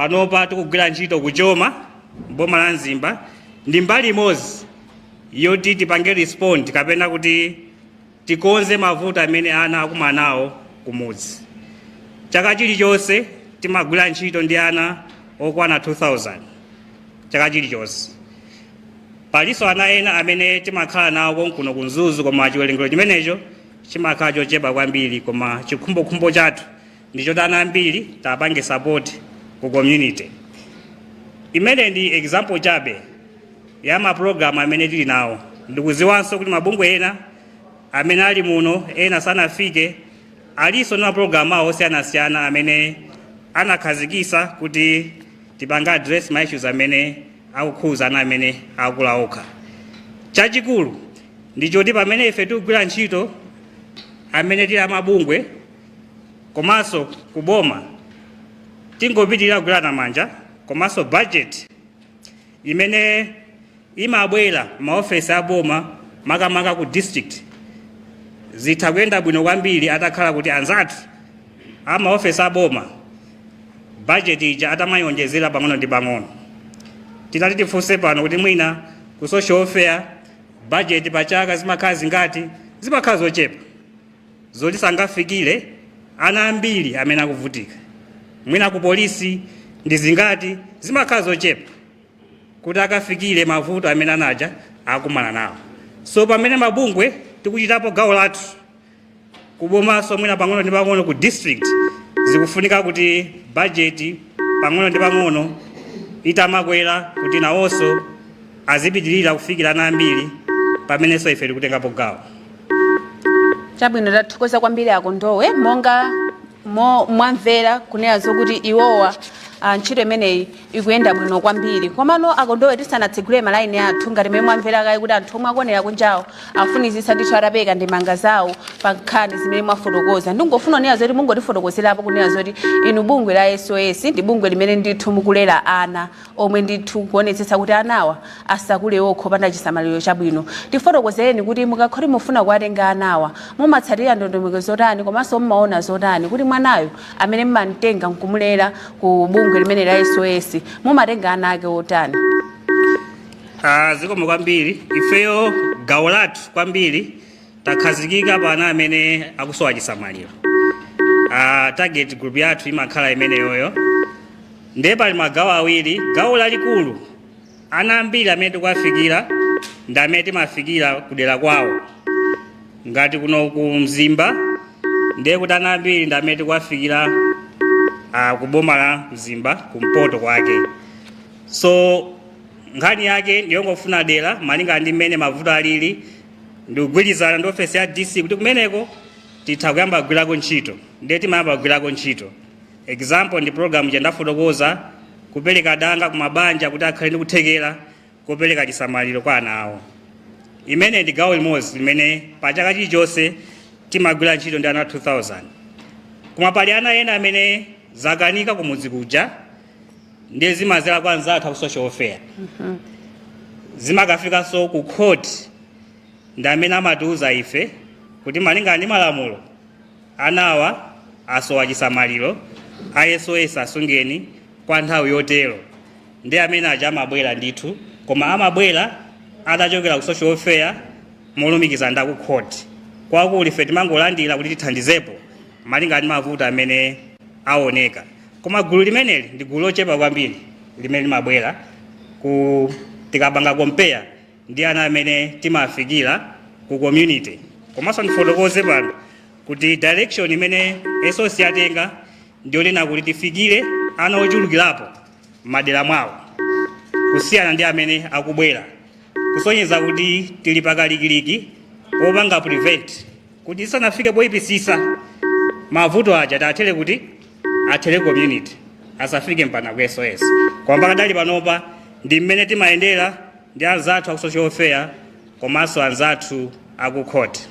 Panopa tikugwira ntchito kuchoma boma la Mzimba, ndi mbali imodzi yoti tipange respond kapena kuti tikonze mavuto amene ana akumana nawo kumudzi. Chaka chilichonse timagwira ntchito ndi ana okwana 2000 chaka chilichonse. Palinso ana ena amene timakhala nawo konkuno ku Mzuzu, koma chiwerengero chimenecho chimakhala chochepa kwambiri. Koma chikhumbokhumbo chathu ndi choti ana ambiri tapange support ku community. Imene ndi example chabe ya mapulogalamu amene tili nawo. Ndikuziwanso kuti mabungwe ena amene ali muno, ena sanafike, alinso ndi mapulogalamu awo osiyanasiyana amene anakhazikisa kuti tipange address ma issues amene akukhuza ana amene akula okha. Chachikulu ndichoti pamene ife tikugwira ntchito, amene tili amabungwe komanso kuboma, tingopitirira kugwirana manja. Komanso budget imene imabwera maofesi aboma, makamaka ku district, zitha kuyenda bwino kwambiri atakhala kuti anzathu amaofesi aboma budget ija atamayonjezera pang'ono ndi pang'ono. Titati tifunse pano kuti mwina ku social welfare budget pachaka zimakhala zingati, zimakhala zochepa zoti sangafikire ana ambiri amene akuvutika. Mwina ku polisi ndi zingati, zimakhala zochepa kuti akafikire mavuto amene anaja akumana nawo. So pamene mabungwe tikuchitapo gawo lathu kubomaso, mwina pang'ono ndi pang'ono ku district, zikufunika kuti budget pang'ono ndi pang'ono itamakwera kuti nawonso azipitirira kufikira ana ambiri pamenenso ife tikutengapo gawo. Chabwino, tathokoza kwambiri Akondowe. Monga mwamvera kunena zokuti iwowa ntchito imeneyi ikuyenda bwino kwambiri. Komano Akondowe, tisanatsegule malaini athu, ngati mmene mwamvera kaye kuti anthu omwe akuonera kunjawo afunizisa ndithu atapeka ndemanga zawo pa nkhani zimene mwafotokoza, ndingofuna kunena zoti mungotifotokozerapo kunena zoti inu bungwe la SOS ndi bungwe limene ndithu mukulera ana omwe ndithu kuonetsetsa kuti anawa asakule okha opanda chisamaliro chabwino. Tifotokozereni kuti mukakhoti mufuna kuwatenga anawa, mumatsatira ndondomeko zotani, komanso mumaona zotani kuti mwanayo amene mmamtenga nkumulera ku bungwe limene la SOS, mumatenga ana ake otani? Zikomo kwambiri. Ifeyo gawo lathu kwambiri takhazikika pa ana amene akusowa chisamaliro. Target group yathu imakhala imeneyoyo. Ndiye pali magawo awiri. Gawo lalikulu, ana ambiri amene tikuwafikira ndi amene timafikira kudera kwawo. Ngati kuno ku Mzimba, ndiye kuti ana ambiri ndi amene tikuwafikira ku boma la Mzimba, kumpoto kwake. So nkhani yake ndiyongofuna dera malinga ndi mmene mavuto alili, ndikugwirizana ndi ofesi ya DC kuti kumeneko titha kuyamba kugwirako ntchito. Ndiye timayamba kugwirako ntchito. Example ndi program chandafotokoza, kupereka danga kumabanja kuti akhale ndi kuthekera kopereka chisamaliro kwa ana awo. Imene ndi gawo limodzi limene pa chaka chilichonse timagwira ntchito ndi ana 2000. Koma pali ana ena amene zakanika kumudzi kuja, ndiye zimazera kwa anzathu aku social welfare, zimakafikanso ku court, ndi amene amatiuza ife kuti malingana ndi malamulo anawa asowa chisamaliro, a SOS asungeni kwa nthawi yotero. Ndi amene aja amabwera ndithu, koma amabwera atachokera ku social welfare molumikiza ndi aku court. Kwakuli ife timangolandira kuti tithandizepo malinga ndi mavuto amene aoneka. Koma gulu limeneli ndi gulu lochepa kwambiri limene limabwera ku tikapanga compare ndi ana amene timafikira ku community. Komanso ndifotokoze pano kuti direction imene SOS yatenga ndiyonena kuti tifikire ana ochulukirapo madera mwawo kusiyana ndi amene akubwera, kusonyeza kuti tili pakalikiliki popanga prevent kuti isanafike poyipisisa mavuto aja, tathere kuti athere community, asafike mpaka ku SOS. Koma pakadali panopa ndi mmene timayendera ndi anzathu aku social welfare komanso anzathu aku court.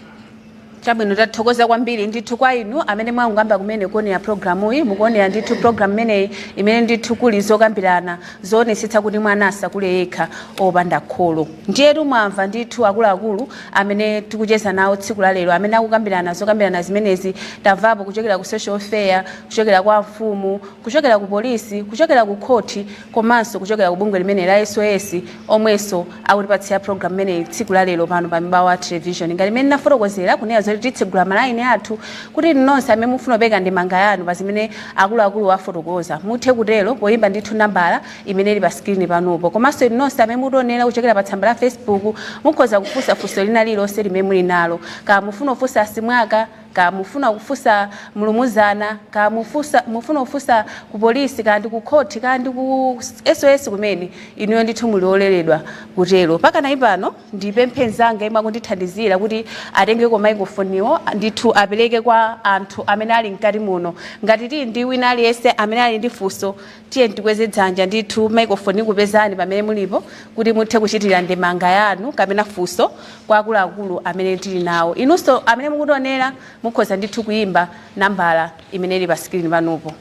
Chabwino, tathokoza kwambiri ndithu kwa inu amene mwanguyamba kumene kuonera programuyi. Mukuonera ndithu program imeneyi imene ndithu kuli zokambirana zoonetsetsa kuti mwana asakule yekha opanda kholo. Ndiyetu mwamva ndithu akuluakulu amene tikucheza nawo tsiku la lero amene akukambirana zokambirana zimenezi. Tamvapo kuchokera ku social welfare, kuchokera kwa mfumu, kuchokera ku polisi, kuchokera ku khoti, komanso kuchokera ku bungwe limene la SOS, omwenso akutipatsira program imeneyi tsiku la lero pano pa Mibawa Television. Ngati imene nafotokozera kunena zoti titsegula malaini athu kuti inu nonse amene mufuna kupereka ndemanga yanu pa zimene akuluakulu afotokoza muthe kutero poyimba ndithu nambala imene ili pa screen panopo. Komanso inu nonse amene mutionera kuchokera pa tsamba la Facebook mukhoza kufunsa funso lina lililonse limene muli nalo, kaya mufuna kufunsa asimwaka, kaya mufuna kufunsa Mulumuzana, kaya mufuna kufunsa ku polisi, kaya ndi ku khoti, kaya ndi ku SOS kumene, inuyo ndithu muli ololedwa kutero. Pakanali pano ndipemphe mnzanga yemwe akundithandizira kuti atengeko microphone ndithu apereke kwa anthu amene ali mkati muno. Ngati tili ndi wina aliyense amene ali ndi funso, tiye tikweze dzanja ndithu, microphone ikupezani pamene mulipo kuti muthe kuchitira ndemanga yanu kapena funso kwa akuluakulu amene tili nawo. Inunso amene mukutionera mukhoza ndithu kuyimba nambala imene ili pa screen panopo.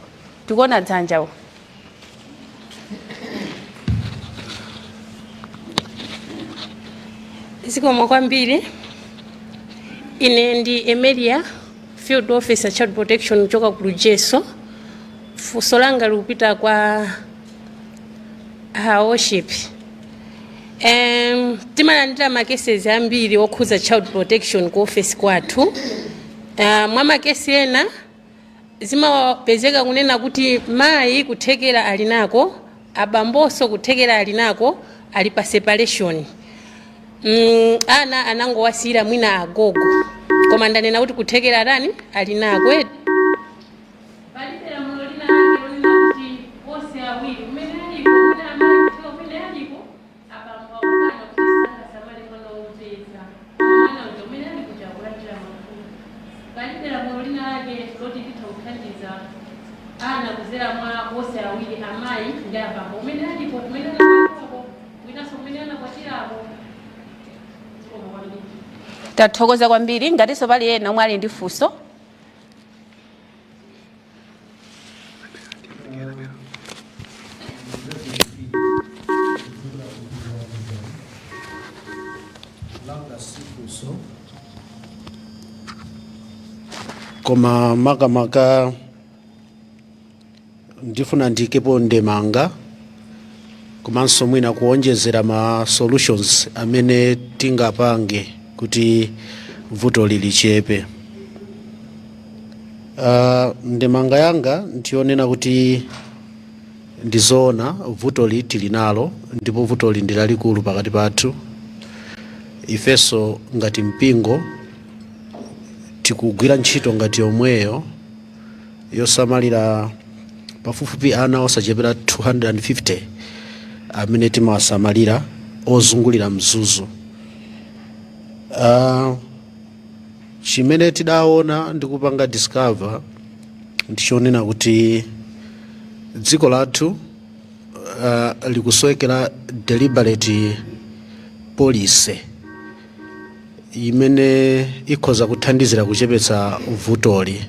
Tikuona dzanjawo. Zikomo kwambiri. Ine ndi Emelia, field officer, child protection, kuchoka ku Lujeso. Funso langa likupita kwa Her Worship. Timalandira ma cases ambiri okhuza child protection ku office kwathu. Mwa ma case ena zimapezeka kunena kuti mayi kuthekera ali nako, abambonso kuthekera ali nako, ali pa separation. Ana anangowasiyira mwina agogo, koma ndanena kuti kuthekera atani, ali nako. Palibe lamulo lina lake lonena kuti onse awiri kumene aliko, kumene amayi kutheka kumene aliko, abambo akukana kuti sangasamale mwana womupeza, koma mwana uja kumene ali kuja akulandira mavuto? Palibe lamulo lina lake loti litha kuthandiza ana kuzera mwa onse awiri, amayi ndi abambo, kumene aliko, kumene anakwatiwako, winanso kumene anakwatirako? Zikomo kwambiri. Tathokoza kwambiri. Ngatinso pali ena omwe ali ndi funso. Langa sifunso, koma makamaka ndifuna ndiikepo ndemanga komanso mwina kuonjezera ma solutions amene tingapange kuti vuto lilichepe. Ndemanga yanga ndiyonena kuti ndizoona, vutoli tili nalo ndipo vutoli ndi lalikulu pakati pathu. Ifenso ngati mpingo tikugwira ntchito ngati yomweyo yosamalira pafupifupi ana osachepera 250 amene timawasamalira ozungulira Mzuzu. Chimene tidaona ndi kupanga discover ndichonena kuti dziko lathu likusowekera deliberate policy imene ikhoza kuthandizira kuchepetsa vutoli.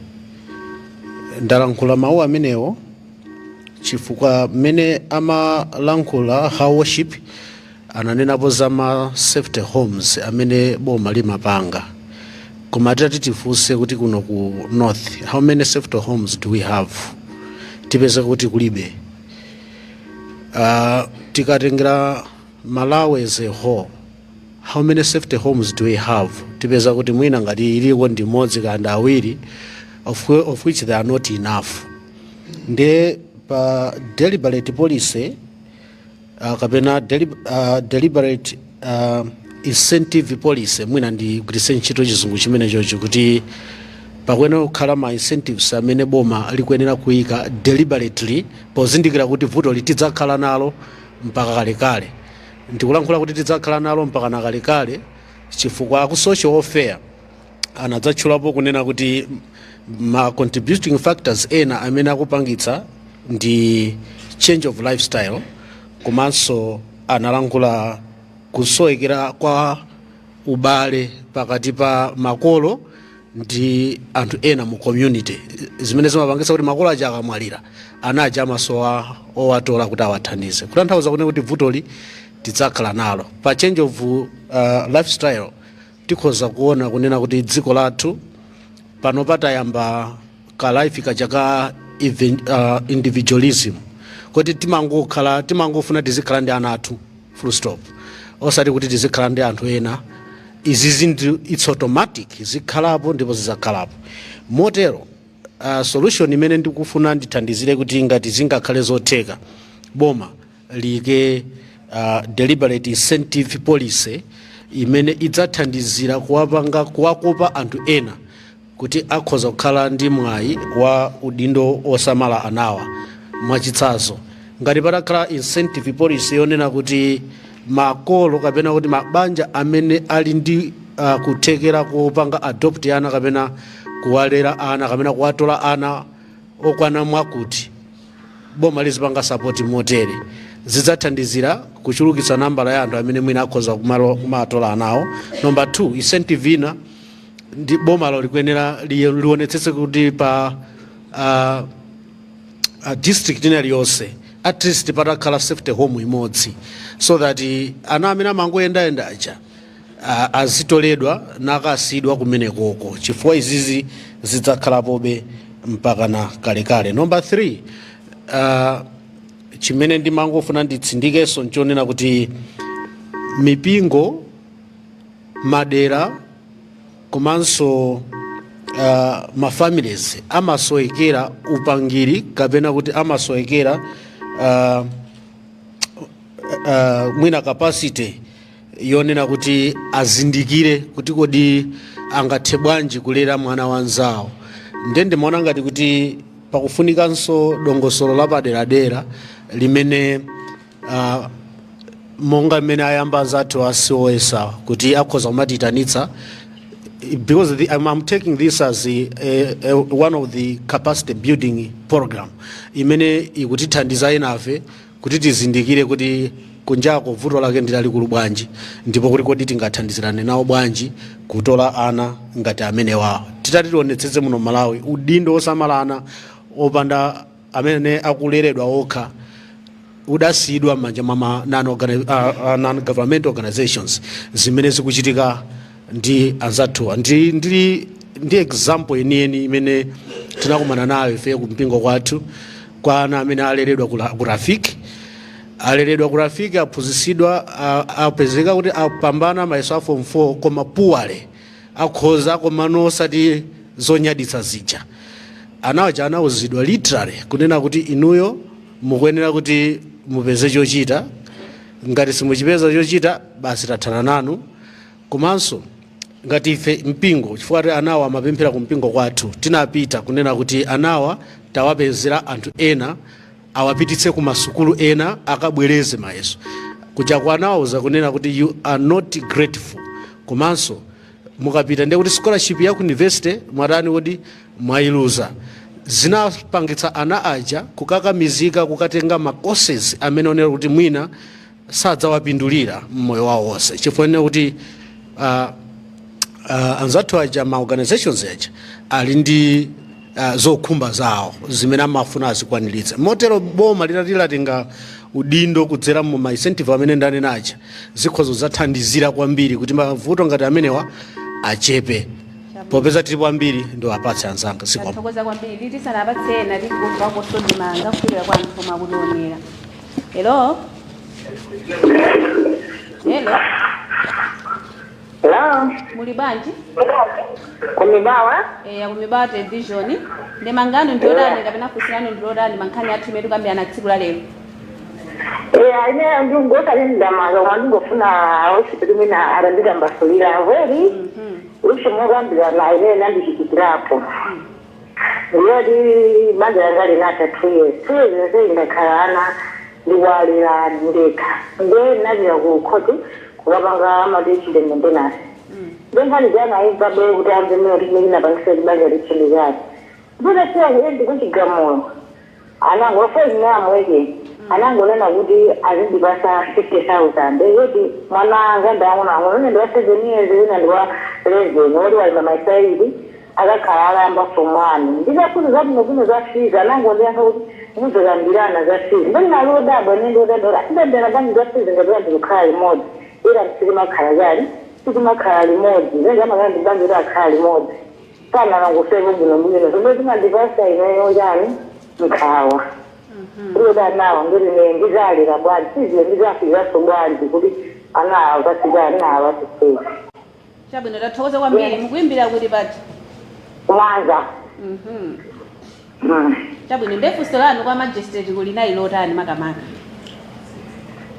Ndalankhula mawu amenewo chifukwa mmene amalankhula Her Worship ananenapo za ma safety homes amene boma limapanga, koma titati tifunse kuti kuno ku north how many safety homes do we have, tipeza kuti kulibe. Tikatengera Malawi as a whole, how many safety homes do we have, tipeza kuti mwina ngati iliko ndi imodzi kapena awiri, of which they are not enough. Ndiye pa deliberate policy kapena deliberate incentive policy, mwina ndigwiritse ntchito chizungu chimene chocho, kuti pakuyenera kukhala ma incentives amene boma likuyenera kuyika deliberately pozindikira kuti vuto tidzakhala nalo mpaka kalekale. Ndikulankhula kuti tidzakhala nalo mpaka na kalekale chifukwa ku social welfare anadzatchulapo kunena kuti ma contributing factors ena amene akupangitsa ndi change of lifestyle, komanso analankhula kusowekera kwa ubale pakati pa makolo. Ndi anthu ena mu community, zimene zimapangitsa kuti makolo aja akamwalira, ana aja amasowa owatola kuti awathandize. Kutanthauza kunena kuti vutoli tidzakhala nalo. Pa change of lifestyle, tikhoza kuona kunena kuti dziko lathu pano patayamba ka life kaja ka individualism, kuti timangokhala, timangofuna tizikhala ndi ana athu, full stop, osati kuti tizikhala ndi anthu ena. Izi zinthu, it's automatic, zikhalapo ndipo zidzakhalapo. Motero solution imene ndikufuna ndithandizire kuti ngati zingakhale zotheka, boma liyike deliberate incentive policy imene idzathandizira kuwapanga, kuwakopa anthu ena kuti akhoza kukhala ndi mwayi wa udindo osamala anawa. Mwachitsanzo, ngati patakhala incentive policy yonena kuti makolo kapena kuti mabanja amene ali ndi kuthekera kopanga adopt ana kapena kuwalera ana kapena kuwatola ana okwana mwakuti, boma lizipanga support motere, zidzathandizira kuchulukitsa nambala ya anthu amene mwina akhoza kumatola anawo. Number 2, incentive ina ndi bomalo likuyenera lionetsetse kuti pa district ina iliyonse at least patakhala safety home imodzi, so that ana amene amangoyendayenda aja azitoledwa nakasiyidwa kumenekoko, chifukwa izizi zidzakhalapobe mpaka na kalekale. Number 3, chimene ndimangofuna nditsindikenso nchonena kuti mipingo, madera komanso mafamilies amasowekera upangiri kapena kuti amasowekera mwina capacity yonena kuti azindikire kuti kodi angathe bwanji kulera mwana wanzawo. Nde ndimaona ngati kuti pakufunikanso dongosolo lapaderadera limene monga mmene ayamba anzathu a COS kuti akhoza kumatiyitanitsa, because I'm taking this as one of the capacity building program imene ikutithandiza enafe kuti tizindikire kuti kunjako vuto lake ndi lalikulu bwanji, ndipo kuti kodi tingathandizirane nawo bwanji kutola ana ngati amenewawo. Titati tionetsetse, muno Malawi udindo osamala ana opanda amene akuleredwa okha udasiyidwa m'manja mwa ma non-government organizations, zimene zikuchitika ndi anzathuwa. Ndi example yeniyeni imene tinakumana nayo ife kumpingo kwathu, kwa ana amene aleredwa ku Rafiki. Aleredwa ku Rafiki, aphunzitsidwa, apezeka kuti apambana mayeso a Form 4, koma poorly, akhoza koma osati zonyaditsa zija. Anawaja anauzidwa literally kunena kuti inuyo mukuyenera kuti mupeze chochita, ngati simuchipeza chochita, basi, tathana nanu. Komanso ngati ife mpingo, chifukwa kuti anawa amapemphera ku mpingo kwathu, tinapita kunena kuti anawa tawapezera anthu ena awapititse ku masukulu ena akabwereze mayeso. Kuja kwa anawauza kunena kuti you are not grateful, komanso mukapita ndiye kuti scholarship ya ku university mwatani, kuti mwayiluza. Zinapangitsa ana aja kukakamizika kukatenga ma courses amene onera kuti mwina sadzawapindulira mmoyo wawo wonse, chifukwa nena kuti anzathu aja, ma organizations aja, ali ndi zokhumba zawo zimene amafuna azikwaniritse. Motero boma litati latenga udindo kudzera mu ma incentive amene ndanena aja, zikhoza zathandizira kwambiri kuti mavuto ngati amenewa achepe. Popeza tilipo ambiri, ndiwapatse anzanga. Zikomo. Tathokoza kwambiri. Tisanapatse ena, tikumva ndemanga kuchokera kwa anthu omwe akutionera. Hello, hello. Hello. Muli bwanji? Kumibawa. Eya, kumibawa Television. Ndemangano ndiyotani kapena funsirano ndiyotani mankhani athu imene tikambirana tsiku la lero? Eh, ine ndingosali ndamanga, koma ndingofuna hospital mwina atanditambasulira very wishi mukambirana ine nandichitikirapo. Ndiyoti banja langa linatha 2 years, 2 years yonse ndakhala ana ndikuwalera ndekha. Nde ndinapita ku khoti kukapanga amati child maintenance. Nde nkhani zanaimva be kuti amve mmene kuti chimene chinapangisa kuti banja lithe chani. Nditafika ku end kuchigamulo, anango ofa amweke anangonena kuti azindipasa 50,000, yoti mwana anga ndi ang'onoang'ono, ine ndi wa 7 years, wina ndi wa 11, woti waima masaili. Akakhala akayamba form one. Ndidafunsa zabwinobwino za fees, anangondiyankha kuti muzokambirana za fees. Ndinalodabwa, nendodabwa, ndidabwera bwanji za fees ngati ndikukhala limodzi, ila sitimakhala chali, sitimakhala limodzi. Zenje amakhala ndi banja kuti akhala limodzi, sanalangoseko bwinobwino. Zomwe zimandipasa ineyo chani, nkhawa kuti anawo ndiri ne ndizalira bwanji, siziyo ndizafizaso bwanji kuti anawo pasika anawo pasiseki. Chabwino, tathokoza kwambiri. Mukuimbira kuti pati? Mwanza. Chabwino, ndefunso lanu kwa magistrate kuli nayi lotani makamaka?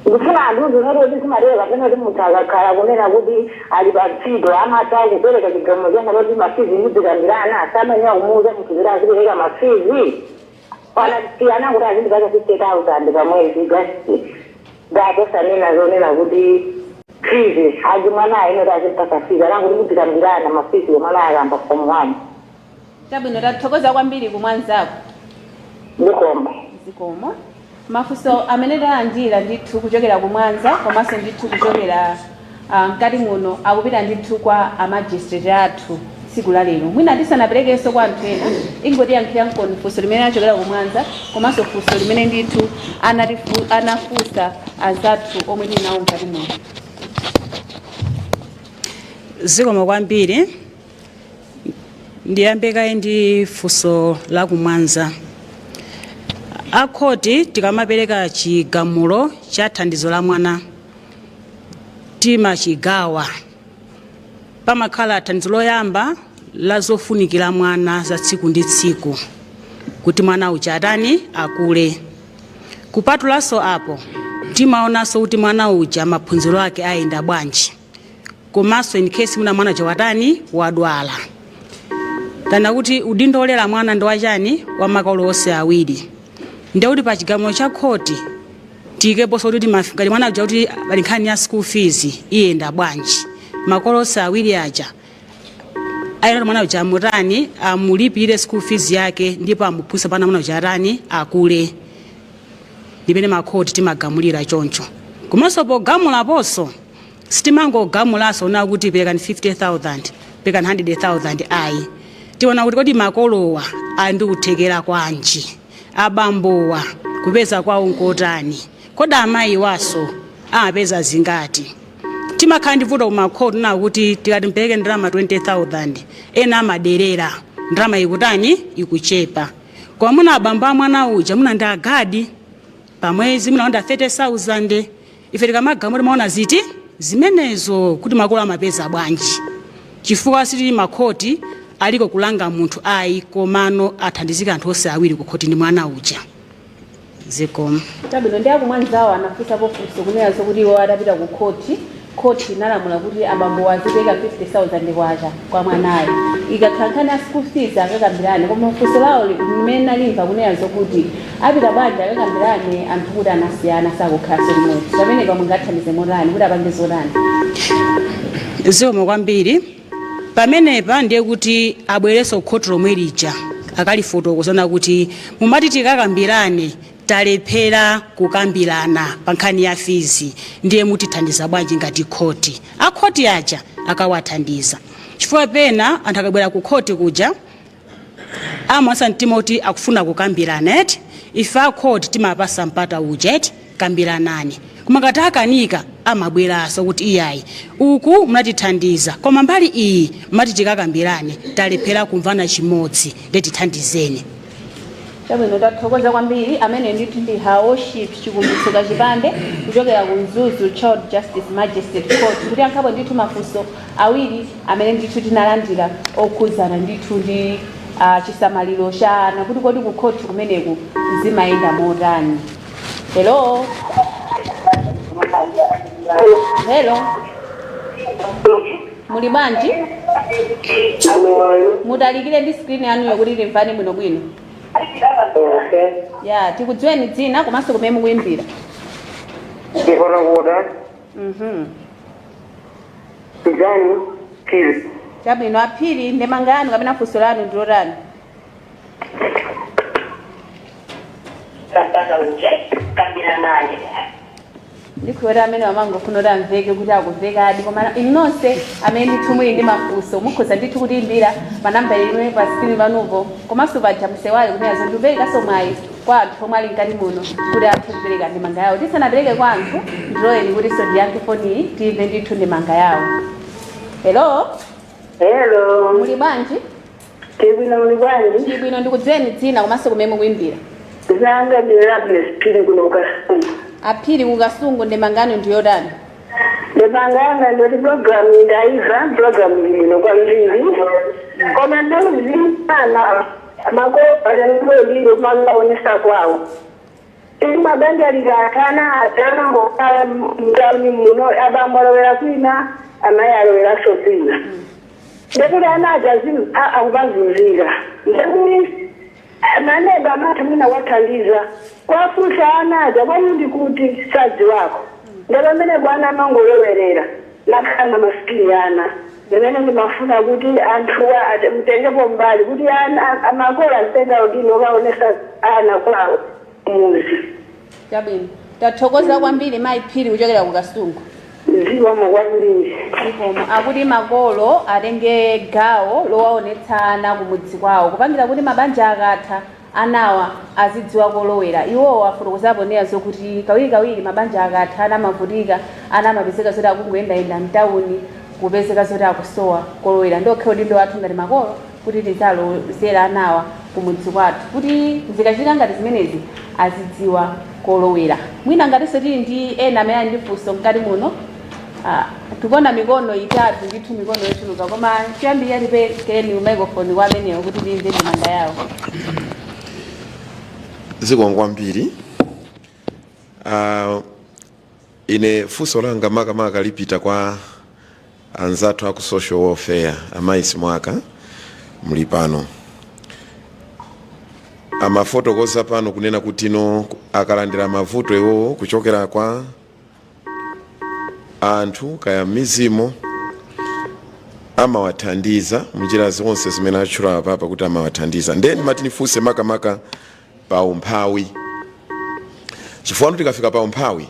Ndifuna andiuze kuti zimatero kapena kuti munthu akakhala kunena kuti ali pa ntchito amatha kupereka chigamulo changa kuti ma fees muzikambirana, asamanya kumuuza munthu kuti azipereka ma fees. Panasiyana kuti azindipasa 50,000 pamwezi, just that, osanena zonena kuti fees azi mwana aine kuti azindipasa fees, ananguti muzikambirana ma fees mwana akamba form one. Chabwino, tathokoza kwambiri kumwanzako. Zikomo. Zikomo. Mafunso amene talandira ndithu kuchokera kumwanza komanso ndithu kuchokera mkati muno akupita ndithu kwa a magistrate athu tsiku la lero. Mwina tisanaperekenso kwa anthu ena, ingotiyankhira mkono funso limene lachokera kumwanza komanso funso limene ndithu anafunsa anzathu omwe tili nawo mkati muno. Zikomo kwambiri. Ndiyambe kaye ndi funso la kumwanza. Akhoti tikamapereka chigamulo cha thandizo la mwana timachigawa. Pamakhala thandizo loyamba la zofunikira mwana za tsiku ndi tsiku kuti mwana uja atani, akule. Kupatulanso apo, timaonanso kuti mwana uja maphunziro ake ayenda bwanji, komanso in case muna mwana uja watani, wadwala. Tana kuti udindo olera mwana ndi wachani, wa makolo onse awiri. Ndiye pa chigamulo cha khoti tiyikeponso kuti ngati mwana uja kuti pali nkhani ya school fees iyenda bwanji, makolo onse awiri aja ayenera mwana uja amutani, amulipire school fees yake, ndipo amuphunzitse pana mwana uja atani, akule. Ndimene makhoti timagamulira choncho. Komanso pogamulaponso sitimangogamulanso na kuti perekani 50,000, perekani 100,000, ayi. Tiona kuti kodi makolowa ali ndi kuthekera kwanji, abambowa kupeza kwawo nkotani, kodi amayi waso amapeza zingati. Timakhala ndi vuto kumakhoti na kuti tikati mpereke ndalama 20,000, ena amaderera, ndalama ikutani, ikuchepa. Koma muna abambo a mwana uja muna ndi agadi pamwezi munaonda 30,000. Ife tikamagamula timaona ziti zimenezo kuti makolo amapeza bwanji, chifukwa sitili makhoti aliko kulanga munthu ayi, komano athandizika anthu onse awiri kukhoti ndi mwana uja. Zikomo. Chabwino. Ndi akumwanzawo anafunsapo funso kunena zokuti iwo atapita ku khoti, khoti inalamula kuti abambo azipereka 50,000 kwacha kwa mwanayo, ikakhala nkhani ya school fees akakambirane. Koma funso lawo limene nalimva kunena zokuti apita bwanji akakambirane anthu kuti anasiyana, sakukhalanso limodzi, pamene pamwe ngathandize motani kuti apange zotani? Zikomo kwambiri. Pamenepa ndiye kuti abwerenso khoti lomwe lija akalifotokozana kuti mumati tikakambirane, talephera kukambirana pa nkhani ya fees, ndiye mutithandiza bwanji ngati khoti? Akhoti aja akawathandiza, chifukwa pena anthu akabwera ku khoti kuja amawasa mtima kuti akufuna kukambirana eti. Ife akhoti timapasa mpata uja eti, kambiranani. Koma ngati akanika amabweranso kuti iyayi, uku munatithandiza, koma mbali iyi mati tikakambirane, talephera kumvana chimodzi, ndiye tithandizeni. Chabwino, tathokoza kwambiri. Amene ndithu ndi Her Worship Chikumbutso Kachipande kuchokera ku Mzuzu Child Justice Magistrate Court, kuti ankhapo ndithu mafunso awiri amene ndithu tinalandira okhudzana ndithu ndi chisamaliro cha ana, kuti kodi ku khoti kumeneku zimayenda motani. Hello, hello, muli bwanji? Mutalikire ndi screen yanuyo kuti timvane bwinobwino. Okay. Ya, tikudziweni dzina komanso kumene mukuyimbira. Nkhotakota. Tijani Phiri. Chabwino, aphiri, ndemanga yanu kapena funso lanu ndilotani? Mpaka uje kambiranani. Ndikhulupirira amene amangofuna kuti amveke kuti akumvekadi, koma inu nonse amene ndithu muli ndi mafunso mukhoza ndithu kutiimbira pa namba imwe pa screen panupo. Komanso paja musaiwale kunena zoti ndikuperekanso mwayi kwa anthu omwe ali mkati muno kuti athe kupereka ndemanga yawo. Tisanapereke kwa anthu, ndiloleni kutinso ndiyankhe foniyi, timve ndithu ndemanga yawo. Hello. Hello. Muli bwanji? Tibwino, muli bwanji? Tibwino, ndikudziweni dzina komanso kumene mukuimbira. Zanga ndi Agnes Phiri, kuno kuKasungu. Aphiri kuKasungu, ndemanga yanu ndiyotani? Ndemanga yanga ndoti program ndaiva, program ili bwino kwambiri, koma ndozimana makolo mangaonesa kwawo mabanja likatana atana ngokhala mtauni muno, abambo alowera kwina, amayi aloweraso kwina, ndekuti ana aja akupazunzika. Ndekuti maneba amathu mwina wathandiza kwafunsa ana aja kwayundi kuti sadziwako, ndepamene bwana amangolowerera nakhala masikini ana. Zimene ndimafuna kuti anthuwa mtengepo mbali kuti ana amakolo azitenga udindo okaonesa ana kwawo muzi. Chabwino, tathokoza kwambiri mayi Phiri kuchokera ku Kasungu. Zikomo kwambiri. Zikomo. Akuti makolo atenge gawo lowaonetsa ana kumudzi kwawo, kupangira kuti mabanja akatha anawa azidziwa kolowera. Iwowo afotokozapo neya zokuti kawirikawiri mabanja akatha ana amavutika, ana amapezeka zoti akungoyendayenda mtawuni, kupezeka zoti akusowa kolowera. Ndokhe udindo wathu ngati makolo kuti tizalozera anawa kumudzi kwathu, kuti zikachitika ngati zimenezi azidziwa kolowera. Mwina ngatinso tili ndi ena amene ali ndi funso mkati muno. Tikuona mikono itatu ndithu, mikono yochuluka, koma choyambirira tiperekeni microphone kwa amenewo kuti timve ndemanga yawo. Zikomo kwambiri. Ine funso langa makamaka lipita kwa anzathu aku social welfare. Amayi Simwaka, muli pano, amafotokoza pano kunena kuti no, akalandira mavuto iwowo kuchokera kwa anthu kaya mizimo, amawathandiza munjira zonse zimene atchula apapa kuti amawathandiza. Ndiye ndimati nifunse makamaka pa umphawi, chifukwa tikafika pa umphawi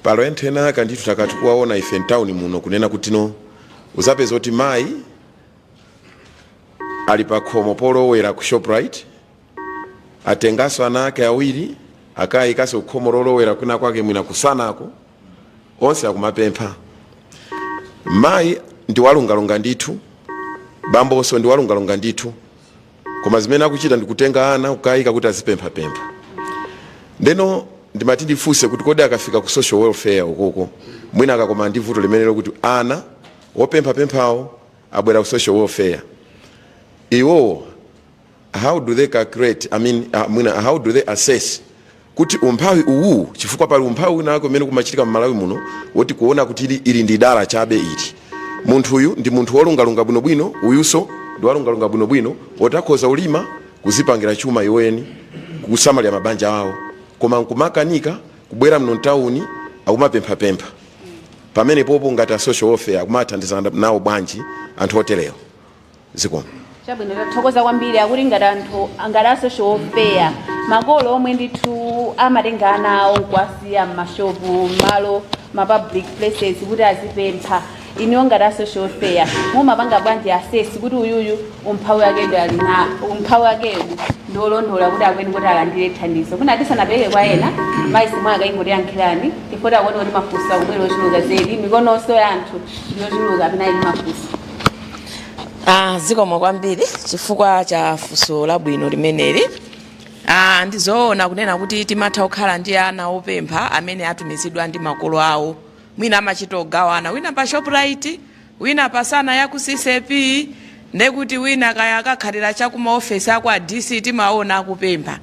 palo anthu ena aka ndithu takati kuwaona ife mtawuni muno, kunena kuti no, uzapeza kuti mayi ali pa khomo polowera ku Shoprite, atenganso ana ake awiri, akayikaso khomo lolowera kwina kwake, mwina kusanako, onse akumapempha. Mayi ndi walungalunga ndithu, bambonso ndi walungalunga ndithu, koma zimene akuchita ndikutenga ana kukayika kuti azipemphapempha. Ndeno ndimati ndifunse kuti kodi akafika ku social welfare ukoko, mwina akakomana ndi vuto limenelo kuti ana wopemphapemphawo abwera ku social welfare, iwowo how do they calculate, I mean, mwina how do they assess kuti umphawi uwu, chifukwa pali umphawi wina wake umene kumachitika m'Malawi muno woti kuona kuti ili ndi dala chabe, ili munthu uyu ndi munthu wolungalunga bwinobwino, uyuso ndi walungalunga bwinobwino, woti akhoza ulima, kuzipangira chuma iweni, kusamalira mabanja awo, koma nkumakanika kubwera muno mtawuni akumapemphapempha? Pamene popo ngati a social welfare akumathandiza nawo bwanji anthu oterewo? Zikomo. Chabwino, tathokoza kwambiri. Akuti ngati anthu ngati a social welfare, makolo omwe ndithu amatenga ana awo nkuwasiya m'mashopu, malo ma public places kuti azipempha, inuyo ngati a social welfare mumapanga bwanji assess kuti uyuyu umphawi wakedu ali na umphawi wakedu ndi olondola kuti akweni kuti alandire thandizo? Kuna tisanapereke kwa ena, mayi Simwaka, ingotiyankhirani tifoti akuone kuti mafunso akubwera ochuluka zedi, mikononso ya anthu ndiyochuluka amene ali ndi mafunso. Zikomo kwambiri chifukwa cha funso labwino limeneli. Ndizoona kunena kuti timatha kukhala ndi ana opempha amene atumizidwa ndi makolo awo, mwina amachita kugawana, wina pa Shoprite, wina pa Sana ya ku CCAP, ndekuti wina kaya akakhalira chakumaofesi aku a DC, timaona akupempha.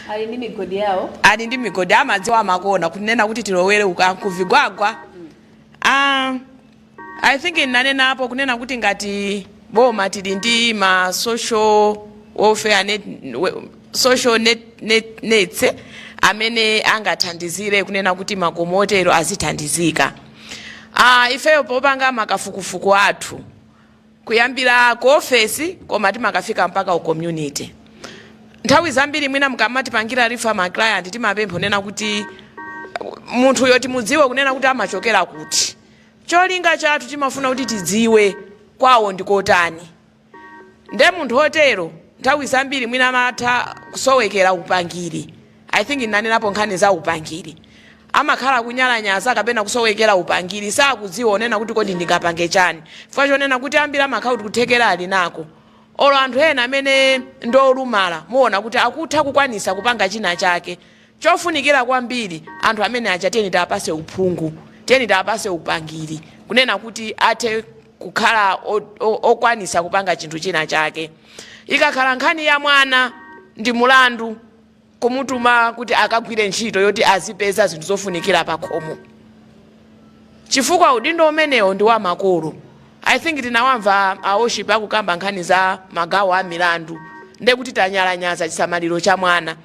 Ali ndi migodi yawo. Ali ndi migodi, amadziwa amakona kunena kuti tilowere ukankuvigwagwa. I think nanenapo kunena kuti ngati boma tili ndi ma social welfare net, social nets amene angathandizire kunena kuti makomo otero azithandizika. Ifeyo popanga makafukufuku athu kuyambira ku ofesi, koma timakafika mpaka ku community, nthawi zambiri mwina mukamatipangira refer ma client, timapempha kunena kuti Munthuyo timudziwe kunena kuti amachokera kuti. Cholinga chathu timafuna kuti tidziwe kwawo ndikotani. Nde munthu otero nthawi zambiri mwina amatha kusowekera upangiri. I think ndinanenapo nkhani za upangiri. Amakhala kunyalanyaza kapena kusowekera upangiri, sakudziwa onena kuti kodi ndingapange chani, chifukwa chonena kuti ambiri amakhala kuti kuthekera ali nako. Olo anthu ena amene ndi olumala muona kuti akutha kukwanisa kupanga china chake. Chofunikira kwambiri, anthu amene aja tiyeni tiwapase uphungu, tiyeni tiwapase upangiri kunena kuti athe kukhala okwanisa kupanga chinthu china chake. Ikakhala nkhani ya mwana, ndi mulandu kumutuma kuti akagwire ntchito yoti azipeza zinthu zofunikira pakhomo, chifukwa udindo umenewo ndi wa makolo. I think tinawamva a worship akukamba nkhani za magawo a milandu. Ndekuti tanyalanyaza chisamaliro cha mwana,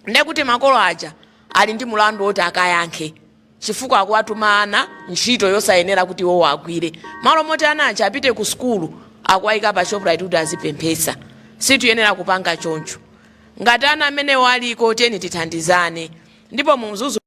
ndekuti makolo aja ali ndi mulandu woti akayankhe, chifukwa akuwatuma ana ntchito yosayenera kuti iwowo agwire. Malo moti ana aja apite ku sukulu, akuwayika pa Shoprite kuti azipemphesa. Situyenera kupanga choncho. Ngati ana amenewo aliko, tiyeni tithandizane. Ndipo mu Mzuzu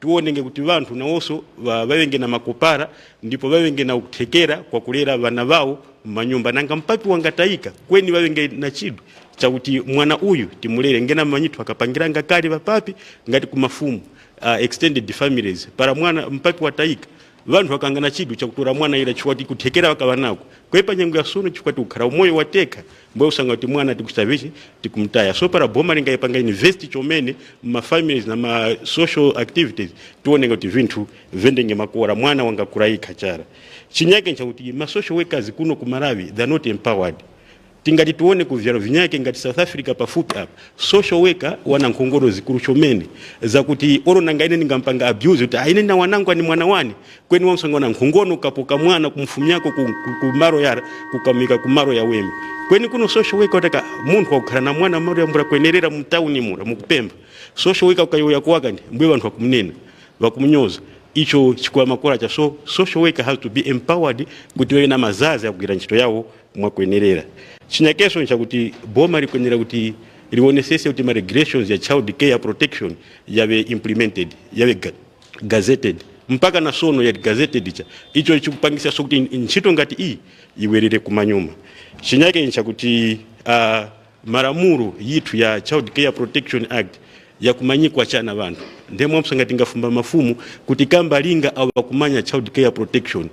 Tionenge kuti vanthu nawonso vavenge na makopara ndipo vavenge na kuthekera kwa kulera vana vawo mmanyumba. Nanga mpapi wangatayika, kweni vavenge na chidwi chakuti mwana uyu timulere. Ngena manyithu akapangiranga kale vapapi ngati kumafumu, extended families, para mwana mpapi watayika, vanthu akangana chidwi chakutora mwana ila chifukwa kuti kuthekera vakava nako. Kwepa nyengo ya sono, chifukwa tikukhala umoyo wateka mboyo, usanga kuti mwana tikuchita vichi, tikumtaya. So para boma lingayipanga invest chomene ma families na ma social activities, tionenga kuti vinthu vendenge makora, mwana wangakuraikha chara. Chinyake nchakuti ma social workers kuno ku Malawi, they are not empowered. Tingati tione ku vyalo vinyake ngati South Africa pafupi apa, social worker wana nkhongolo zikulu chomene zakuti olo nanga ine ningampanga abuse kuti aine na wanangu ani mwana wani, kweni wamsanga wana nkhongono kapoka mwana kumfumyako ku maro yara kukamika ku maro ya wemi. Kweni kuno social worker wataka munthu wakukhala na mwana maro yambura kwenerera mu town mura mukupemba, social worker ukayoya kuwaka ndi mbwe vanthu vakumnena, vakumnyoza. Icho chikuwa makola cha. So social worker has to be empowered kuti wewe na mazazi akugwira ntchito yawo mwakwenerera. Chinyakeso nchakuti boma likwenera kuti lionesese kuti ma regulations ya child care protection yave implemented, yave gazetted. Mpaka na sono yali gazetted cha icho chikupangisa so kuti ntchito ngati iyi iwerere kumanyuma. Chinyake nchakuti malamulo yithu ya Child Care Protection Act yakumanyikwa chana vanthu. Ndiye mwamsanga tingafumba mafumu kuti kamba linga awo akumanya child care protection,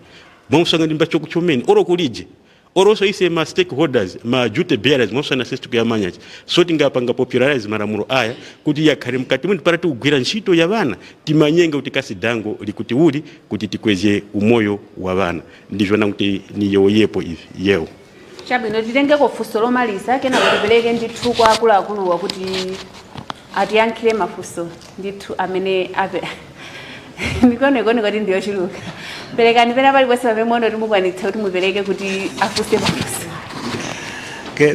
mwamsanga ndimba chokuchomene oro kulije oronso ise ma stakeholders, ma duty bearers, mwamsana sisi tikuyamanya. So tingapanga popularize malamulo aya kuti yakhale mkati mwini para tikugwira ntchito ya vana, timanyenge kuti kasi dango likuti uli kuti tikweze umoyo wa vana. Ndivyo nakuti niyo yepo ivi yewo. Chabwino, titengeko funso lomaliza, kenako tipereke ndithu kwa akuluakuluwa kuti atiyankhire mafunso ndithu amene ape mikono ikuoneka kuti ndiyochuluka. Perekani pena paliponse pamene muona kuti mukwanitsa kuti mupereke kuti afunse mafunso. Okay,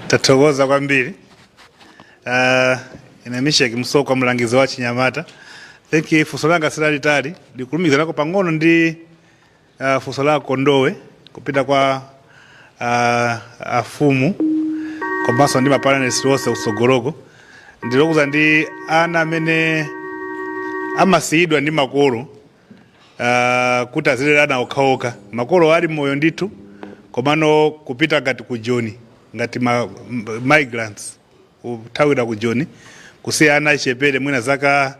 tathokoza kwambiri. Ine Mishek Msoko, mlangizi wa chinyamata. Thank you. Funso langa silalitali, likulumikizanako pang'ono ndi funso la Kondowe kupita kwa afumu komanso ndi ma panelists onse kutsogoloko. Ndilokuza ndi ana amene amasiyidwa ndi makolo kuti azilerana okhaokha, makolo ali moyo ndithu, komano kupita ngati ku Joni, ngati ma migrants, kuthawira ku Joni, kusiya ana achepere mwina zaka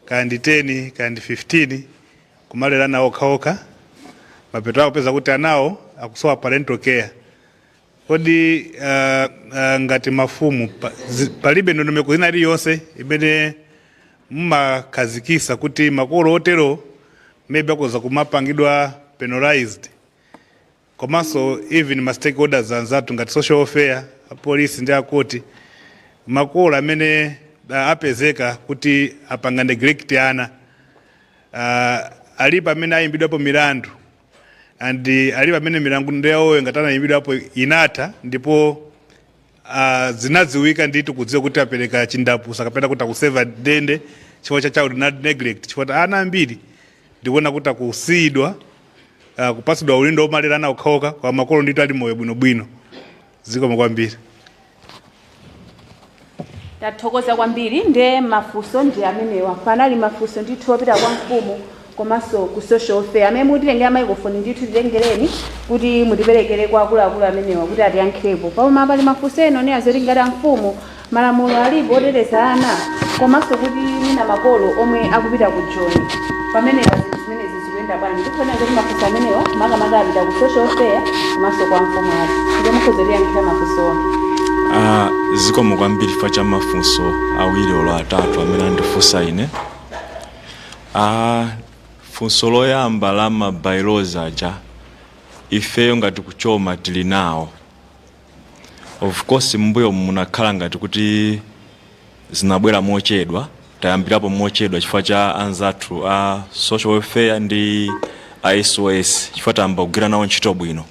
kaya ndi 10 kaya ndi 15 kumalerana okhaokha. Mapeto ako peza kuti anawo akusowa parental care. Kodi ngati mafumu palibe ndondomeko ina iliyonse imene mumakhazikisa kuti makolo otero maybe akoza kumapangidwa penalized, komanso even ma stakeholders anzathu ngati social welfare, apolisi ndi akoti, makolo amene apezeka kuti apanga neglect ana, alipo amene ayimbidwapo milandu and alipo amene milandu yawoyo ngati anayimbidwapo inatha ndipo zinadziwika ndithu kudziwa kuti apereka chindapusa kapena kuti akuseva dende chifukwa cha child neglect? Chifukwa ana ambiri ndikuona kuti akusiyidwa, kupatsidwa udindo omalera ana okhaokha kwa makolo ndithu ali moyo bwinobwino. Zikomo kwambiri. Tathokoza kwambiri. Nde mafunso ndi amenewa. Panali mafunso ndithu opita kwa mfumu komanso ku social welfare. Amene mutitengera microphone ndithu, titengereni kuti mutiperekere kwa akuluakulu amenewa kuti atiyankhirepo. Pamwe pali mafunso ena onena zoti ngati amfumu, malamulo alipo oteteza ana, komanso kuti mwina makolo omwe akupita ku Joni, pamenepa zinthu zimenezi zikuyenda bwanji? Ndikuonera zoti mafunso amenewa makamaka apita ku social welfare komanso kwa mfumu athu. Ndiye mukhoza tiyankhira mafunsowa. Zikomo kwambiri chifukwa cha mafunso awiri olo atatu amene andifunsa ine. Funso loyamba la ma bylaws aja, ifeyo ngati kuchoma tili nawo. Of course mbuyo munakhala ngati kuti zinabwera mochedwa, tayambirapo mochedwa chifukwa cha anzathu a social welfare ndi a SOS, chifukwa tayamba kugwira nawo ntchito bwino.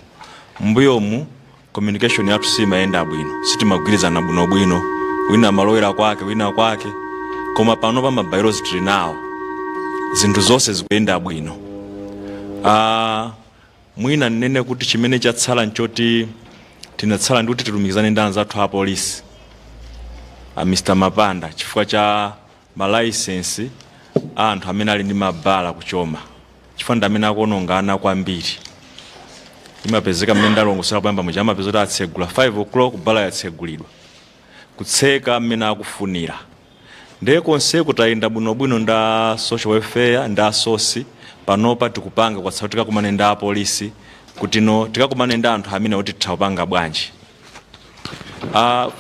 Mbuyomu communication yathu simayenda bwino, sitimagwirizana bwinobwino, wina amalowera kwake, wina kwake. Koma pano pa ma bylaws tili nawo, zinthu zonse zikuyenda bwino. Mwina nnene kuti chimene chatsala nchoti tinatsala ndi kuti tilumikizane ndi anzathu a polisi, a Mr Mapanda, chifukwa cha ma license. a anthu amene ali ndi mabala kuchoma, chifukwa ndi amene akuononga ana kwambiri. Imapezeka mmene ndalongosola poyamba muja, amapeza kuti atsegula 5 o'clock, bala yatsegulidwa, kutseka mmene akufunira. Ndiye konseku tayenda bwinobwino nda social welfare nda SOS. Panopa tikupanga kwatsa kuti tikakumane ndi apolisi, kuti no tikakumane ndi anthu amene kuti titha kupanga bwanji.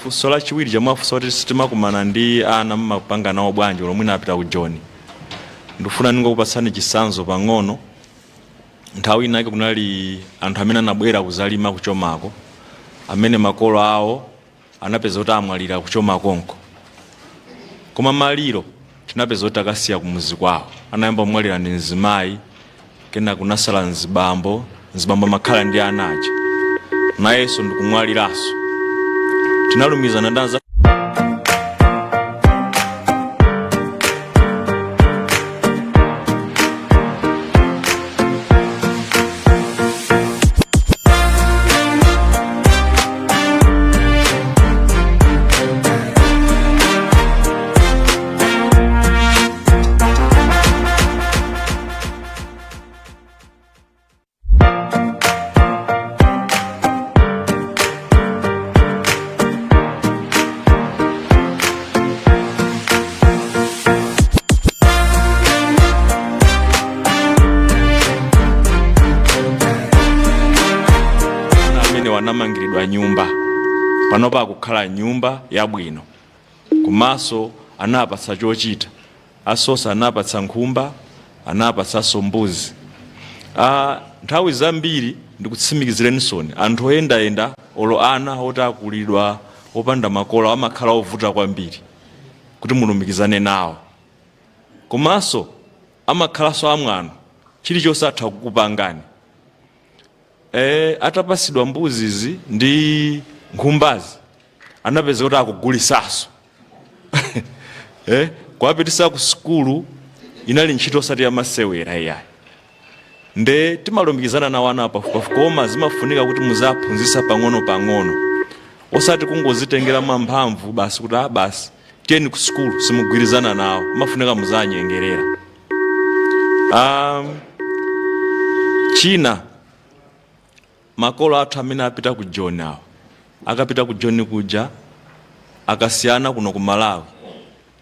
Funso lachiwiri chamwafunsa kuti sitimakumana ndi ana, mumapanga nawo bwanji lomwe mwina apita ku Joni? Ndifuna ningokupatsani chitsanzo pang'ono. Nthawi inake kunali anthu amene anabwera kuzalima kuchomako, amene makolo awo anapeza kuti amwalira kuchoma konko, koma maliro tinapeza kuti akasiya kumuzi kwawo. Anayamba kumwalira ndi mzimayi, kena kunasala mzibambo. Mzibambo amakhala ndi ana aja, nayenso ndikumwaliranso. Tinalumikizana ndi anza amene wanamangiridwa nyumba, panopa akukhala nyumba yabwino, komanso anapatsa chochita. A SOS anapatsa nkhumba, anapatsanso mbuzi. Nthawi zambiri ndikutsimikizirenisoni, anthu oyendayenda olo ana oti akulidwa opanda makolo amakhala ovuta kwambiri kuti mulumikizane nawo, komanso amakhalanso amwano, chilichonse atha kukupangani. Atapasidwa mbuzizi ndi nkhumbazi, anapeza kuti akugulisaso. Kuwapitisa ku sukulu inali ntchito osati yamasewera iyayi. Nde timalumikizana nawo ana pafupipafupi, koma zimafunika kuti muzaphunzitsa pang'ono pang'ono, osati kungozitengera mwamphamvu basi kuti ah basi tiyeni ku sukulu. Simugwirizana nawo, mafunika muzanyengerera. China, makolo athu amene apita ku Joni awo, akapita ku Joni kuja, akasiyana kuno ku Malawi,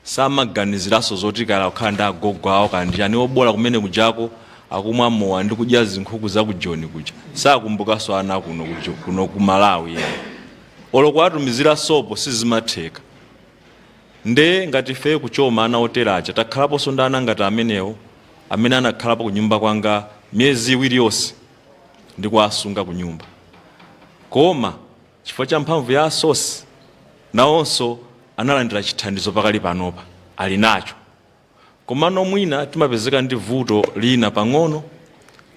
samaganiziranso zoti kala kukhala ndi agogo awo kandi chani. Obola kumene kujako akumwa mowa ndi kudya zinkhuku za ku Joni kuja, sakumbukanso ana kuno kuno ku Malawi yayi. Olo kuwatumizira sopo sizimatheka. Nde ngati ife kuchoma ana oteracha, takhalaponso ndi ana ngati amenewo amene anakhalapo kunyumba kwanga miyezi 2 yonse ndi kuwasunga kunyumba, koma chifukwa cha mphamvu ya a SOS nawonso analandira chithandizo, pakali panopa ali nacho. Komano mwina timapezeka ndi vuto lina pang'ono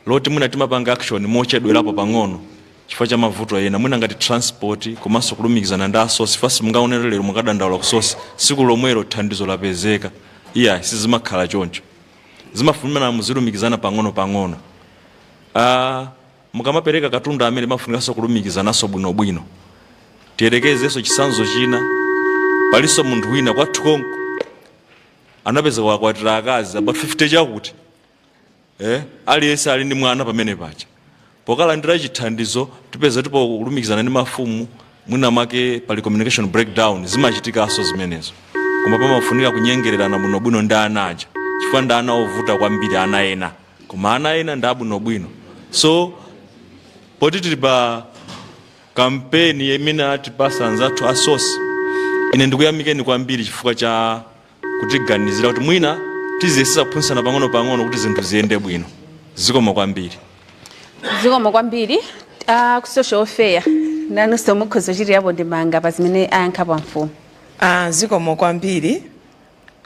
loti mwina timapanga action mochedwerapo pang'ono chifukwa cha mavuto ena, mwina ngati transport komanso kulumikizana ndi a SOS. Fasi mungaonere lero mukadandaula ku SOS, siku lomwelo thandizo lapezeka, iya, sizimakhala choncho. Zimafunana muzilumikizana pang'ono pang'ono. Mukamapereka katundu amene mafunikanso kulumikizananso bwinobwino. Tiyerekezenso chitsanzo china, palinso munthu wina kwathu konko anapeza wakwatira akazi about 50 chakuti, aliyense ali ndi mwana pamene paja. Pokalandira chithandizo tipeza tipo kulumikizana ndi mafumu, mwina mwake pali communication breakdown, zimachitikanso zimenezo. Koma pamafunika kunyengererana bwinobwino ndi ana aja, chifukwa ndi ana ovuta kwambiri ana ena, koma ana ena ndi abwinobwino. So poti tili pa kampeni imene atipasa anzathu a SOS, ine ndikuyamikeni kwambiri chifukwa cha kutiganizira kuti mwina tiziyesesa kuphunzitsana pang'ono pang'ono kuti zinthu ziyende bwino. Zikomo kwambiri. Zikomo kwambiri. Ku social welfare nanunso mukhoza kuchitirapo ndemanga pa zimene ayankhapo amfumu. Zikomo kwambiri.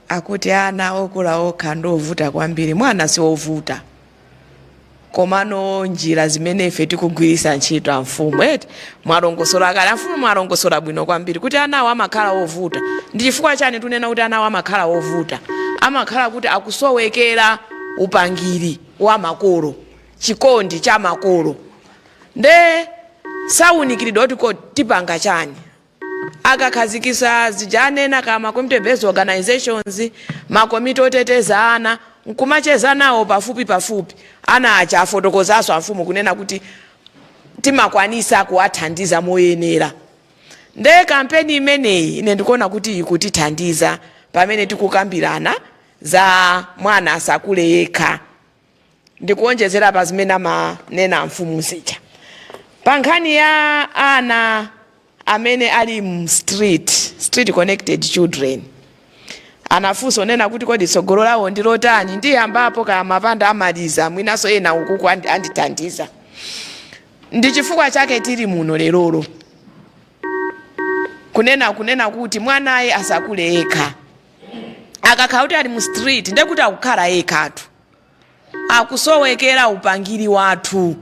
Akuti ana okula okha ndovuta kwambiri. Mwana si wovuta, komano njira zimene ife tikugwiritsa ntchito, amfumu eti mwalongosola kale, amfumu mwalongosola bwino kwambiri kuti anawo amakhala ovuta. Ndi chifukwa chani tunena kuti anawo amakhala ovuta? Amakhala kuti akusowekera upangiri wa makolo, chikondi cha makolo, nde sawunikiridwa kuti ko tipanga chani. Akakhazikisa zija anena kama community based organizations, makomiti oteteza ana, nkumacheza nawo pafupi pafupi ana aja, afotokozaso amfumu kunena kuti timakwanisa kuwathandiza moyenera. Nde kampeni imeneyi ine ndikuona kuti ikutithandiza pamene tikukambirana za mwana asakule yekha. Ndikuonjezera pa zimene amanena mfumu zija pa nkhani ya ana amene ali mu street, street connected children. Anafunsa onena kuti kodi tsogolo lawo ndi lotani? Ndiyambapo kaya mapanda amaliza, mwinanso ena ukuku andithandiza. Ndi chifukwa chake tili muno lerolo kunena kuti mwanaye asakule yekha. Akakhala kuti ali mu street, ndekuti akukhala yekhatu, akusowekera upangiri wathu.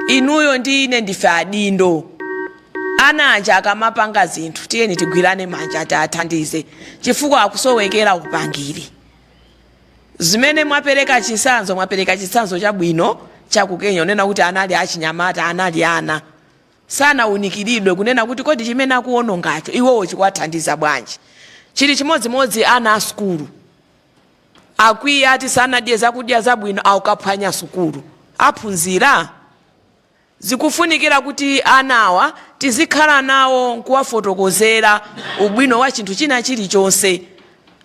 Inuyo ndi ine ndife adindo. Ana aja akamapanga zinthu, tiyeni tigwirane manja tiathandize, chifukwa akusowekera upangiri. Zimene mwapereka chitsanzo, mwapereka chitsanzo chabwino chakukenya, unena kuti anali achinyamata, anali ana, sanawunikiridwe kunena kuti kodi chimene akuwonongacho iwowo chikuwathandiza bwanji. Chili chimodzimodzi ana a sukulu, akwiya ati sanadye zakudya zabwino, akukaphwanya sukulu, aphunzira? Zikufunikira kuti anawa tizikhala nawo nkuwafotokozera ubwino wa chinthu china chilichonse,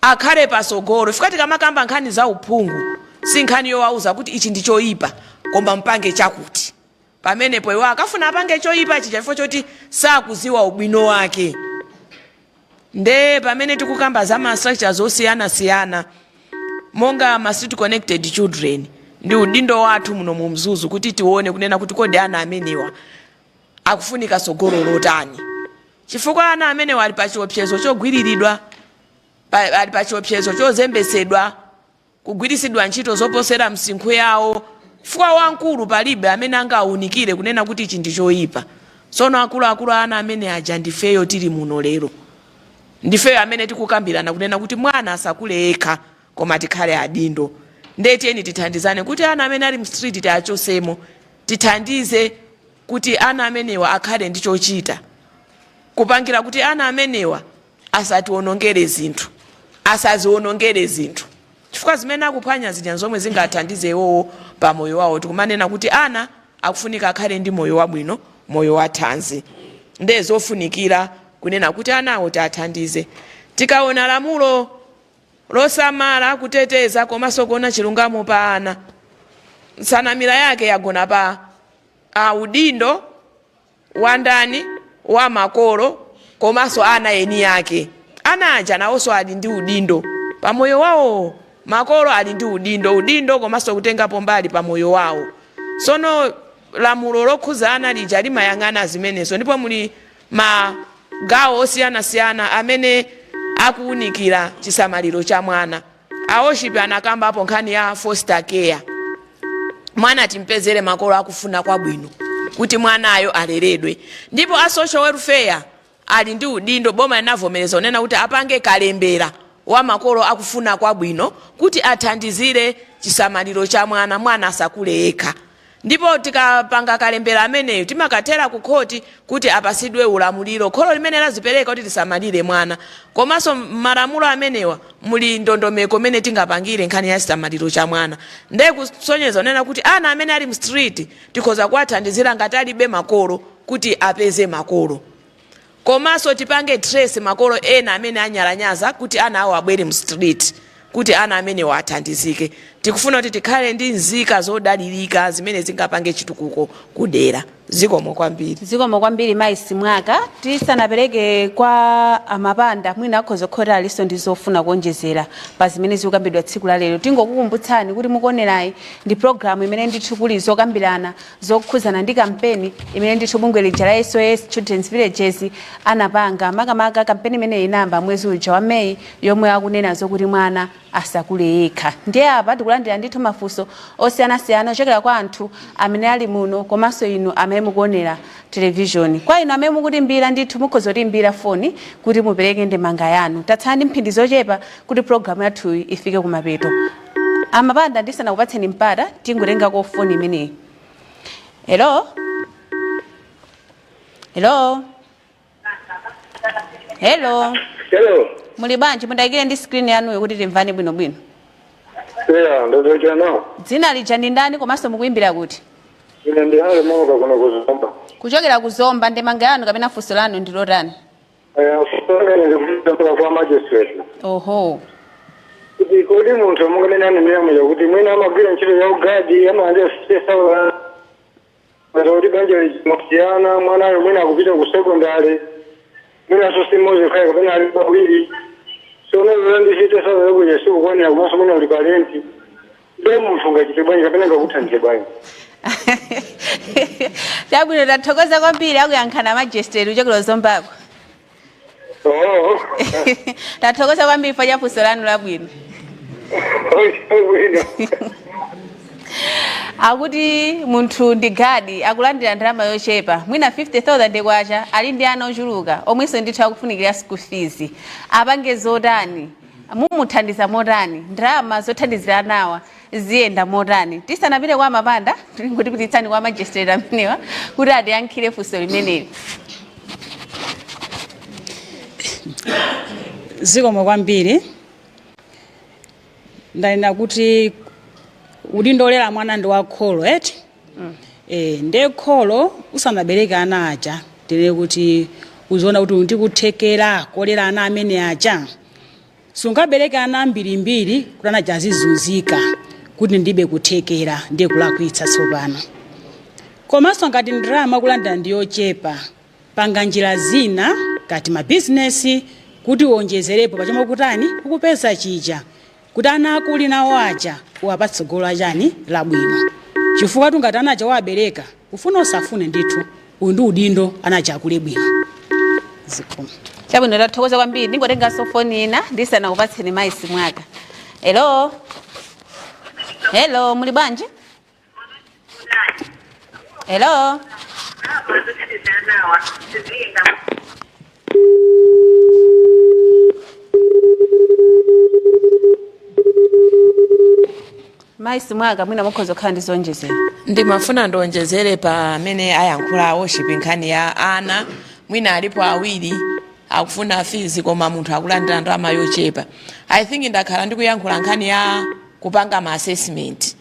akhale pasogolo. Fika tikamakamba nkhani za uphungu, si nkhani yowauza kuti ichi ndi choyipa koma mpange chakuti. Pamenepo iwo akafuna apange choyipa chija chifukwa choti sakuziwa ubwino wake. Nde pamene tikukamba za ma structures osiyanasiyana monga ma street connected children, ndi udindo wathu muno mu Mzuzu kuti tione kunena kuti kodi ana amenewa akufunika sogolo lotani, chifukwa ana amenewa ali pa chiopsezo chogwiriridwa, ali pa chiopsezo chozembesedwa, kugwiritsidwa ntchito zoposera msinkhu yawo, chifukwa wamkulu palibe amene angawunikire kunena kuti ichi ndi choyipa. Tsono akuluakulu ana amene aja ndifeyo tili muno lero, ndifeyo amene tikukambirana kunena kuti mwana asakule yekha, koma tikhale adindo. Ndiye tiyeni tithandizane kuti ana amene ali mstreet tiachosemo, tithandize kuti ana amenewa akhale ndi chochita, kupangira kuti ana amenewa asatiwonongere zinthu, asaziwonongere zinthu, chifukwa zimene akuphwanya zija zomwe zingathandize iwowo pa moyo wawo. Tikumanena kuti ana akufunika akhale ndi moyo wabwino, moyo wathanzi. Ndiye zofunikira kunena kuti anawo tiathandize. Tikaona lamulo losamala, kuteteza komanso kuona chilungamo pa ana, nsanamira yake yagona pa udindo wandani? Wa makolo komanso ana eni yake. Ana aja nawonso ali ndi udindo pa moyo wawo. Makolo ali ndi udindo komanso kutengapo mbali pa moyo wawo. Sono lamulo lokhuza ana lija limayang'ana zimenezo, ndipo muli magawo osiyanasiyana amene akuwunikira chisamaliro cha mwana. Awoshipi anakambapo nkhani ya foster care. Mwana timpezere makolo akufuna kwabwino kuti mwanayo aleredwe, ndipo a social welfare ali ndi udindo. Boma linavomereza kunena kuti apange kalembera wa makolo akufuna kwabwino kuti athandizire chisamaliro cha mwana, mwana asakule yekha. Ndipo tikapanga kalembera ameneyo, timakathera ku khoti kuti apasidwe ulamuliro kholo limene lazipereka kuti lisamalire mwana. Komanso malamulo amenewa muli ndondomeko imene tingapangire nkhani ya chisamaliro cha mwana. Ndiye kusonyeza kunena kuti ana amene ali mstreet tikhoza kuwathandizira ngati alibe makolo kuti apeze makolo, komanso tipange trace makolo ena amene anyalanyaza kuti ana awo abwere mu street, kuti ana amenewa athandizike. Tikufuna kuti tikhale ndi nzika zodalirika zimene zingapange chitukuko kudera. Zikomo kwambiri. Zikomo kwambiri, mayi Simwaka. Tisanapereke kwa amapanda, mwina akhoza kukhota alinso ndi zofuna kuonjezera pa zimene zikukambidwa tsiku la lero. Tingokukumbutsani kuti mukuonerayi ndi programu imene ndithu kuli zokambirana zokhuzana ndi kampeni imene ndithu bungwe lija la SOS Children's Villages anapanga. Makamaka kampeni imeneyi inayamba mwezi uja wa Meyi, yomwe akunena zokuti mwana asakule yekha. Ndiye apa tikulandira ndithu mafunso osiyanasiyana ochokera kwa anthu amene ali muno komanso inu amene mukuonera televishoni. Kwa inu amene mukutimbira, ndithu mukhoza kutimbira foni kuti mupereke ndemanga yanu. Tatsala ndi mphindi zochepa kuti programu yathuyi ifike kumapeto. Amapanda, ndisanakupatseni mpata, tingotengako foni imeneyi. Hello, hello. Hello. Hello. Muli bwanji? Mundayikire ndi screen yanuyo kuti timvane bwinobwino. Yeah, ndozocha no. Dzina lija ndi ndani komanso mukuyimbira kuti? Ine ndi hale moka kuno kuzomba. Kuchokera kuzomba, ndemanga yanu kapena funso lanu ndi lotani? Eh, funso ndikufunsa kwa magistrate. Oho. Kuti kodi munthu monga anenera muja kuti mwina amagwira ntchito ya ugadi amalandira 50,000 kuti banja limasiyana, mwanayo mwina akupita ku secondary, mwinanso si mmodzi khaye kapena ali awiri, so unazola ndi 50,000 yakuja sikukwanira, komanso mwina uli pa renti, ndiye munthu ungachite bwanji kapena ngakuthandize bwanji? Chabwino, tathokoza kwambiri, akuyankhana magistrate kuchokera kuzombako. Oh. Tathokoza kwambiri pa cha funso lanu labwino. Bwino. Akuti munthu ndi gadi, akulandira ndalama yochepa, mwina 50,000 kwacha, ali ndi ana ochuluka omwenso ndithu akufunikira school fees, apange zotani? Mumuthandiza motani? Ndalama zothandizira anawa ziyenda motani? Tisanapite kwa mapanda, tingotipititsani kwa magistrate amenewa kuti atiyankhire funso limeneli. Zikomo kwambiri. Ndanena kuti udindo olera mwana ndi wa kholo, eti? Nde kholo usanabereke ana aja, tinene kuti uziona kuti ndikuthekera kolera ana amene aja. Sungabereke ana ambirimbiri kuti ana aja azizunzika kuti ndibe kuthekera, ndiye kulakwitsa tsopano. Komanso ngati ndalama kulandira ndi yochepa, panga njira zina ngati mabizinesi kuti uwonjezerepo pachomwe kutani ukupeza chija, kuti ana ako uli nawo aja uwapatse tsogolo lachani labwino, chifukwa tungati ana aja wabereka, ufune usafune, ndithu uyu ndi udindo, ana aja akule bwino. Zikomo. Chabwino, tathokoza kwambiri. Ndingotenganso foni ina ndisanakupatseni mayi Simwaka. Hello, hello, muli bwanji? Hello. Mayi Simwaka, mwina mukhoza kukhala ndi zonjezera. Ndimafuna ndionjezere pamene ayankhula worship, nkhani ya ana mwina alipo awiri akufuna fees koma munthu akulandira ndalama yochepa. I think ndakhala ndikuyankhula nkhani ya kupanga ma assessment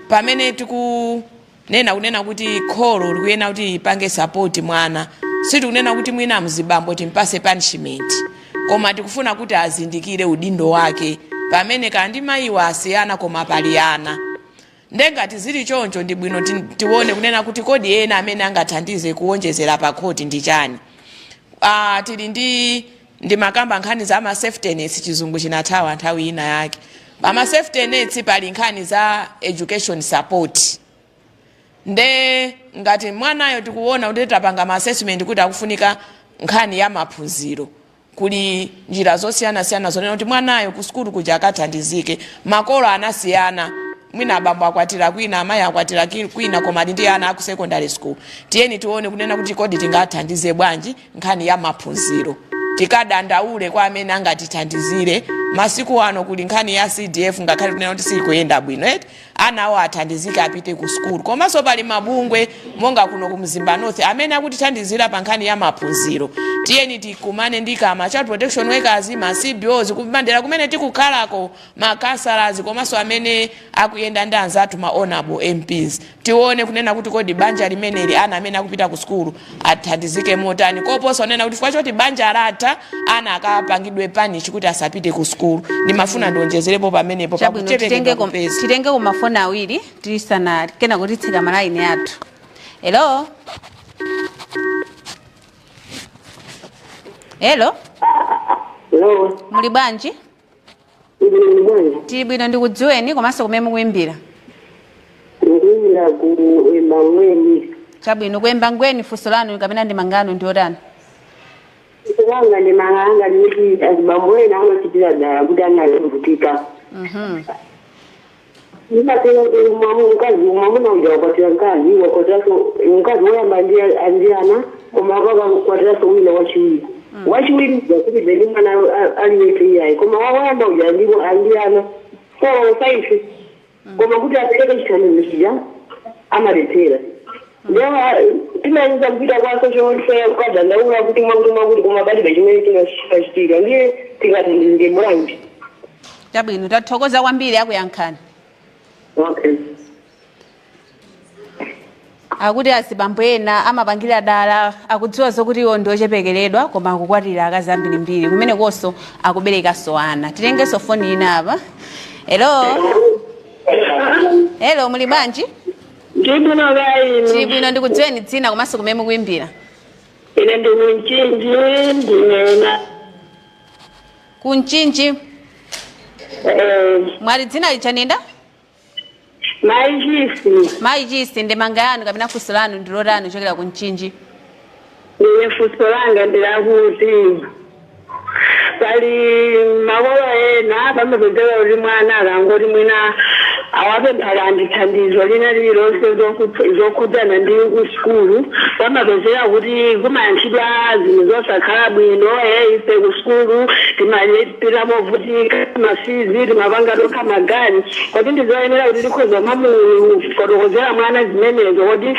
pamene tikunena kunena kuti kholo likuyenera kuti ipange support mwana. Sitikunena kuti mwina mzibambo timpase punishment, koma tikufuna kuti azindikire udindo wake pamene kandi mayiwa asiyana koma pali ana. Ndengati zili choncho, ndi bwino tione kunena kuti kodi ena amene angathandize kuwonjezera pa khoti ndi chani? Tili ndi makamba nkhani za ma safety nets, chizungu chinathawa nthawi ina yake. Pa ma safety nets pali nkhani za education support. Nde ngati mwanayo tikuona kuti tapanga ma assessment kuti akufunika nkhani ya maphunziro, kuli njira zosiyanasiyana zonena kuti mwanayo ku sukulu kuja akathandizike. Makolo anasiyana, mwina abambo akwatira kwina, amayi akwatira kwina, koma ali ndi ana aku secondary school. Tiyeni tione kunena kuti kodi tingathandize bwanji nkhani ya maphunziro, tikadandaule kwa amene angatithandizire. Masiku ano kuli nkhani ya CDF, ngakhale kunena kuti sikuyenda bwino, eti? Ana awo athandizike apite ku sukulu. Komanso pali mabungwe monga kuno ku Mzimba North amene akutithandizira pa nkhani ya maphunziro. Tiyeni tikumane ndi kama child protection workers, ma CBOs kumadera kumene tikukhalako, ma councillors, komanso amene akuyenda ndi anzathu ma honorable MPs, tione kunena kuti kodi banja limeneli ana amene akupita ku sukulu athandizike motani, koposa kunena kuti chifukwa choti banja latha ana akapangidwe punish kuti asapite ku sukulu. Ndimafuna ndionjezerepo pamenepo. Chabwino. Pakuchepekedwa kupeza. Titenge kumafoni awiri tisana kena kutitsika malaini athu. Hello, hello. Hello. Muli bwanji? Ndili bwanji. Tili bwino. Ndikudziweni komanso kumene mukuyimbira. Ndikuyimbira ku Embangweni. Chabwino, ku Embangweni, funso lanu kapena ndemanga yanu ndi otani? Langa ndemanga yanga ndikuti azibambo ena amachitira dala kuti ana azivutika. Ndimatero kuti mkazi, mwamuna uja wakwatira mkazi, wakwatiranso mkazi woyamba ndi ana, koma akakwatiranso wina wachiwiri. Wachiwiri uja kulibe ndi mwana aliyense iyayi, koma woyamba uja ndipo ali ndi ana 4 or 5, koma kuti apereke chithandizo chija amalephera. Ndiye timayinza kupita kwa social welfare kukadandaula kuti mwakuti mwakuti, koma palibe chimene chinachitika. Ndiye tingathandizike bwanji? Chabwino, tathokoza kwambiri, akuyankhani. Okay. Akuti azibambo ena amapangira dala, akudziwa zokuti iwo ndi ochepekeredwa, koma akukwatira akazi ambirimbiri, kumene konso akuberekanso ana. Titengenso foni ina apa. Hello, hello, muli bwanji? Ndibwino, kaya inu? Tili bwino. Ndikudziweni dzina komanso kumene mukuimbira. Ine ndi Mchinji, ndinena. Kumchinji? Mwali dzina lichanenda? Mayi Chisi. Mayi Chisi, ndemanga yanu kapena funso lanu ndi lotani kuchokera ku Mchinji? Ine funso langa ndilakuti pali makolo ena pamapezeka kuti mwana akangoti mwina awapempha kandi thandizo lina lililonse zokhudzana ndi ku sukulu, pamapezeka kuti kumayankhidwa zinthu zosakhala bwino: "E, ife ku sukulu timalipira movutika ma fees, timapanga tokha magani." Kodi ndizoyenera kuti tikhoza mamufotokozera mwana zimenezo, kuti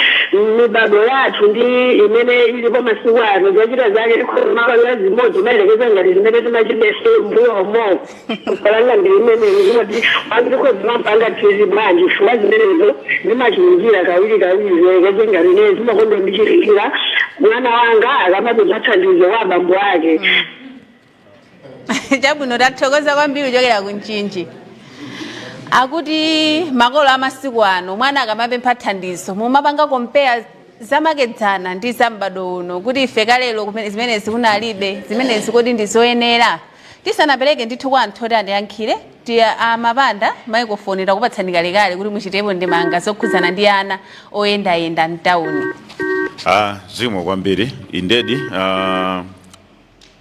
mibado yathu ndi imene ilipo masiku ano, zochita zake tikhoza mapanga zimodzi, umayelekeza ngati zimene timachita mbuyomo? Falanga ndi imene kuti wanthu tikhoza mapanga tizi bwanji, chifukwa zimenezo zimachulukira kawiri kawiri. Zilekeze ngati ine zimakonda ndichitikira mwana wanga akamapeza thandizo kwa abambo ake. Chabwino, tathokoza kwambiri kuchokera ku Mchinji. Akuti makolo amasiku ano, mwana akamapempha thandizo, mumapanga compare zamakedzana ndi za m'bado uno, kuti ife kalelo zimenezi kunalibe zimenezi. Kodi ndi zoyenera? Tisanapereke ndithu kwa anthu oti andiyankhire, ti amapanda microphone takupatsani kalekale kuti muchitepo ndemanga zokhudzana ndi ana oyendayenda mtawuni. Ah, zikomo kwambiri. Indedi,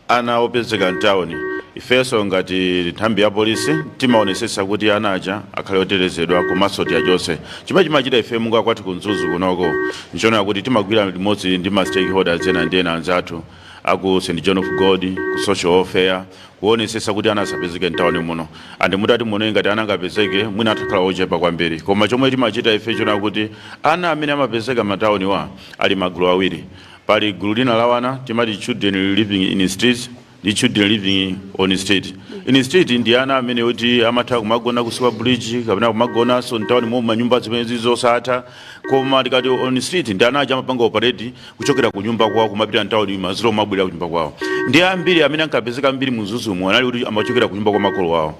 ana opezeka mtawuni, ifenso ngati nthambi ya polisi timaonesesa kuti ana aja akhale otetezedwa komanso tiyachotse. Chimene chimachita ife munga kwathu ku Mzuzu kunoko nchonera kuti timagwira limodzi ndi ma stakeholders ena ndi ena anzathu aku St John of God, ku social welfare, kuonesesa kuti ana asapezeke mtawuni muno. And mutati muone, ngati ana angapezeke, mwina atakhala ochepa kwambiri. Koma chomwe timachita ife chona kuti ana amene amapezeka matawuni wa ali magulu awiri. Pali gulu lina la wana timati children living in streets ndi children living on street. In street ndi ana amene kuti amatha kumagona ku Super Bridge kapena kumagonanso mtawuni momwe manyumba zimene zosatha. Koma tikati on street, ndi ana aja amapanga operate kuchokera ku nyumba kwawo kumapita mtawuni, madzulo kumabwera ku nyumba kwawo. Ndi ambiri amene ankapezeka ambiri mu Mzuzumu anali kuti amachokera ku nyumba kwa makolo awo.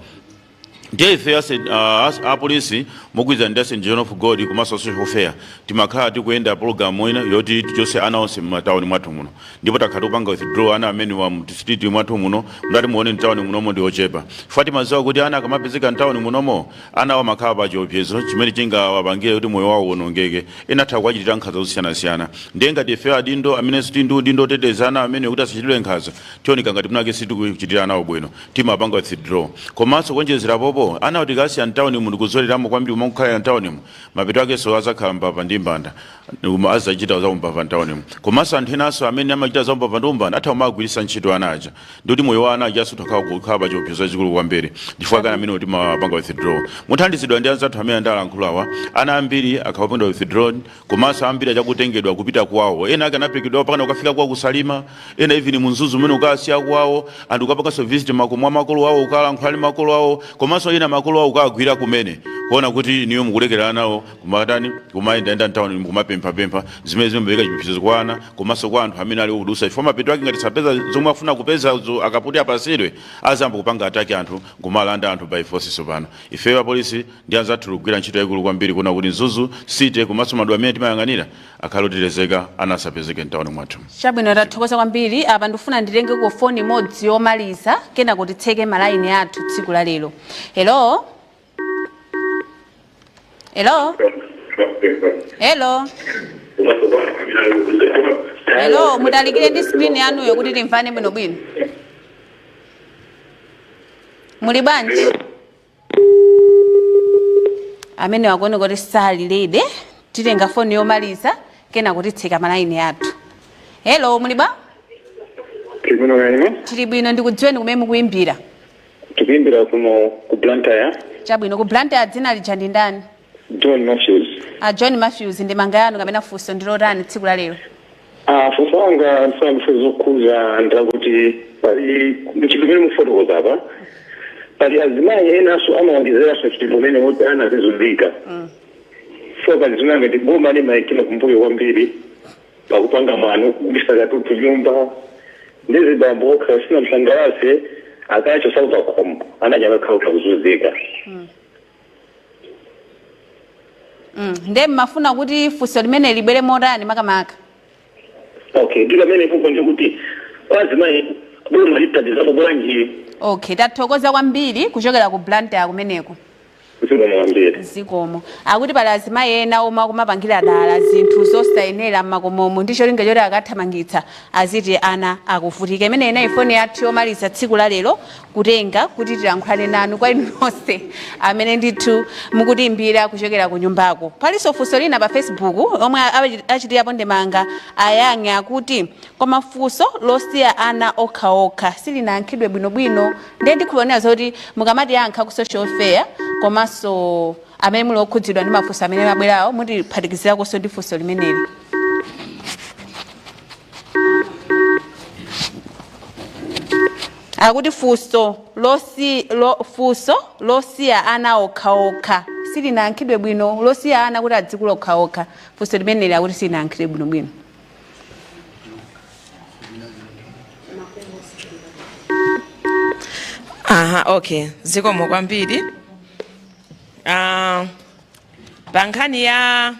Ndiye ife apolisi mogwirizana ndi St John of God komanso social welfare timakhala tikuyenda program ina yoti tichotse ana onse m'matawuni mwathu muno, ndipo takhala tikupanga withdraw ana amene wa mu street mwathu muno. Mutati muone, mtawuni munomo ndi ochepa, chifukwa timadziwa kuti ana akamapezeka mtawuni munomo, ana awo amakhala pa chiopsezo chimene chingawapangire kuti moyo wawo uwonongeke, ena atha kuwachitira nkhanza zosiyanasiyana. Ndiye ngati ife adindo amene tili ndi udindo oteteza ana amene kuti asachitidwe nkhanza, tioneka ngati munake sitikuchitira anawo bwino, timapanga withdraw. Komanso kuonjezera popo, ana kuti tikasiya mtawuni muno kuzolерamo kwambiri kumakukhalira mtawunimu, mapeto akenso azakhala mbava ndi mbanda, azachita za umbava mtawunimu. Komanso anthu enanso amene amachita za umbava ndi umbanda atha kumagwiritsa ntchito ana aja, ndikuti moyo wa ana aja sutha kukhala pa chiopsezo chachikulu kwambiri. Chifukwa kana amene timapanga withdraw muthandizidwa ndi anzathu amene andalankhulawa, ana ambiri akhapangidwa withdraw, komanso ambiri achakutengedwa kupita kwawo. Ena ake anapekedwa pakana ukafika kwawo kusalima, ena even mu Mzuzu umene ukasiya kwawo, anthu ukapanganso visit makomo a makolo awo, ukalankhula ndi makolo awo, komanso ena makolo awo ukagwira kumene kuona kuti niyo mukulekerera nawo kumatani, kumayendayenda mtawuni kumapemphapempha, zimene zimapereka chiopsezo kwa ana komanso kwa anthu amene ali okudusa, chifukwa mapeto ake ngati sapeza zomwe afuna kupeza akaputi apasidwe, azamba kupanga attack anthu, kumalanda anthu by force. Sopano ifeyo apolisi ndi anzathu tikugwira ntchito yaikulu kwambiri kuona kuti Mzuzu City komanso madera amene timayang'anira akhale otetezeka, ana asapezeke mtawuni mwathu. Chabwino, tathokoza kwambiri. Apa ndifuna nditenge ku foni imodzi yomaliza, kenako titseke malaini athu tsiku la lero. Hello, hello, hello, hello. Mutalikire ndi screen yanuyo kuti timvane bwinobwino. Muli bwanji? Amene wakuoneka kuti salilede, titenga foni yomaliza, kenako titseka malaini athu. Hello, muli bwa? Tili bwino. Tili bwino. Ndikudziweni kumene mukuimbira. Tikuimbira kuno ku Blantyre. Chabwino, ku Blantyre. Dzina lija ndi ndani? John Matthews. A John Matthews, ndemanga yanu kapena funso ndi lotani tsiku la lero? Ah, funso langa ndisandife zokhuza ndakuti pali mchinthu chimene mufotokoza apa, pali azimayi enanso amawonjezeranso chinthu umene woti ana azizunzika. So pali zinanga ndi boma limayikira kumbuyo kwambiri pakupanga mwano, kugulisa katundu nyumba ndi zibambo okha sina msangalase akacho sauka khomo anaja akakhala kuzunzika. Nde mmafuna kuti funso limene libwere motani makamaka? Okay, ndi pamene kukonje kuti azimayi boma lithandizapo bwanji? Okay, tathokoza kwambiri kuchokera ku Blantyre kumeneko. Zikomo kwambiri. Zikomo. Akuti pali azimayi ena omwe akumapangira dala zinthu zosayenera m'makomomo ndi cholinga choti akathamangitsa aziti ana akuvutika. Imeneyi inali foni yathu yomaliza tsiku la lero kutenga kuti tilankhulane nanu kwa inu nonse amene ndithu mukutiimbira kuchokera ku nyumbako. Palinso funso lina pa Facebook omwe achitirapo ndemanga ayang'e akuti koma funso losiya ana okhaokha silinayankhidwe bwinobwino. Ndiye ndikhulupirira zoti mukamatiyankha ku social welfare komanso amene muli okhudzidwa ndi mafunso amene mabwerawo mutiphatikizirakonso ndi funso limeneli. Akuti funso losiya ana okhaokha silinayankhidwe bwino, losiya ana kuti adzikula okhaokha, funso limeneli akuti silinayankhidwe bwinobwino. Aha, okay, zikomo kwambiri. Pa nkhani ya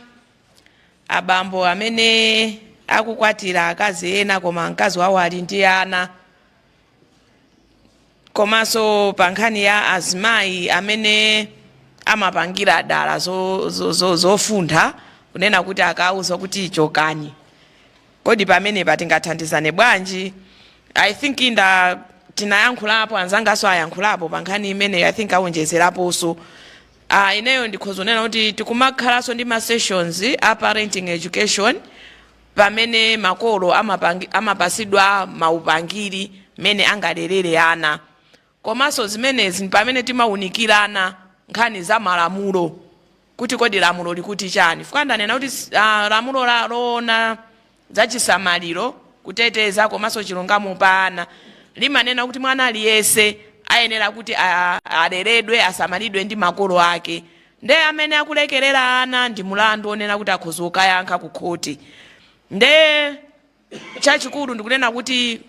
abambo amene akukwatira akazi ena koma mkazi wawo ali ndi ana, komanso pa nkhani ya azimayi amene amapangira dala zofuntha kunena kuti akauza kuti chokani, kodi pamenepa tingathandizane bwanji? I think nda tinayankhulapo, anzangaso ayankhulapo pa nkhani imeneyo. I think awonjezeraponso. Ineyo ndikhoza kunena kuti tikumakhalanso ndi ma sessions a parenting education pamene makolo amapasidwa maupangiri mmene angalerere ana. Komanso zimenezi ndi pamene timaunikirana nkhani za malamulo kuti kodi lamulo likuti chani, chifukwa ndanena kuti lamulo loona za chisamaliro, kuteteza komanso chilungamo pa ana limanena kuti mwana aliyense ayenera kuti aleredwe, asamalidwe ndi makolo ake. Nde amene akulekerera ana ndi mulandu onena kuti akhoza kukayankha ku khoti. Nde chachikulu ndikunena kuti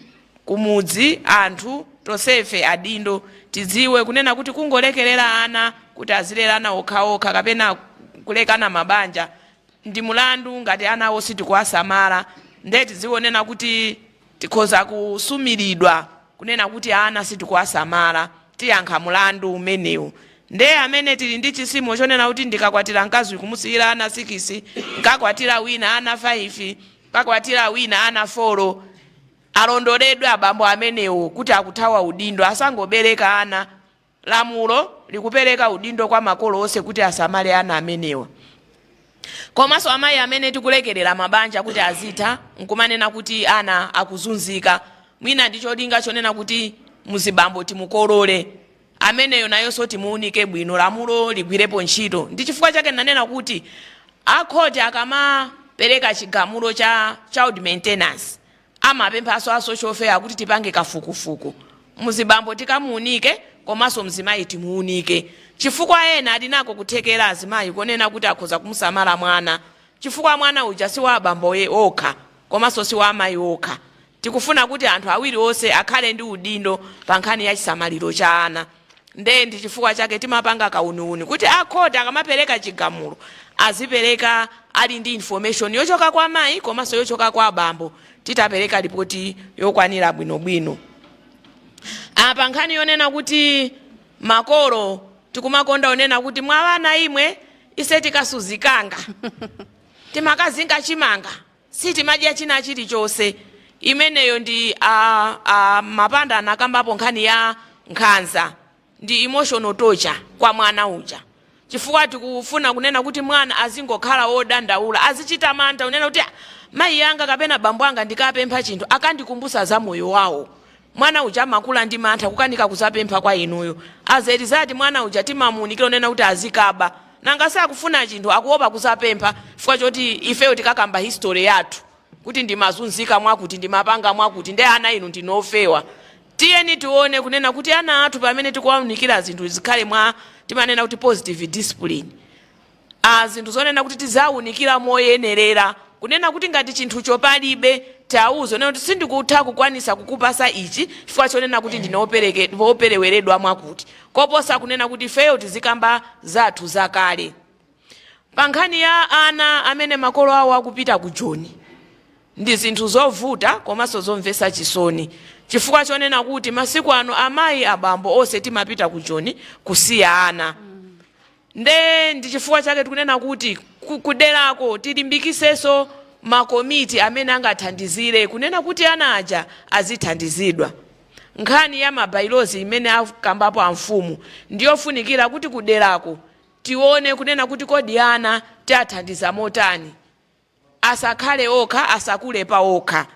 kumudzi anthu tonsefe adindo tidziwe kunena kuti kungolekerera ana kuti azilerana okhaokha kapena kulekana mabanja ndi mulandu ngati anawo sitikuwasamala. Nde tidziwe kunena kuti tikhoza kusumiridwa kunena kuti ana sitikuwasamala, tiyankha mulandu umenewu. Nde amene tili ndi chisimo chonena kuti ndikakwatira mkazi kumusiyira ana 6, nkakwatira wina ana 5, nkakwatira wina ana 4, alondoledwe abambo amenewo kuti akuthawa udindo, asangobereka ana. Lamulo likupereka udindo kwa makolo onse kuti asamale ana amenewa. Komanso amayi amene tikulekerera mabanja kuti azitha nkumanena kuti ana akuzunzika, mwina ndi cholinga chonena kuti mzibambo timukolole, ameneyo nayonso timuunike bwino, lamulo ligwirepo ntchito. Ndi chifukwa chake ndanena kuti akhoti akamapereka chigamulo cha child maintenance amapemphanso a social welfare kuti tipange kafukufuku, mzibambo tikamuunike komanso mzimayi timuunike, chifukwa ena ali nako kuthekera azimayi konena kuti akhoza kumusamala mwana, chifukwa mwana uja si wa abambo okha komanso si wa amayi okha. Tikufuna kuti anthu awiri onse akhale ndi udindo pa nkhani ya chisamaliro cha ana. Nde ndi chifukwa chake timapanga kauniuni kuti akhoti akamapereka chigamulo azipereka ali ndi information yochoka kwa mayi komanso yochoka kwa abambo, titapereka ripoti yokwanira bwinobwino. Apa nkhani yonena kuti makolo tikumakonda onena kuti mwa ana imwe ise tikasuzikanga timakazinga chimanga, sitimadya china chilichonse, imeneyo ndi a Mapanda anakambapo nkhani ya nkhanza ndi emotional torture kwa mwana uja, chifukwa tikufuna kunena kuti mwana azingokhala wodandaula, azichita mantha kunena kuti, "Ah, mayi anga kapena bambo anga ndikapempha chinthu akandikumbusa za moyo wawo." Mwana uja amakula ndi mantha kukanika kuzapempha kwa inuyo. As a result, mwana uja timamuunikira kunena kuti azikaba. Nanga sakufuna chinthu, akuopa kusapempha chifukwa choti ifeyo tikakamba history yathu kuti ndimazunzika mwakuti, ndimapanga mwakuti, ndi ana inu ndinofewa. Tiyeni tione kunena kuti ana athu pamene tikuwaunikira zinthu zikhale mwa, timanena kuti positive discipline, a zinthu zonena kuti tizawunikira moyenerera, kunena kuti ngati chinthucho palibe, tauze kunena kuti sindikutha kukwanisa kukupasa ichi chifukwa chonena kuti ndine wopereweredwa mwakuti, koposa kunena kuti ifeyo tizikamba zathu zakale. Pa nkhani ya ana amene makolo awo akupita ku Joni, ndi zinthu zovuta komanso zomvetsa chisoni, chifukwa chonena kuti masiku ano amayi, abambo onse timapita ku Joni kusiya ana. Nde ndi chifukwa chake tikunena kuti kuderako tilimbikisenso makomiti amene angathandizire kunena kuti ana aja azithandizidwa. Nkhani ya ma bylaws imene akambapo amfumu ndiyofunikira kuti kuderako tione kunena kuti kodi ana tiathandiza motani, asakhale okha, asakule pa okha.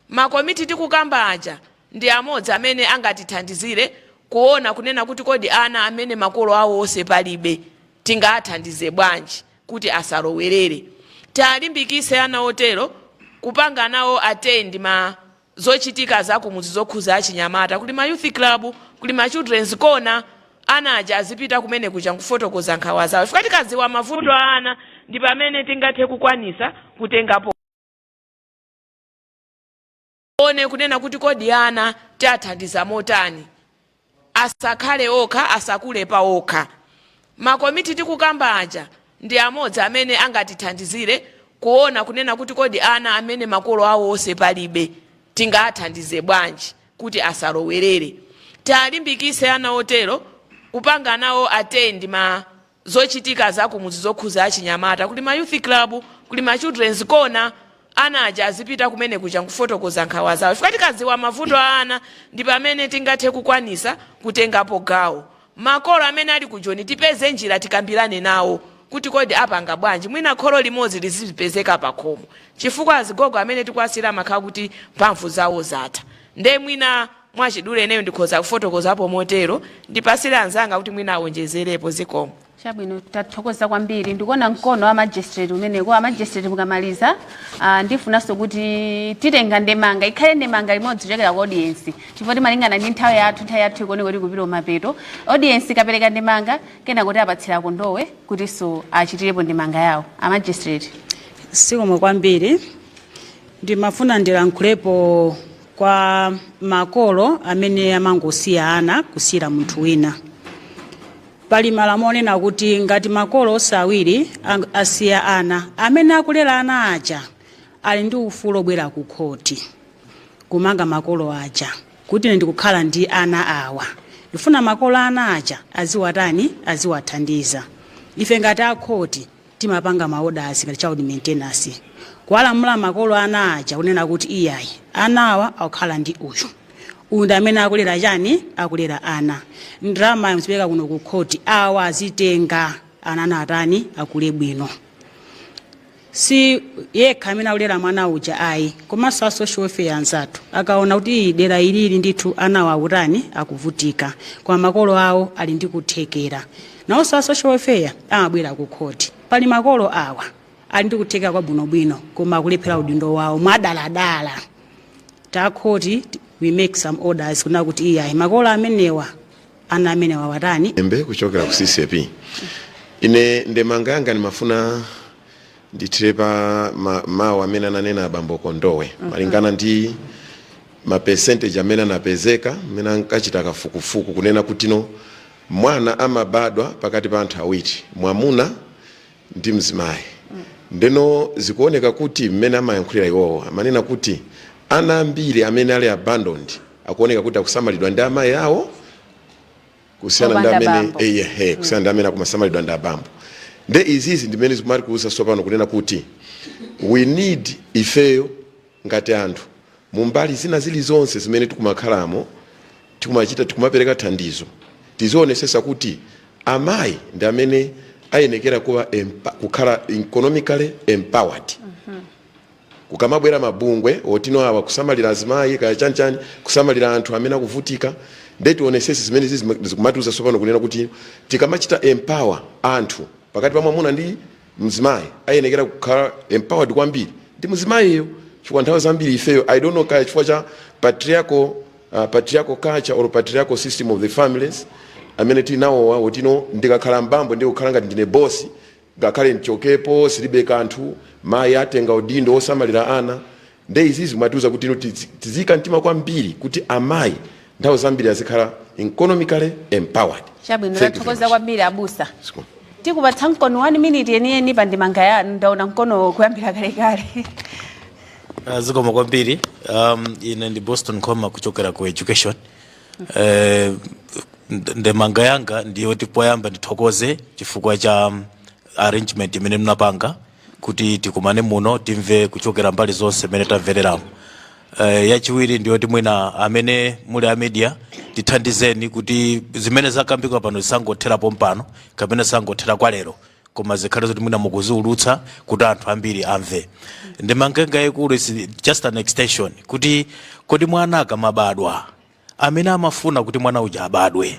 Makomiti tikukamba aja ndi amodzi amene angatithandizire kuona kunena kuti kodi ana amene makolo awo onse palibe tingathandize bwanji kuti asalowerere. Talimbikise ana otero kupanga nawo attend ma zochitika zakumudzi zokhuza achinyamata. Kuli ma youth club, kuli ma children's corner, ana aja azipita kumene kuja nkufotokoza nkhawa zawo, chifukwa tikadziwa mavuto a ana ndi pamene tingathe kukwanisa kutengapo one kunena kuti kodi ana tiathandiza motani, asakhale okha, asakule pa okha. Makomiti tikukamba aja ndi amodzi amene angatithandizire kuona kunena kuti kodi ana amene makolo awo onse palibe tingathandize bwanji kuti asalowerere. Talimbikise ana otero kupanga nawo attend ma zochitika zakumudzi zokhuza achinyamata. Kuli ma youth club, kuli ma children's corner, ana aja azipita kumene kuja nkufotokoza nkhawa zawo, chifukwa tikadziwa mavuto a ana ndi pamene tingathe kukwanisa kutengapo gawo. Makolo amene ali ku Joni, tipeze njira, tikambirane nawo kuti kodi apanga bwanji, mwina kholo limodzi lizipezeka pa khomo, chifukwa azigogo amene tikuwasira amakhala kuti mphamvu zawo zatha. Nde mwina mwachidule ineyo ndikhoza kufotokozapo motero, ndipasire anzanga kuti mwina awonjezerepo. Zikomo. Chabwino, tathokoza kwambiri. Ndikuona mkono wa magistrate umeneko. A magistrate, mukamaliza, ndifunanso kuti titenga ndemanga, ikhale ndemanga imodzi kuchokera ku audience, chifukwa timalingana ndi nthawi yathu. Nthawi yathu ikuoneka kuti kupita kumapeto. Audience ikapereka ndemanga, kena kuti apatsira Kondowe kutinso achitirepo ndemanga yawo. A magistrate. Zikomo kwambiri. Ndimafuna ndilankhulepo kwa makolo amene amangosiya ana kusiyira munthu wina. Pali malamulo onena kuti ngati makolo onse awiri asiya ana, amene akulera ana aja ali ndi ufulu obwera ku khoti kumanga makolo aja kuti ine ndikukhala ndi ana awa, ndifuna makolo ana aja aziwatani, aziwathandiza. Ife ngati akhoti timapanga ma orders ngati child maintenance, kuwalamula makolo ana aja kunena kuti iyayi, ana awa akukhala ndi uyu, uyu ndi amene akulera chani, akulera ana, ndalama muzipereka kuno ku khoti, awa azitenga, ana ana atani, akule bwino. Si yekha amene akulera mwana uja ayi, komanso a social welfare anzathu akaona kuti iyi dera ilili ndithu anawo akutani, akuvutika, koma makolo awo ali ndi kuthekera, nawonso a social welfare amabwera ku khoti. Pali makolo awa ali ndi kuthekera kwabwinobwino koma akulephera udindo wawo mwadaladala. Takhoti we make some orders kunena kuti iyayi, makolo amenewa, ana amenewa watani. Embe kuchokera ku CCAP. Ine ndemanga yanga ndimafuna ndithire pa mawu amene ananena abambo Kondowe malingana ndi ma percentage amene anapezeka amene ankachita kafukufuku, kunena kuti no, mwana amabadwa pakati pa anthu awiri, mwamuna ndi mzimayi. Ndeno zikuoneka kuti mmene amayankhulira iwowo, amanena kuti ana ambiri amene ali abandoned akuoneka kuti akusamalidwa ndi amayi awo kusiyana ndi Opanda amene bambo. Eyehe, kusiyana ndi amene akumasamalidwa ndi abambo. Nde izizi ndimene zikumati kuuza tsopano kunena kuti we need ifeyo ngati anthu mumbali zina zilizonse zimene tikumakhalamo, tikumachita, tikumapereka thandizo, tizionesesa kuti amayi ndi amene ayenekera kuwa kukhala economically empowered. Kukamabwera mabungwe otino awa kusamalira azimayi kaya chanichani, kusamalira anthu amene akuvutika, nde tionesese zimene zikumatiuza tsopano kunena kuti tikamachita empower anthu. Pakati pa mwamuna ndi mzimayi, ayenekera kukhala empowered kwambiri ndi mzimayiyo, chifukwa nthawi zambiri ifeyo, I don't know kaya chifukwa cha patriarchal culture or patriarchal system of the families amene tili nawowa, wotino ndikakhala mbambo ndi kukhala ngati ndine bosi, ngakhale nchokepo silibe kanthu, mayi atenga udindo osamalira ana. Nde izizi matiuza kuti ino tiziyika mtima kwambiri kuti amayi nthawi zambiri azikhala economically empowered. Chabwino. Thank you very Tathokoza kwambiri, abusa. Tikupatsa mkono 1 minute yeniyeni pa ndemanga yanu. Ndaona mkono kuyambira kalekale. Zikomo kwambiri. Ine ndi Boston Khoma kuchokera ku education. Ndemanga yanga ndiyoti poyamba ndithokoze chifukwa cha arrangement imene mnapanga kuti tikumane muno, timve kuchokera mbali zonse imene tamvereramo. Yachiwiri ndiyoti mwina amene muli a media, tithandizeni kuti zimene zakambika pano zisangotherapo mpano kapena zisangothera kwa lero, koma zikhale zoti mwina mukuziulutsa kuti anthu ambiri amve. Ndemanga yayikulu is just an extension kuti kodi mwana akamabadwa, amene amafuna kuti mwana uja abadwe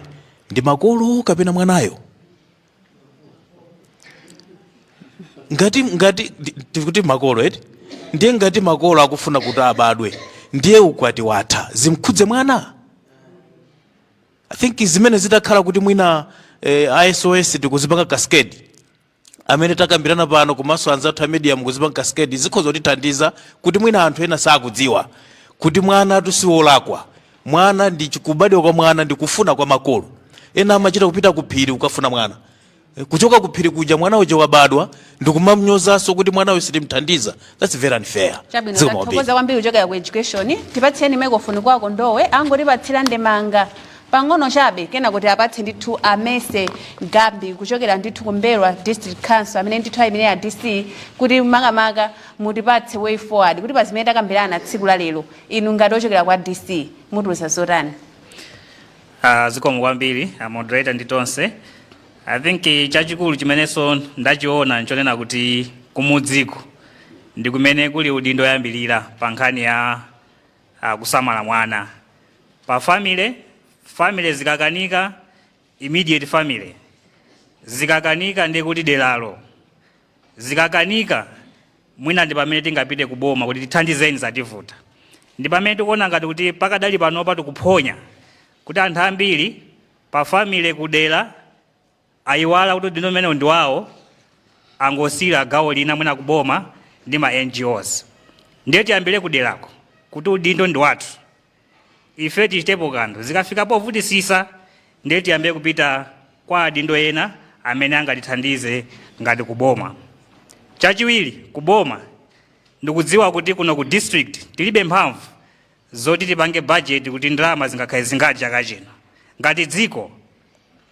ndi makolo kapena mwanayo? Ngati tikuti makolo eti, ndiye ngati makolo akufuna kuti abadwe, ndiye ukwati watha, zimkhudze mwana? I think zimene zitakhala kuti mwina iSOS tikuzipanga cascade amene takambirana pano, komanso anzathu a media mukuzipanga cascade, zikhoza kutithandiza kuti mwina anthu ena sakudziwa kuti mwana tusiwolakwa. Mwana ndi kubadwa kwa mwana ndi kufuna kwa makolo. Ena amachita kupita ku phiri kukafuna mwana. Kuchoka ku phiri kuja, mwana uja wabadwa, ndikumamnyozanso kuti mwana uyu sitimthandiza. That's very unfair. Chabwino. Zikomo kwambiri. Tathokoza kwambiri kuchokera ku education. Tipatseni microphone kwako ndowe, angotipatsira ndemanga pang'ono chabe, kena kuti apatse ndithu amese Gambi kuchokera ndithu ku Mbelwa District Council, amene ndithu ayimire ya DC, kuti makamaka mutipatse way forward kuti pa zimene takambirana tsiku la lero, inu ngati ochokera kwa DC mutiuza zotani? Zikomo kwambiri a moderator ndi tonse. I think chachikulu chimenenso ndachiona nchonena kuti kumudziko ndi kumene kuli udindo oyambirira pa nkhani ya kusamala mwana pa family. Family zikakanika, immediate family zikakanika, ndi kuti deralo zikakanika, mwina ndi pamene tingapite kuboma kuti tithandizeni, zativuta. Ndi pamene tikuona ngati kuti pakadali panopa tikuphonya kuti anthu ambiri pa family, kudera, ayiwala kuti udindo umenewu ndi wawo, angosiyira gawo lina mwina kuboma ndi ma NGOs. Ndiye tiyambire kuderako kuti udindo ndi wathu, ife tichitepo kanthu. Zikafika povutisisa, ndiye tiyambe kupita kwa adindo ena amene angatithandize ngati kuboma. Chachiwiri, kuboma, ndikudziwa kuti kuno ku district tilibe mphamvu zoti tipange budget kuti ndalama zingakhale zingati chaka chino. Ngati dziko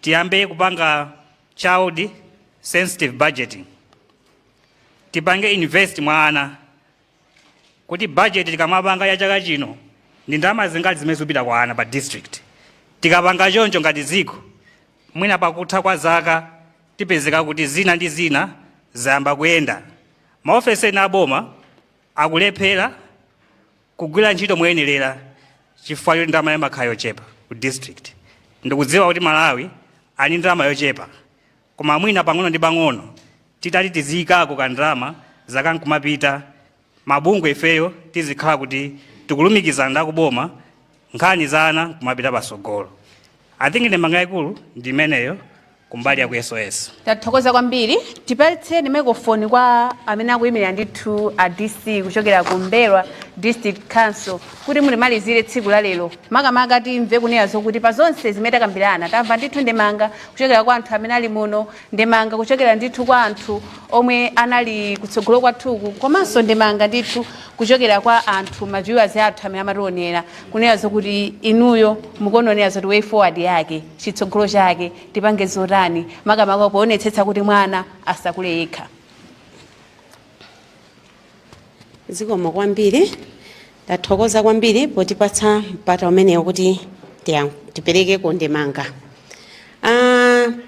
tiyambe kupanga child sensitive budgeting, tipange invest mwa ana, kuti budget tikamapanga ya chaka chino ndi ndalama zingati zimene zikupita kwa ana pa district. Tikapanga choncho ngati dziko, mwina pakutha kwa zaka tipezeka kuti zina ndi zina zayamba kuyenda. Maofesi ena aboma akulephera kugwira ntchito moyenerera chifukwa choti ndalama imakhala yochepa ku district. Ndikudziwa kuti Malawi ali ndalama yochepa, koma mwina pang'ono ndi pang'ono titati tiziyikako kandalama, zaka nkumapita, mabungwe ifeyo tizikhala kuti tikulumikizana ndi akuboma, nkhani za ana nkumapita pasogolo. I think ndemanga yayikulu ndi imeneyo kumbali ya ku SOS. Tathokoza kwambiri. Tipatseni microphone kwa amene akuyimirira ndithu a DC kuchokera ku Mbelwa District Council kuti mulimalizire tsiku la lero. Makamaka timve kunena zokuti pa zonse zimene takambirana, tamva ndithu ndemanga kuchokera kwa anthu amene ali muno, ndemanga kuchokera ndithu kwa anthu omwe anali kutsogolo kwathuku, komanso ndemanga ndithu kuchokera kwa anthu, ma viewers athu amene amationera, kunena zokuti inuyo mukuonera zoti way forward yake, chitsogolo chake tipange zotani, makamaka poonetsetsa kuti mwana asakule yekha. Zikomo kwambiri. Ndathokoza kwambiri potipatsa mpata umenewo kuti tiperekeko ndemanga.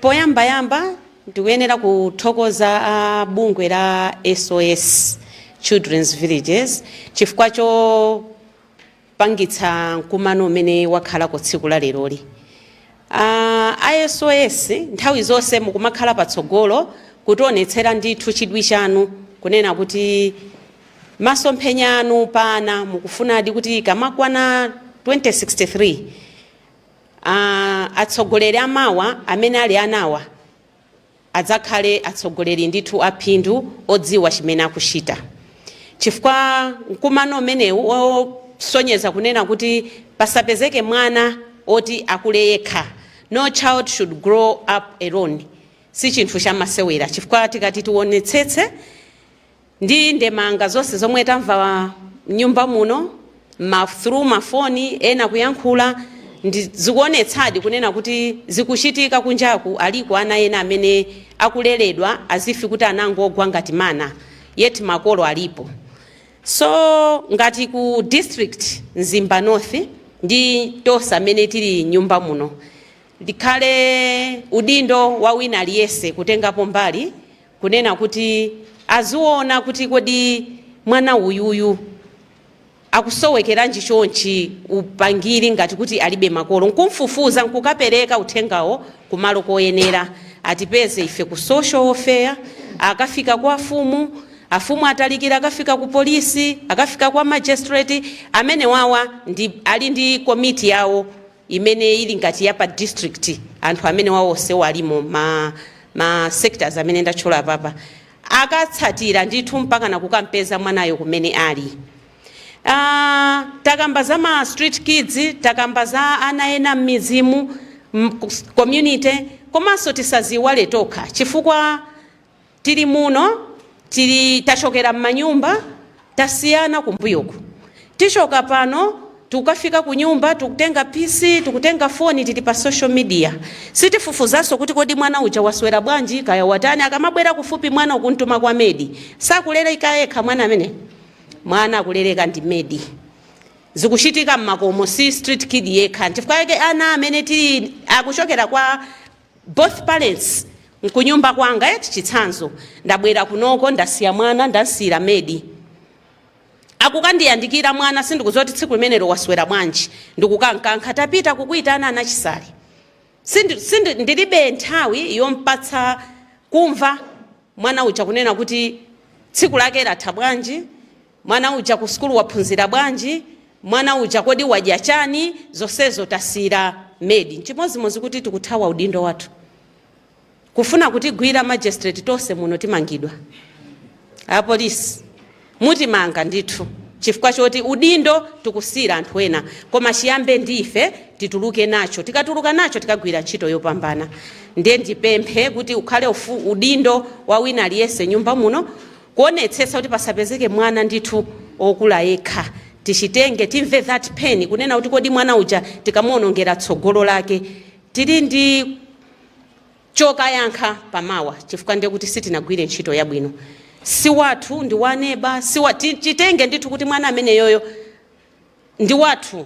Poyambayamba ndikuyenera kuthokoza a bungwe la SOS Children's Villages chifukwa chopangitsa mkumano umene wakhalako tsiku la leroli. A SOS nthawi zonse mukumakhala patsogolo. Kutionetsera ndithu chidwi chanu kunena kuti masomphenya anu pa ana mukufunadi kuti kamakwana 2063 atsogoleri amawa amene ali anawa adzakhale atsogoleri ndithu aphindu, odziwa chimene akuchita, chifukwa mkumano umenewu osonyeza kunena kuti pasapezeke mwana oti akule yekha, no child should grow up alone, si chinthu chamasewera, chifukwa tikati tionetsetse ndi ndemanga zonse zomwe tamva mnyumba muno through mafoni ena kuyankhula, ndi zikuonetsadi kunena kuti zikuchitika kunjaku. Aliko ana ena amene akuleredwa as if kuti anangogwa ngati mana, yet makolo alipo. So ngati ku district Mzimba North ndi tonse amene tili nyumba muno, likhale udindo wa wina aliyense kutengapo mbali kunena kuti aziona kuti kodi mwana uyuyu akusowekeranji chonchi, upangiri ngati kuti alibe makolo, nkumfufuza, nkukapereka uthengawo kumalo koyenera. Atipeze ife ku social welfare, akafika kwa afumu, afumu atalikira, akafika ku polisi, akafika kwa magistrate, amene wawa ndi ali ndi komiti yawo imene ili ngati ya pa district. Anthu amene wawo onsewo alimo ma sectors amene ndatchula papa, akatsatira ndithu mpaka nakukampeza mwanayo kumene ali. Takamba za ma street kids, takamba za ana ena m'midzimu, community, komanso tisaziwale tokha, chifukwa tili muno, tili tachokera m'manyumba tasiyana kumbuyoku. Tichoka pano, tukafika ku nyumba, tikutenga PC, tikutenga foni, tili pa social media. Sitifufuzanso kuti kodi mwana uja waswera bwanji, kaya watani. Akamabwera kufupi mwana ukuntuma kwa maid, sakulereka yekha mwana amene, mwana akulereka ndi maid. Zikuchitika mmakomo, si street kid yekha. Chifukwa yake ana amene tili akuchokera kwa both parents, nkunyumba kwanga eti, chitsanzo, ndabwera kunoko, ndasiya mwana, ndasiyira maid, akukandiyandikira mwana, sindikuzoti tsiku limenelo waswera bwanji, ndikukankankha, tapita kukuyitana anachisale. Ndilibe nthawi yompatsa kumva mwana uja kunena kuti tsiku lake latha bwanji, mwana uja ku sukulu waphunzira bwanji, mwana uja kodi wadya chani. Zonsezo tasiyira maid. Nchimozimozi kuti tikuthawa udindo wathu, kufuna kutigwira magistrate, tonse muno timangidwa, apolisi mutimanga ndithu, chifukwa choti udindo tikusiyira anthu ena. Koma chiyambe ndife, tituluke nacho. Tikatuluka nacho, tikagwira ntchito yopambana. Ndiye ndipemphe kuti ukhale udindo wa wina aliyense nyumba muno kuonetsetsa kuti pasapezeke mwana ndithu okula yekha. Tichitenge, timve that pain kunena kuti kodi mwana uja tikamuonongera tsogolo lake, tili ndi chokayankha pamawa, chifukwa ndiye kuti sitinagwire ntchito yabwino. Si wathu, ndi waneba, siwa chitenge ndithu kuti mwana ameneyoyo ndi wathu,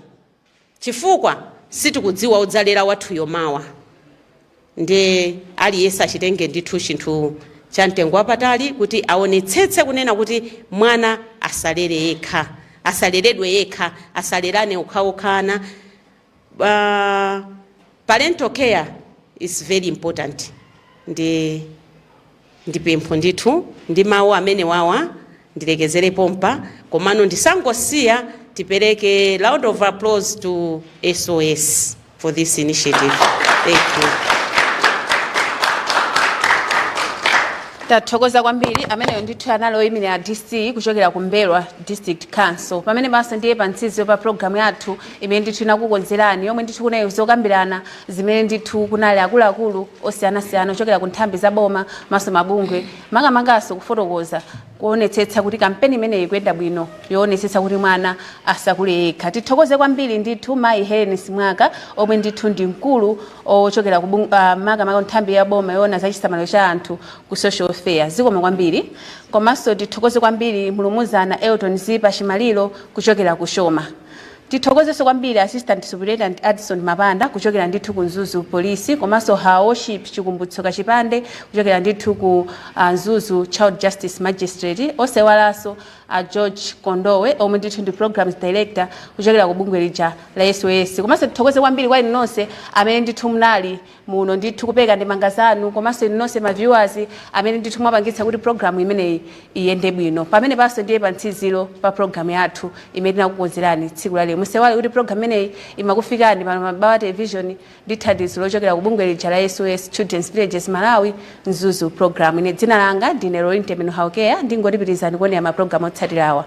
chifukwa sitikudziwa udzalera wathuyo mawa. Ndi aliyense achitenge ndithu chinthu cha mtengo wapatali kuti aonetsetse kunena kuti mwana asalere yekha, asaleredwe yekha, asalerane okhaokhana. Parental care is very important. Ndi pempho ndithu, ndi mawu amene wawa ndilekezere pompa, komano ndisangosiya tipereke round of applause to SOS for this initiative. Thank you. Tathokoza kwambiri. Ameneyo ndithu anali oyimirira DC kuchokera ku Mbelwa District Council. Pamene basa ndiye pa mtsiziro pa programu yathu imene ndithu inakukonzerani, yomwe ndithu kunali zokambirana zimene ndithu kunali akuluakulu osiyanasiyana ochokera ku nthambi za boma maso mabungwe, makamakaso kufotokoza kuonetsetsa kuti kampeni imeneyi ikuyenda bwino, yoonetsetsa kuti mwana asakule yekha. Tithokoze kwambiri ndithu mayi Helen Simwaka, omwe ndithu ndi mkulu ochokera ku makamaka nthambi ya boma yoona za chisamaliro cha anthu ku social welfare. Zikomo kwambiri. Komanso tithokoze kwambiri mulumuzana Elton Zipa Chimaliro kuchokera ku Choma. Tithokozenso kwambiri Assistant Superintendent Addison Mapanda kuchokera ndithu ku Mzuzu Police, komanso Her Worship Chikumbutso Kachipande kuchokera ndithu ku Mzuzu Child Justice Magistrate. Osewalanso A George Kondowe, omwe ndithu ndi programs director kuchokera ku bungwe lija la SOS. Komanso tithokoze kwambiri kwa inu nonse amene ndithu munali muno ndithu kupereka ndemanga zanu, komanso inu nonse ma viewers amene ndithu mwapangitsa kuti program imeneyi iyende bwino. Pamene panso ndiye pa mtsiziro pa program yathu imene tinakukonzerani tsiku la lero. Musaiwale kuti program imeneyi imakufikani pano pa Mibawa Television ndi thandizo lochokera ku bungwe lija la SOS Children's Villages Malawi, Mzuzu Program. Ine dzina langa ndine Lorin Temeno Haukea. Ndingotipitirizani kuonera mapulogalamu otsatirawa.